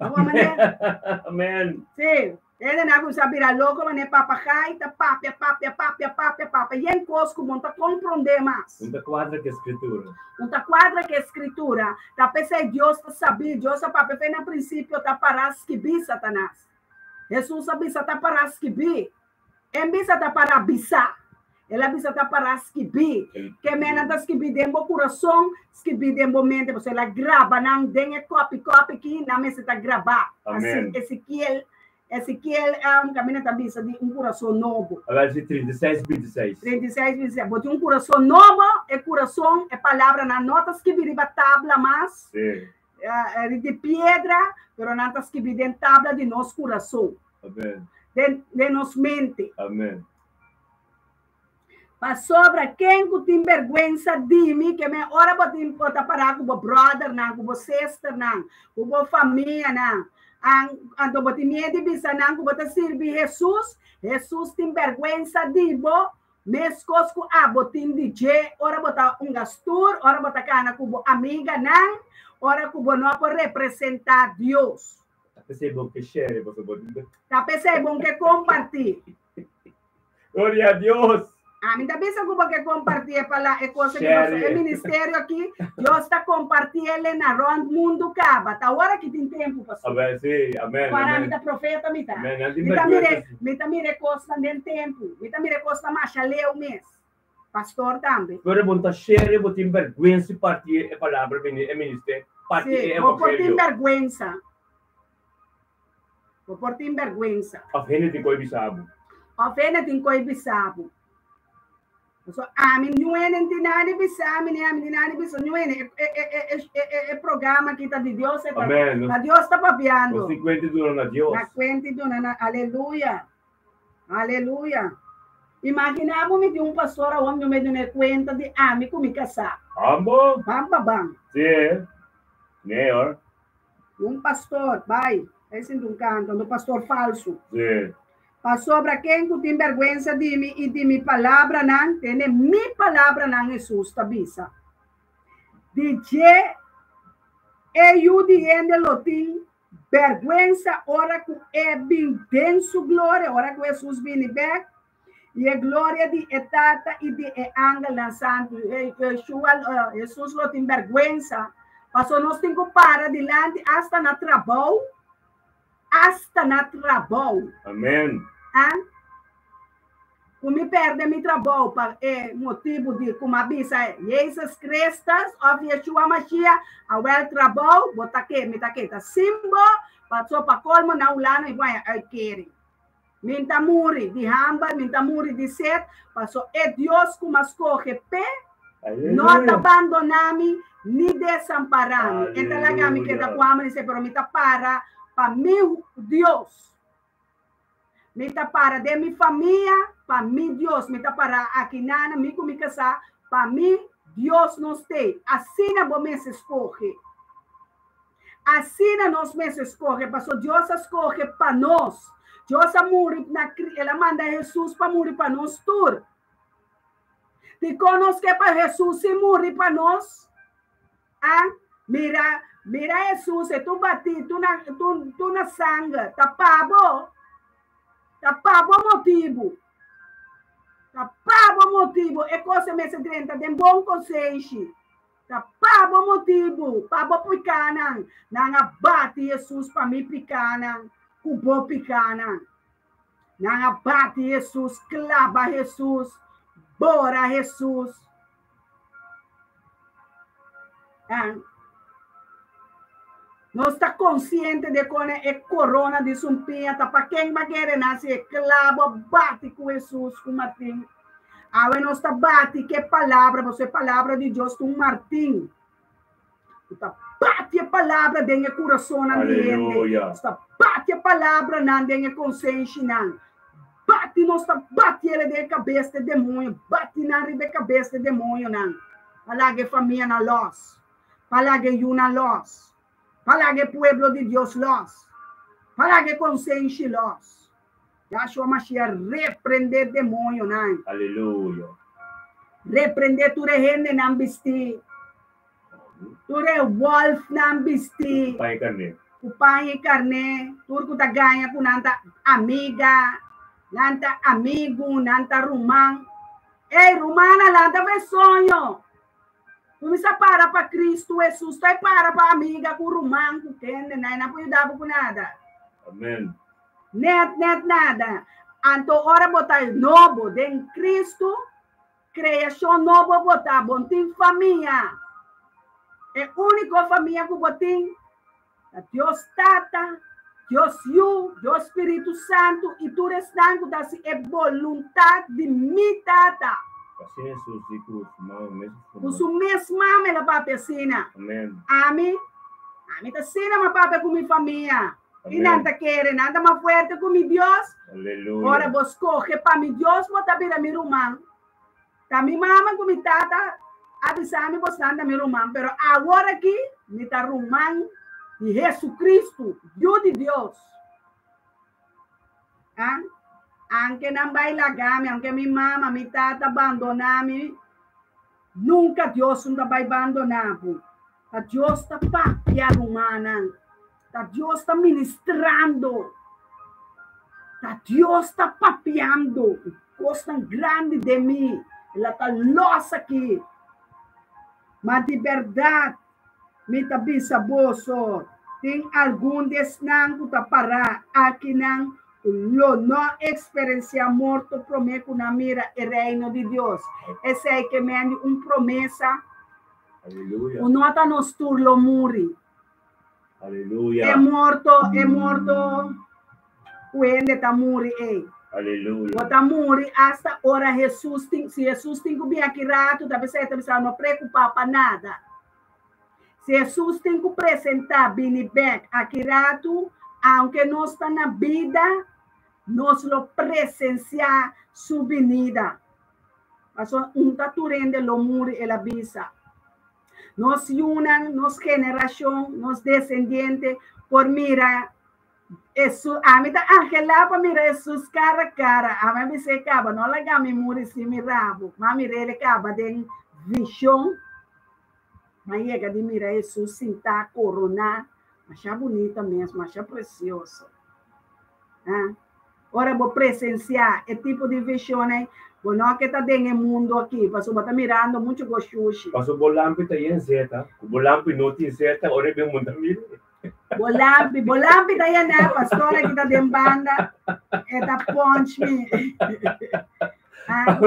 S2: Bo manera?
S1: Amen.
S2: Sí. Hende na kuminsá bira loko manera papagai ta papia, papia, papia, papia, papia yen kos ku bo no ta komprondé mas.
S1: Un ta kuadra ku e skritura.
S2: Un ta kuadra ku e skritura. Ta p'esei Dios ta sabí. Dios a papia fe na prinsipio ta pará skibí Satanas. Hesus a bisa ta pará skibí. En bisa ta para bisa. El a bisa ta para skibí. Ke men ta skibí den bo kurason, skibí den bo mente. Pasobra el a graba nan den e kòpi kòpi ki nan mester ta grabá.
S1: Amen.
S2: Asi Ezekiel, Ezekiel um, kaminda ta bisa di un kurason nobo.
S1: A ver si 36, 26.
S2: 36, 26. Bo tin un kurason nobo, e kurason, e palabranan no ta skibí riba tabla mas,
S1: Sí.
S2: eh, di piedra, pero nan ta skibí den tabla di nos kurason.
S1: Amen.
S2: Den, den nos mente.
S1: Amen.
S2: Pasobra ken ku tin bergwensa di mi, ke men ora bo tin bo ta pará ku bo bròdernan, ku bo sesternan, ku bo famianan, an, anto bo tin miedu di bisa nan ku bo ta sirbi Hesus, Hesus tin bergwensa di bo, meskos ku abo tin di dje ora bo ta hunga stur, ora bo ta kana ku bo amiganan, ora ku bo no por representá Dios.
S1: Ta p'esei bon ke share boso bo tin.
S2: Ta p'esei bon ke kompartí.
S1: Gloria a Dios.
S2: Ami ta bisa ku bo ke kompartí e pala e cosa ki nos e ministerio aki Dios ta kompartí ele na rònt mundu kaba. Ta ora ki tin tempu pasó.
S1: Amen, sí, amen.
S2: Para mi ta profeta mi ta.
S1: Amen.
S2: Mi ta mira mi ta mira e kosnan den tempu. Mi ta mira e kosnan masha leu mes. Pastor tambe.
S1: Pero bo no ta share, bo tin bergwensa di parti e palabra bini e minister, parti
S2: Sí,
S1: e
S2: bo por tin
S1: evangelio.
S2: bergwensa. Bo por tin bergwensa.
S1: Of hende tin koe bisa bo.
S2: Of hende tin koe bisa bo. So ami niun hende no tin nada di bisa mi, ni ami tin nada di bisa niun hende. E, e, e, e, e, e, e programa aki ta di Dios, e ta,
S1: Amen.
S2: ta Dios ta papiando.
S1: Nos tin kuenta duna na Dios.
S2: Na kuenta duna na, aleluya. Aleluya. Imaginá bo mi tin un pastor awor mi no me duna e kuenta di ami ku mi kasá.
S1: Ambo.
S2: Ban pa ban.
S1: Sí. Mayor.
S2: Un pastor, bai. Bai sinti un kanto, anto pastor falsu.
S1: Sí.
S2: Pasobra ken ku tin bèrgwensa di mi i di mi palabranan, tene mi palabranan, Hesus ta bisa. Di dje e yu di hende lo tin Bèrgwensa ora ku e bin den su gloria, ora ku Hesus bini bèk, i e gloria di e Tata i di e angelnan santu. Yeshua, Hesus lo tin bèrgwensa, pasobra nos tin ku para dilanti asta na trabou, asta na trabou.
S1: Amen.
S2: Ah? Ku mi pèrdè mi trabou pa e motibu di ku m'a bisa Jezus Christus òf Yeshua Mashiach, awèl trabou bo ta ke, mi ta keda sin bo, paso pa kolmo na hulano mi por haña uitkering. Mi n'ta muri di hamber, mi n'ta muri di set, paso e Dios ku m'a skohe p'e no ta bandoná mi ni desampará mi. E ta laga mi keda ku hamber i set, pero mi ta para pa mi Dios. Mi ta para den mi famia pa mi Dios. Mi ta para aki nana, mi ku mi kasá, pa mi Dios nos t'ei. Asina bo mester skohe. Asina nos mester skohe, pasobra Dios a skohe pa nos. Dios a muri na El a manda Hesus pa muri pa nos tur. Dikon nos ke pa Hesus si muri pa nos? A Mira, mira Hesus, e tu batí, tu na, tu, tu na sanger, ta pa bo. Ta pa bo motibu. Ta pa bo motibu e kos ei mester drenta den bon konsenshi. Ta pa bo motibu, pa bo pikánan, nan a bati Hesus pa mi pikánan ku bo pikánan. Nan a bati Hesus, klaba Hesus, bora Hesus. Nos ta konsiente de kon e korona di sumpiña ta pa ken ba kere nan si e klabo a bati ku Hesus ku Martin. Awe nos ta bati ku e palabra, pasobra e palabra di Dios ta un martin ku ta bati e palabra den e kurasonnan di hende. Nos ta bati e palabranan den e konsenshinan. Bati nos ta bati el den e kabes di e demoño, bati nan riba e kabes di e demoñonan pa laga e famianan lòs. Pa laga e yunan lòs. Pa laga e pueblo di Dios lòs. Pa laga e konsenshi lòs. Yahshua Mashiach reprendé demoñonan.
S1: Aleluya.
S2: Reprendé tur e hendenan bistí. Tur e wòlfnan bistí.
S1: Ku paña i karné.
S2: Ku paña i karné. Tur ku ta gaña ku nan ta amiga, nan ta amigu, nan ta ruman. Ey, rumannan, lanta for e soño. Kuminsá para pa Kristu Hesus, ta e para pa amiga ku ruman ku kende nan, e nan por yuda bo ku nada.
S1: Amen.
S2: Net net nada. Anto ora bo ta nobo den Kristu, kreashon nobo bo ta, bo no tin famia. E úniko famia ku bo tin ta Dios Tata, Dios Yu, Dios Spiritu Santu i tur esnan ku ta hasi e boluntat di mi Tata.
S1: Asina Hesus di ku su mama mes
S2: forma. Ku su mes mama el a papia asina.
S1: Amen.
S2: Ami, ami ta asina mi a papia ku mi famia. I nan ta kere, nan ta mas fuerte ku mi Dios.
S1: Aleluya.
S2: Ora bo skohe pa mi Dios, bo ta bira mi ruman. Ta mi mama ku mi tata a bisa mi bosnan ta mi ruman, pero awor aki mi ta ruman di Jesucristo, Yu di Dios. Ah, anke nan bai laga mi, aunke mi mama, mi tata bandona mi, nunka Dios no ta bai bandona bo. Ta Dios ta papia, rumannan. Ta Dios ta ministrando. Ta Dios ta papiando. Kosnan grandi den mi. El a ta lòs aki. Ma di bèrdat mi ta bisa boso, tin algun di esnan ku ta pará akinan ku lo no eksperensiá morto promé ku nan mira e Reino di Dios. Esei ke men di un promesa ku no ta nos tur lo muri.
S1: Aleluya.
S2: E morto, e morto ku hende ta muri ei.
S1: Aleluya.
S2: Bo ta muri hasta ora Hesus tin, si Hesus tin ku bin aki ratu, ta bisa e ta bisa no preokupá pa nada. Si Hesus tin ku presentá bini bèk aki ratu, aunke nos ta na bida, nos lo presensiá su binida. Pasobra un ta tur hende lo muri, el a bisa. Nos yunan, nos generashon, nos desendiente por mira Hesus. Ami ta anhelá pa mira Hesus kara kara. Ami a bis'é kaba, no laga mi muri sin mira bo. Ma mir'é kaba den vishon. Mi a yega di mira Hesus sintá koroná. Masha bunita mes, masha presioso. Ah. Ora bo presensiá e tipo di vishon ei, bo no ke ta den e mundu aki, pasobra bo ta mirando muchu goshushi.
S1: Pasobra bo lampi ta yen zeta, ku bo lampi no tin zeta, ora e bin mundu ta mira.
S2: Bo lampi, bo lampi ta yená, pastor aki ta den banda, e ta punch mi. Ah,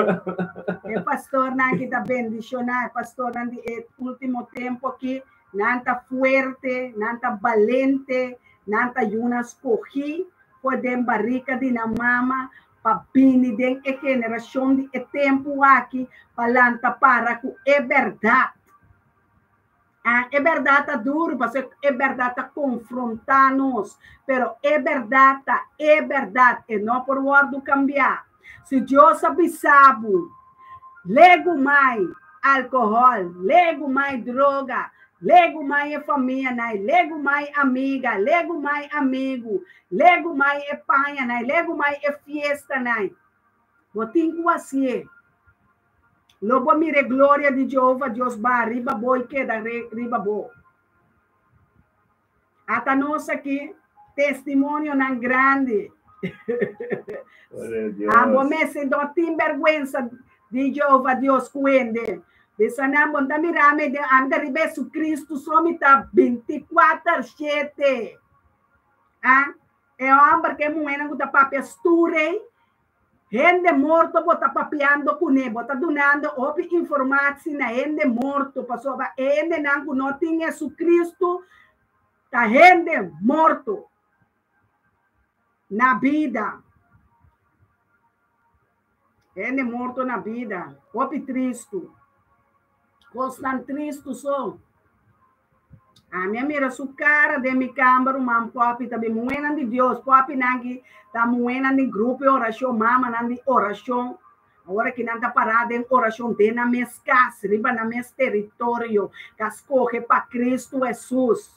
S2: e pastornan aki ta bendishoná, e pastornan di e último tempu aki, nan ta fuerte, nan ta balente, nan ta yunan skogí for den barika di nan mama pa bini den e generashon di e tempu aki pa lanta para ku e bèrdat. Ah, e bèrdat ta duru pasobra e bèrdat ta konfrontá nos, pero e bèrdat ta e bèrdat, e no por wòrdu kambiá. Si Dios a bisa bo, legu mai alkohòl, legu mai droga, legu mai e famianan, legu mai amiga, legu mai amigu, legu mai e pañanan, legu mai e fiestanan, bo tin ku hasié. Lo bo mira e gloria di Jehova Dios baha riba bo i keda riba bo. Ata nos aki, testimonionan grandi. Abo mester no tin bèrgwensa di Jehová Dios ku hende. Bisa nan, Bo ta mira mi den ami ta riba Jesucristo so mi ta bintikuater shete. A E hòmber ku e muhénan ku ta papia stur ei, hende morto bo ta papiando kuné, bo ta dunando hopi informasi na hende morto, pasobra e hendenan ku no tin Jesucristo ta hende morto. Na bida. Hende morto na bida. Hopi tristu. Kosnan tristu so. Ami a mira su kara den mi kamber, ruman Poppy ta bin muhénan di Dios. Poppy nan ki ta muhénan di grupo di orashon, mamanan di orashon. Awor ki nan ta pará den orashon den nan mes kas, riba nan mes teritorio, ta skohe pa Kristu Hesus.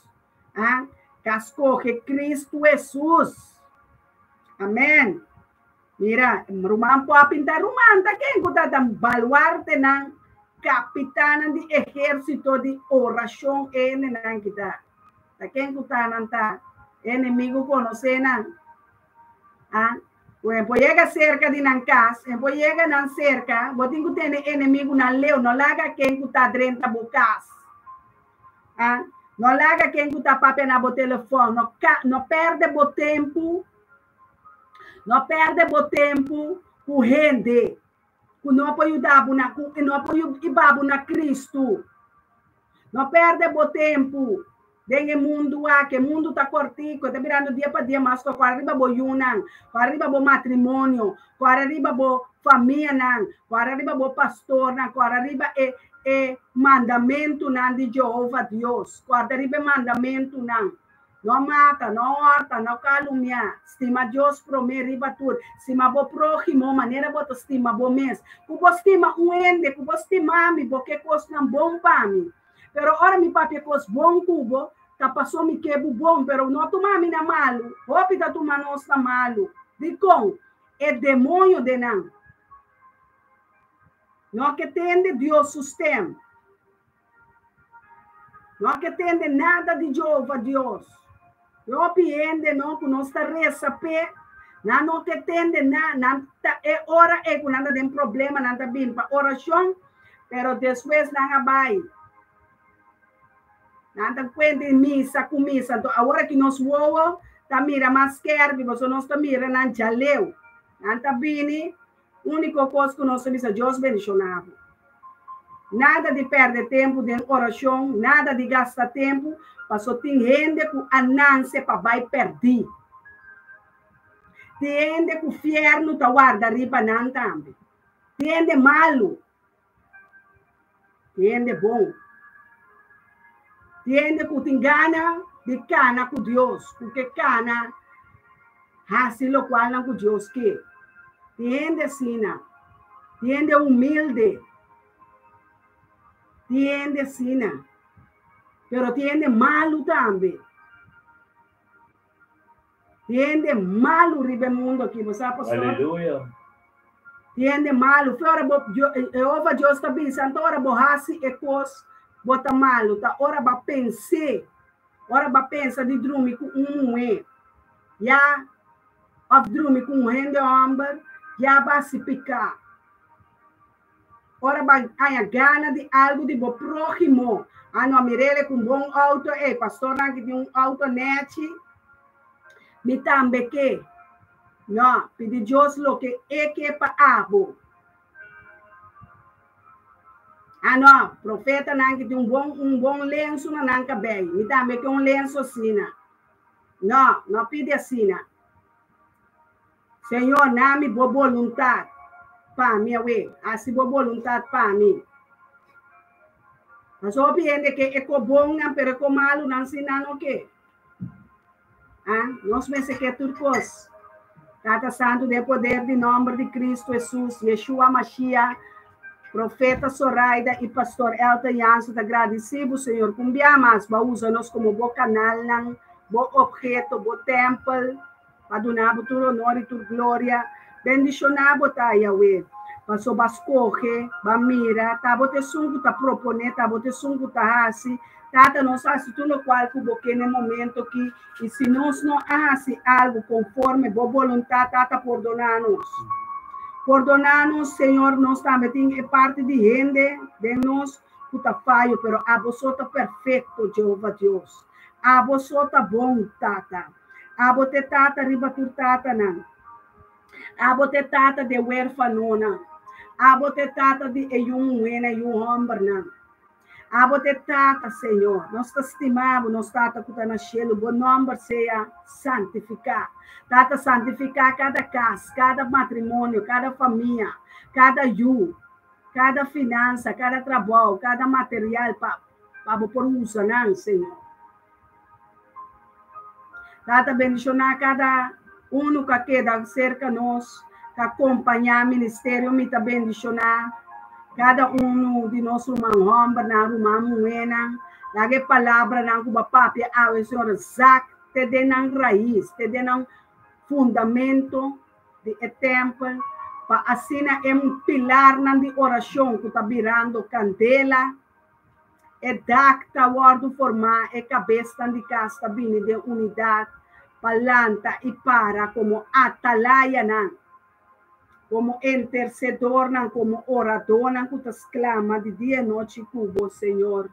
S2: Ah, ta skohe Kristu Hesus. Amen. Mira, ruman por a pinta ruman ta ken ku ta ta baluartenan, kapitannan di ehérsito di orashon hendenan ki ta. Ta ken ku ta nan ta enemigu konosé nan. Ah, ku e por yega serka di nan kas, e por yega nan serka, bo tin ku tene enemigunan leu, no laga ken ku ta drenta bo kas. Ah, no laga ken ku ta papia na bo telefòn, no ka, no pèrdè bo tempu, no pèrdè bo tempu ku hende ku no por yuda bo na, ku no por hiba bo na Kristu. No pèrdè bo tempu den e mundu aki, e mundu ta kòrtiku, e ta birando dia pa dia mas kòrtiku. Kòrda riba bo yunan, kòrda riba bo matrimonio, kòrda riba bo famianan, kòrda riba bo pastornan, kòrda riba e e mandamentunan di Jehova Dios. Kòrda riba e mandamentunan. No mata, no hòrta, no kalumiá. Stima Dios promé riba tur. Stima bo próhimo manera bo ta stima bo mes. Ku bo stima un hende, ku bo stima mi, bo ke kosnan bon pa mi. Pero ora mi papia kos bon ku bo, ta paso mi ke bo bon, pero no tuma mi na malu. Hopi ta tuma nos na malu. Dikon? E demoño den nan. No ke tende Dios su stem. No ke tende nada di Jehova Dios. Hopi hende no ku nos ta resa p'e, nan no ke tende na, nan ta e ora ei ku nan ta den problema nan ta bin pa orashon, pero despues nan a bai. Nan ta kuenta di misa ku misa. Anto awor aki nos wowo ta mira mas skerpi, pasobra nos ta mira nan djaleu. Nan ta bini Úniko kos ku nos ta bisa, Dios bendishoná bo. Nada di pèrdè tempu den orashon, nada di gasta tempu, paso tin hende ku a nanse pa bai pèrdí. Tin hende ku fièrnu ta warda riba nan tambe. Tin hende malu. Tin hende bon. Tin hende ku tin gana di kana ku Dios, ku ke kana hasi lokualnan ku Dios ke. Tin hende asina. Tin hende humilde. Tin hende asina. Pero tin hende malu tambe. Tin hende malu riba e mundu aki, bo sa, pastor?
S1: Aleluya.
S2: Tin hende malu. Fe ora bo, Jehova Dios ta bisa, anto ora bo hasi e kos, bo ta malu. Ta ora bo a pens'é, ora bo a pensa di drumi ku un muhé, ya, òf drumi ku un hende hòmber, ya bo a hasi piká. Ora bo a haña gana di algu di bo próhimo, ah no, mir'el ku un bon outo, ey, pastornan ki tin un outo nèchi, mi tambe ke. No, pidi Dios loke e ke pa abo. Ah no, profetanan ki tin un bon un bon lensu na nan kabei, mi tambe ke un lensu asina. No, no pidi asina. Señor, na mi bo boluntad pa mi awe. Hasi bo boluntad pa mi. Pasobra hopi hende ke e ko bonnan, pero e ko malunan si nan no ke. Ah, nos mester ke tur kos. Tata Santu, den poder di nomber di Cristo Jesus, Yeshua Mashiach, Profeta Soraida i Pastor Elton Jansen ta gradisí bo, Señor, ku un bia mas bo a usa nos komo bo kanalnan, bo obheto, bo tèmpel. Pa duna bo tur honor i tur gloria. Bendishoná bo ta, Yahweh, paso bo a skohe, bo a mira, ta bo ta esun ku ta proponé, ta bo ta esun ku ta hasi, Tata, nos a hasi tur lokual ku bo ke na e momento aki, i si nos no a hasi algu konforme bo boluntat, Tata, pordoná nos. Pordoná nos, Señor, nos tambe tin e parti di hende den nos ku ta fayo, pero abo so ta perfekto, Jehova Dios. Abo so ta bon, Tata. Abo ta e Tata riba tur tatanan. Abo ta e Tata di e wérfanonan. Abo ta e Tata di e yu muhénan i yu hòmbernan. Abo ta e Tata, Señor. Nos ta stima bo, nos Tata ku ta na shelu. Bo nòmber sea santifiká. Tata, santifiká kada kas, kada matrimonio, kada famia, kada yu, kada finansa, kada trabou, kada material pa pa bo por usa nan, Señor. Tata, bendishoná kada unu ku a keda serka nos, ku a kompañá ministerio. Mi ta bendishoná kada unu di nos ruman hòmbernan, ruman muhénan. Laga e palabranan ku bo a papia awe, Señor, zak te den nan rais, te den nan fundamento di e tèmpel, pa asina e pilarnan di orashon ku ta birando kandela, E dak ta wòrdu formá, e kabesnan di kas ta bini den unidat pa lanta i para komo atalayanan, komo intersedornan, komo oradónan ku ta sklama di dia i nochi ku bo, Señor.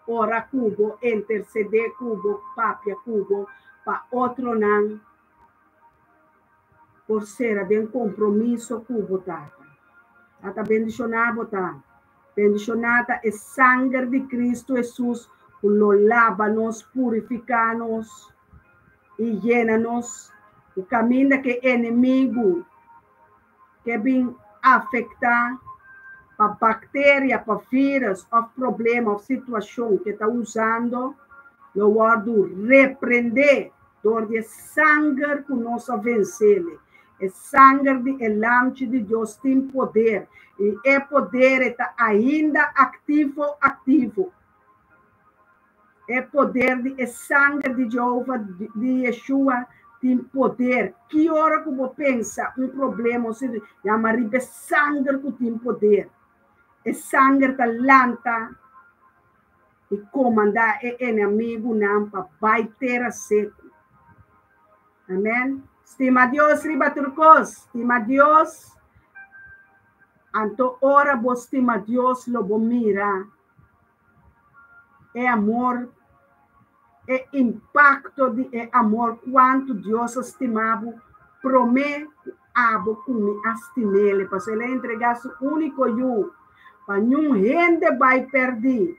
S2: Ora ku bo, intersedé ku bo, papia ku bo pa otronan por sera den kompromiso ku bo, Tata. Tata bendishoná bo, Tata. Bendishoná ta e sanger di Kristu Hesus ku lo laba nos, purifiká nos i yena nos ku kaminda ku e enemigu ke bin afektá pa bakteria, pa vírus òf problema òf situashon ku e ta usando lo wòrdu reprendé dor di e sanger ku nos a vensele. E sanger di e Lamchi di Dios tin poder, i e poder e ta ainda aktivo aktivo. E poder di e sanger di Jehova, di Yeshua, tin poder. Ki ora ku bo pensa un problema o situ, yama riba e sanger ku tin poder. E sanger ta lanta i komandá e enemigunan pa bai tera seku. Amen. Stima Dios riba tur kos. Stima Dios. Anto ora bo stima Dios lo bo mira e amor, e impakto di e amor kuantu Dios a stima bo promé ku abo ku mi a stim'El. Pasobra El a entregá su úniko Yu pa niun hende bai pèrdí.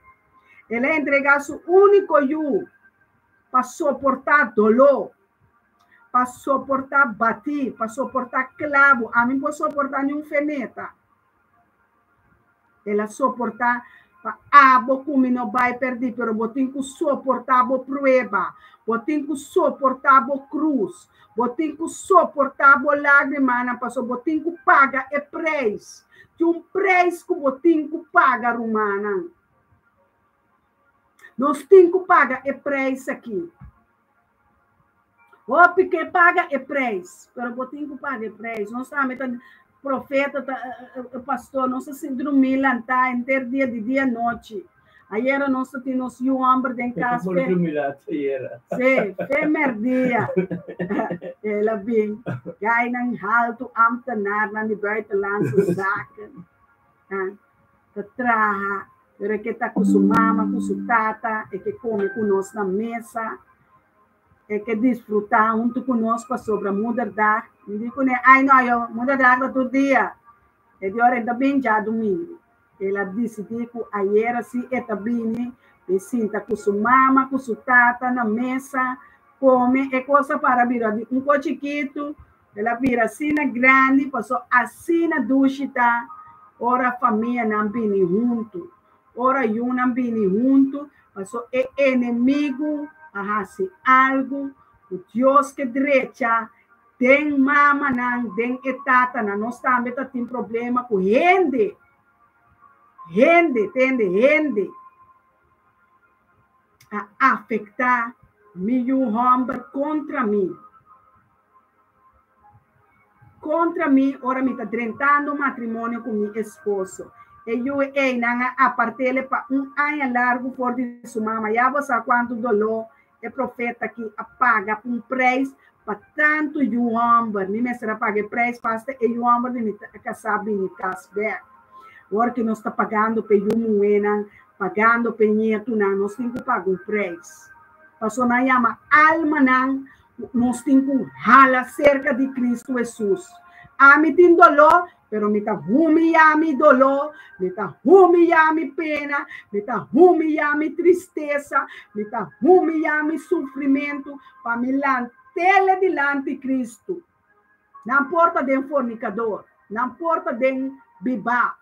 S2: El a entregá su úniko Yu pa soportá doló, pa soportá batí, pa soportá klabu. Ami por soportá ni un feneta. El a soportá pa abo ku mi no bai pèrdí, pero bo tin ku soportá bo prueba, bo tin ku soportá bo krus, bo tin ku soportá bo lágrimanan, pasobra bo tin ku paga e preis. Tin un preis ku bo tin ku paga, rumannan. Nos tin ku paga e preis aki. Hopi ke paga e preis, pero bo tin ku paga e preis. Nos tambe ta profeta, ta pastor, nos ta drumi lantá henter dia di dia nochi. Ayera nos ta tin nos yu hòmber den kas.
S1: Por drumi lat ayera.
S2: Sí, fe merdia. El a bin gainan haltu ambtenarnan di buitenlandse zaken. Ta traha, pero e ke ta ku su mama, ku su tata, e ke kome ku nos na mesa, e ke disfrutá huntu ku nos pasobra Moederdag. Mi di kuné, ai no, yo, Moederdag ta tur dia. E di ora e ta bin djadumingu. El a disidí ku ayera si e ta bini, e sinta ku su mama, ku su tata na mesa, kome. E kos a para bira di un kos chikitu, El a bira asina grandi paso asina dushi ta ora famianan bini huntu, ora yunan bini huntu, paso e enemigu a hasi algu ku Dios ke drecha den mamanan, den e tatanan. Nos tambe ta tin problema ku hende, hende, tende, hende a afektá mi yu hòmber kontra mi. Kontra mi ora mi ta drentando matrimonio ku mi esposo. E yu ei nan a apart'é pa un aña largu for di su mama. Ya bo sa kuantu doló e profeta aki a paga un preis pa tantu yu hòmber. Mi mester a paga e preis pa asta e yu hòmber di mi kasá bini kas bèk. Ora ku nos ta pagando pa e yu muhénan, pagando pa e nietunan, nos tin ku paga un preis. Pasobra nan yama almanan ku nos tin ku hala serka di Kristu Hesus. Ami tin doló, pero mi ta humiyá mi doló, mi ta humiyá mi pena, mi ta humiyá mi tristesa, mi ta humiyá mi sufrimentu pa mi lant'é dilanti Kristu. Nan por ta den fornikador, nan por ta den bibá,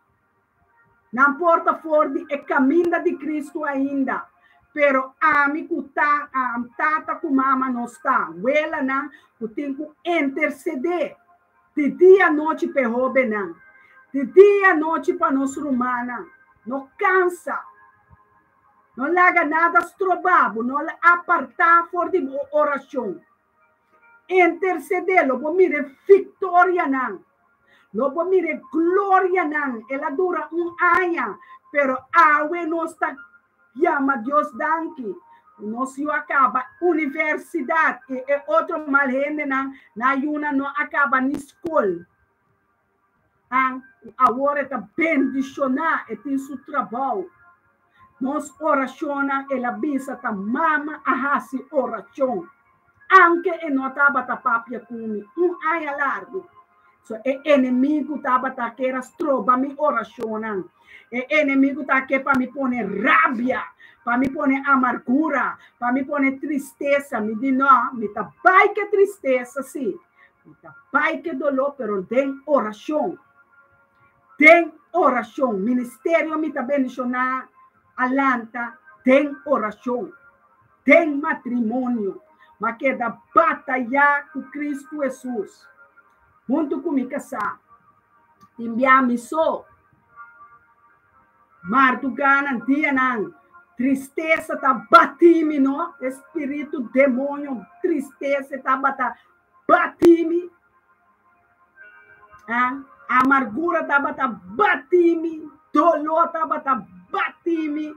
S2: nan por ta for di e kaminda di Kristu ainda, pero ami ku ta, tata ku mama nos ta, welanan ku tin ku intersedé di dia anochi pa e hóbennan, di dia anochi pa nos rumannan. No kansa, no laga nada stroba bo, no apartá for di bo orashon. Intersedé, lo bo mira e viktorianan, lo bo mira e glorianan. El a dura un aña, pero awe nos ta yama Dios danki. Nos yu a kaba universidat i e otro mal hendenan na yunan no a kaba ni skol. Awor e ta bendishoná, e tin su trabou. Nos orashonnan, el a bisa, ta mama a hasi orashon. Aunke e no tabata papia ku mi un aña largu. So e enemigu tabata kier a stroba mi orashonnan. E enemigu ta ke pa mi pone rabia, pa mi pone amargura, pa mi pone tristesa. Mi di no, mi ta bai ke tristesa si. Mi ta bai ke doló, pero den orashon. Den orashon. Ministerio mi ta bendishoná a lanta den orashon. Den matrimonio. M'a keda batayá ku Kristu Hesus. Huntu ku mi kasá. Tin bia mi so. Mardugánan, dianan, tristesa ta batí mi, no? E spiritu demoño, tristesa tabata batí mi. Ah, amargura tabata batí mi, doló tabata batí mi.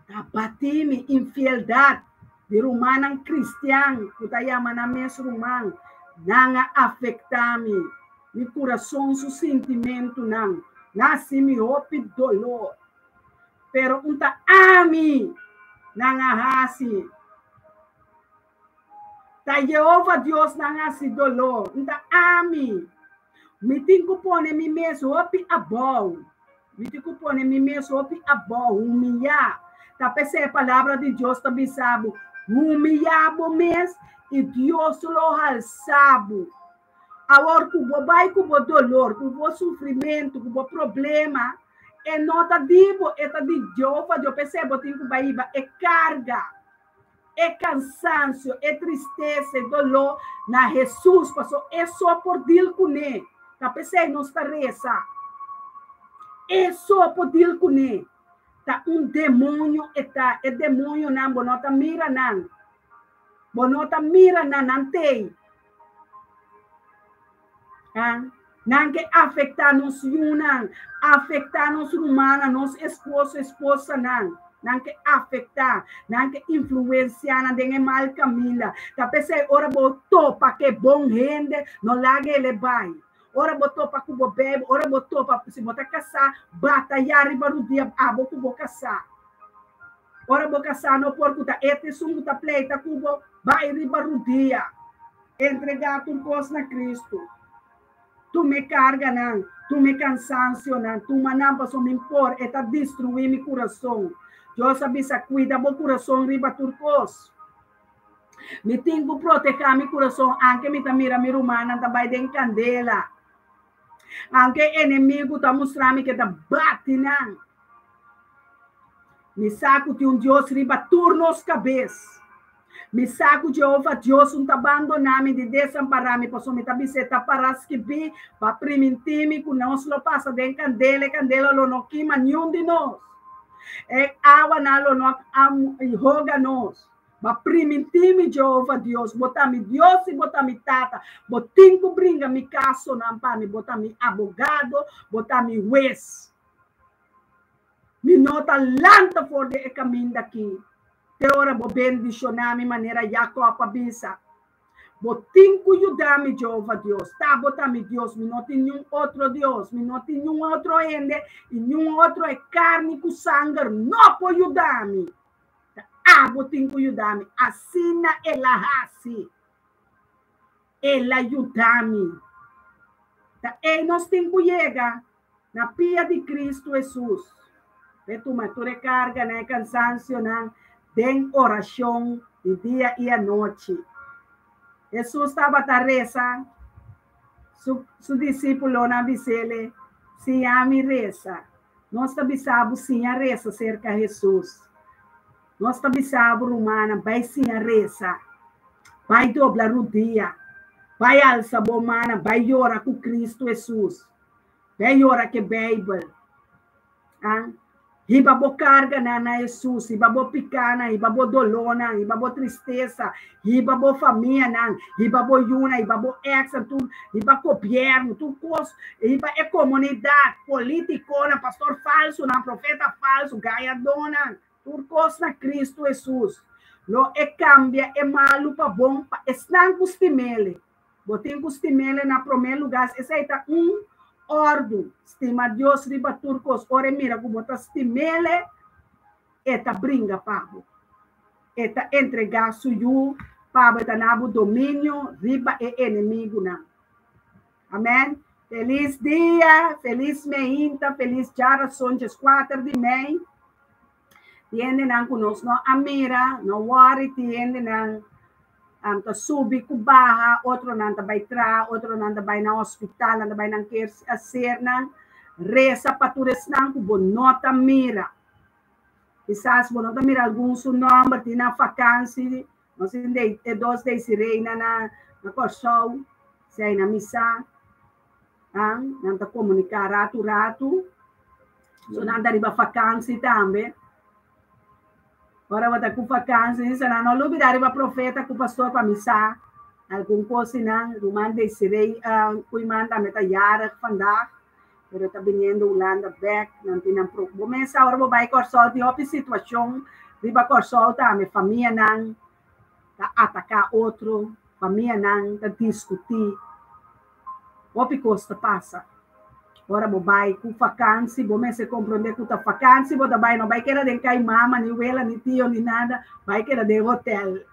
S2: Ta batí mi infieldat di rumannan kristian ku ta yama nan mes ruman. Nan a afektá mi, mi kurason su sintimentunan. Nan hasi mi hopi doló. Pero un ta ami nan a hasi. Ta Yehova Dios nan hasi doló, un ta ami. Mi tin ku pone mi mes hopi abou. Mi tin ku pone mi mes hopi abou, humiyá. Ta p'esei e Palabra di Dios ta bisa bo, Humiyá bo mes i Dios lo halsa bo. Awor ku bo bai ku bo dolor, ku bo sufrimentu, ku bo problema, e no ta di bo, e ta di Jehova Dios. P'esei bo tin ku bai hiba e karga. E kansansio, e tristesa, e doló na Hesus, pasobra e so por dil kuné. Ta p'esei nos ta resa. E so por dil kuné. Ta un demoño e ta. E demoñonan bo no ta mira nan. Bo no ta mira nan, nan t'ei. Nan ke afektá nos yunan, afektá nos rumannan, nos esposo, esposanan. Nan ke afektá, nan ke influensiá nan den e mal kaminda. Ta p'esei ora bo topa ku e bon hende, no laga el e bai. Ora bo topa ku bo beibi, ora bo topa, si bo ta kasá, batayá riba rudia abo ku bo kasá. Ora bo kasá no por ku ta e ta esun ku ta pleita ku bo, bai riba rudia. Entregá tur kos na Kristu. Tuma e karganan, tuma e kansansionan, tuma nan pasobra mi por, e ta destruí mi kurason. Dios a bisa, Kuida bo kurason riba tur kos. Mi tin ku protehá mi kurason anke mi ta mira mi rumannan ta bai den kandela, anke e enemigu ta mustra mi ke ta bati nan. Mi sa ku tin un Dios riba tur nos kabes. Mi sa ku Jehova Dios un ta bandoná mi di desampará mi, pasobra mi ta bis'é ta pará skibí pa primintí mi ku nos lo pasa den kandela, e kandela lo no kima niun di nos, e awanan lo no hoga nos. B'a primintí mi, Jehova Dios, bo ta mi Dios i bo ta mi Tata. Bo tin ku bringa mi kasonan pa mi, bo ta mi abogado, bo ta mi hues. Mi no ta lanta for di e kaminda akí te ora bo bendishoná mi manera Jakòb a bisa. Bo tin ku yuda mi, Jehova Dios. Ta bo ta mi Dios, mi no tin niun otro Dios, mi no tin niun otro hende i niun otro e karni ku sanger no por yuda mi. Ta abo tin ku yuda mi. Asina el a hasi. El a yuda mi. Ta ei nos tin ku yega, na pia di Kristu Hesus. P'e tuma tur e karganan, e kansansionan den orashon di dia i anochi. Hesus tabata resa, su su disípulonan a bis'ele, Siña mi resa. Nos ta bisa bo siña resa serka Hesus. Nos ta bisa bo, rumannan, bai siña resa. Bai dobla rudia. Bai alsa bo mannan, bai yora ku Kristu Hesus. Bai yora ku e Beibel. Ah, hiba bo karganan na Hesus, hiba bo pikanan, hiba bo dolónan, hiba bo tristesa, hiba bo famianan, hiba bo yunan, hiba bo èksnan, tur, hiba gobièrnu, tur kos, hiba e komunidat, polítikonan, pastor falsunan, profeta falsu, gañadónan, tur kos na Kristu Hesus. Lo e kambia e malu pa bon pa esnan ku stim'Ele. Bo tin ku stim'Ele na promé lugá. Esei ta un òrdu, stima Dios riba tur kos. Ora e mira ku bo ta stim'Ele, e ta bringa pa bo. E ta entregá su Yu pa bo, e ta na bo dominio riba e enemigunan. Amèn. Felis dia, felis meinta, felis djarason 14 di mei. Tin hendenan ku nos no a mira, no wòri, tin hendenan ta subi ku baha, otronan ta bai traha, otronan ta bai na hospital, nan ta bai nan ker hasernan. Resa pa tur esnan ku bo no ta mira. Kisas bo no ta mira algun su nòmber, tin nan fakansi, nos tin e dos Daisy Reina na Kòrsou, si ai na misa. Nan ta komuniká ratu ratu. So nan ta riba fakansi tambe. Ora bo ta ku fakansi, sa nan no lubidá riba profeta ku pastor pa misa. Algun kos di nan, ruman Desiree uh, Koeiman tambe ta jarig vandaag, pero ta biniendo Hulanda bek, nan tin nan pro. Bo mesa ora bo bai Kòrsou tin hopi situashon riba Kòrsou tambe, famianan ta ataká otro, famianan ta diskutí. Hopi kos ta pasa. Ora bo bai ku fakansi, bo mester komprondé ku ta fakansi bo ta bai, no bai keda den kai mama, ni wela, ni tio, ni nada, bai keda den hotel.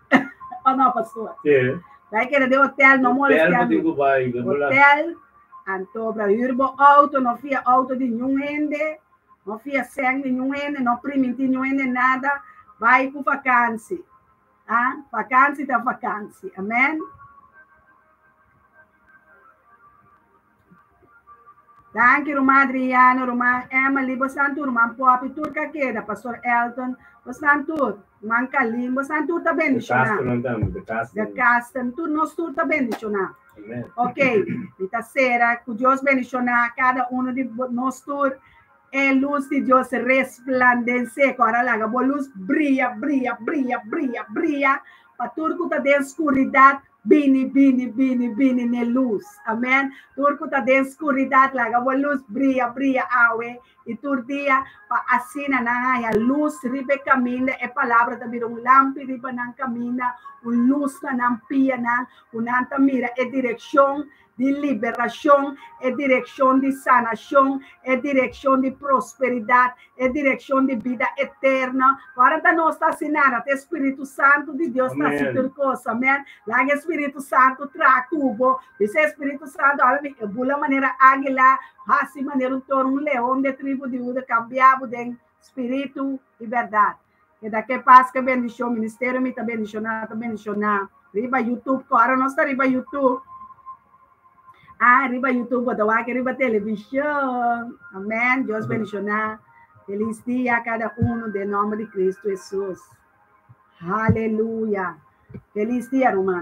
S2: O no, pastor?
S1: Sí.
S2: Bai keda den hotel, no molestiá.
S1: Hotel bo tin ku bai.
S2: Hotel, anto bra hür bo outo, no fia outo di niun hende, no fia sèn di niun hende, no primintí niun hende nada, bai ku fakansi. Ah, vakantie ta vakantie. Amen. Danki, ruman Adriano, ruman Emily, bosnan tur, ruman Poppy, tur ka keda, Pastor Elton, bosnan tur, ruman Kalim, bosnan tur ta bendishoná.
S1: De Castro.
S2: De Castro, tur, nos tur ta bendishoná.
S1: Amen.
S2: Ok, mi ta sera, ku Dios bendishoná kada uno di nos tur. E lus di Dios resplandensé, ku ora laga bo lus bria, bria, bria, bria, bria, pa tur ku ta den skuridat bini, bini, bini, bini n'e lus. Amèn. Tur ku ta den skuridat, laga bo lus bria, bria awe i tur dia, pa asina nan haña lus riba e kaminda. E palabra ta bira un lampi riba nan kaminda, un lus na nan pianan, ku nan ta mira e direkshon di liberashon, e direkshon di sanashon, e direkshon di prosperidat, e direkshon di bida eterno. Ora ta nos ta hasi nada, ta e Spiritu Santu di Dios ta hasi tur kos. Amen. Laga e Spiritu Santu traha ku bo. Bisa e Spiritu Santu, awe mi e bula manera águila, hasi manera un toro, un leon di e tribu di Huda, kambia bo den spiritu i bèrdat. Keda ke pas, ke bendishon. Ministerio mi ta bendishoná, ta bendishoná. Riba YouTube, kora nos ta riba YouTube. Ah, riba YouTube, bo ta wak riba televishon. Amen. Dios bendishoná. Felis dia kada uno den nomber di Cristo Jesus. Haleluya. Felis dia, ruman.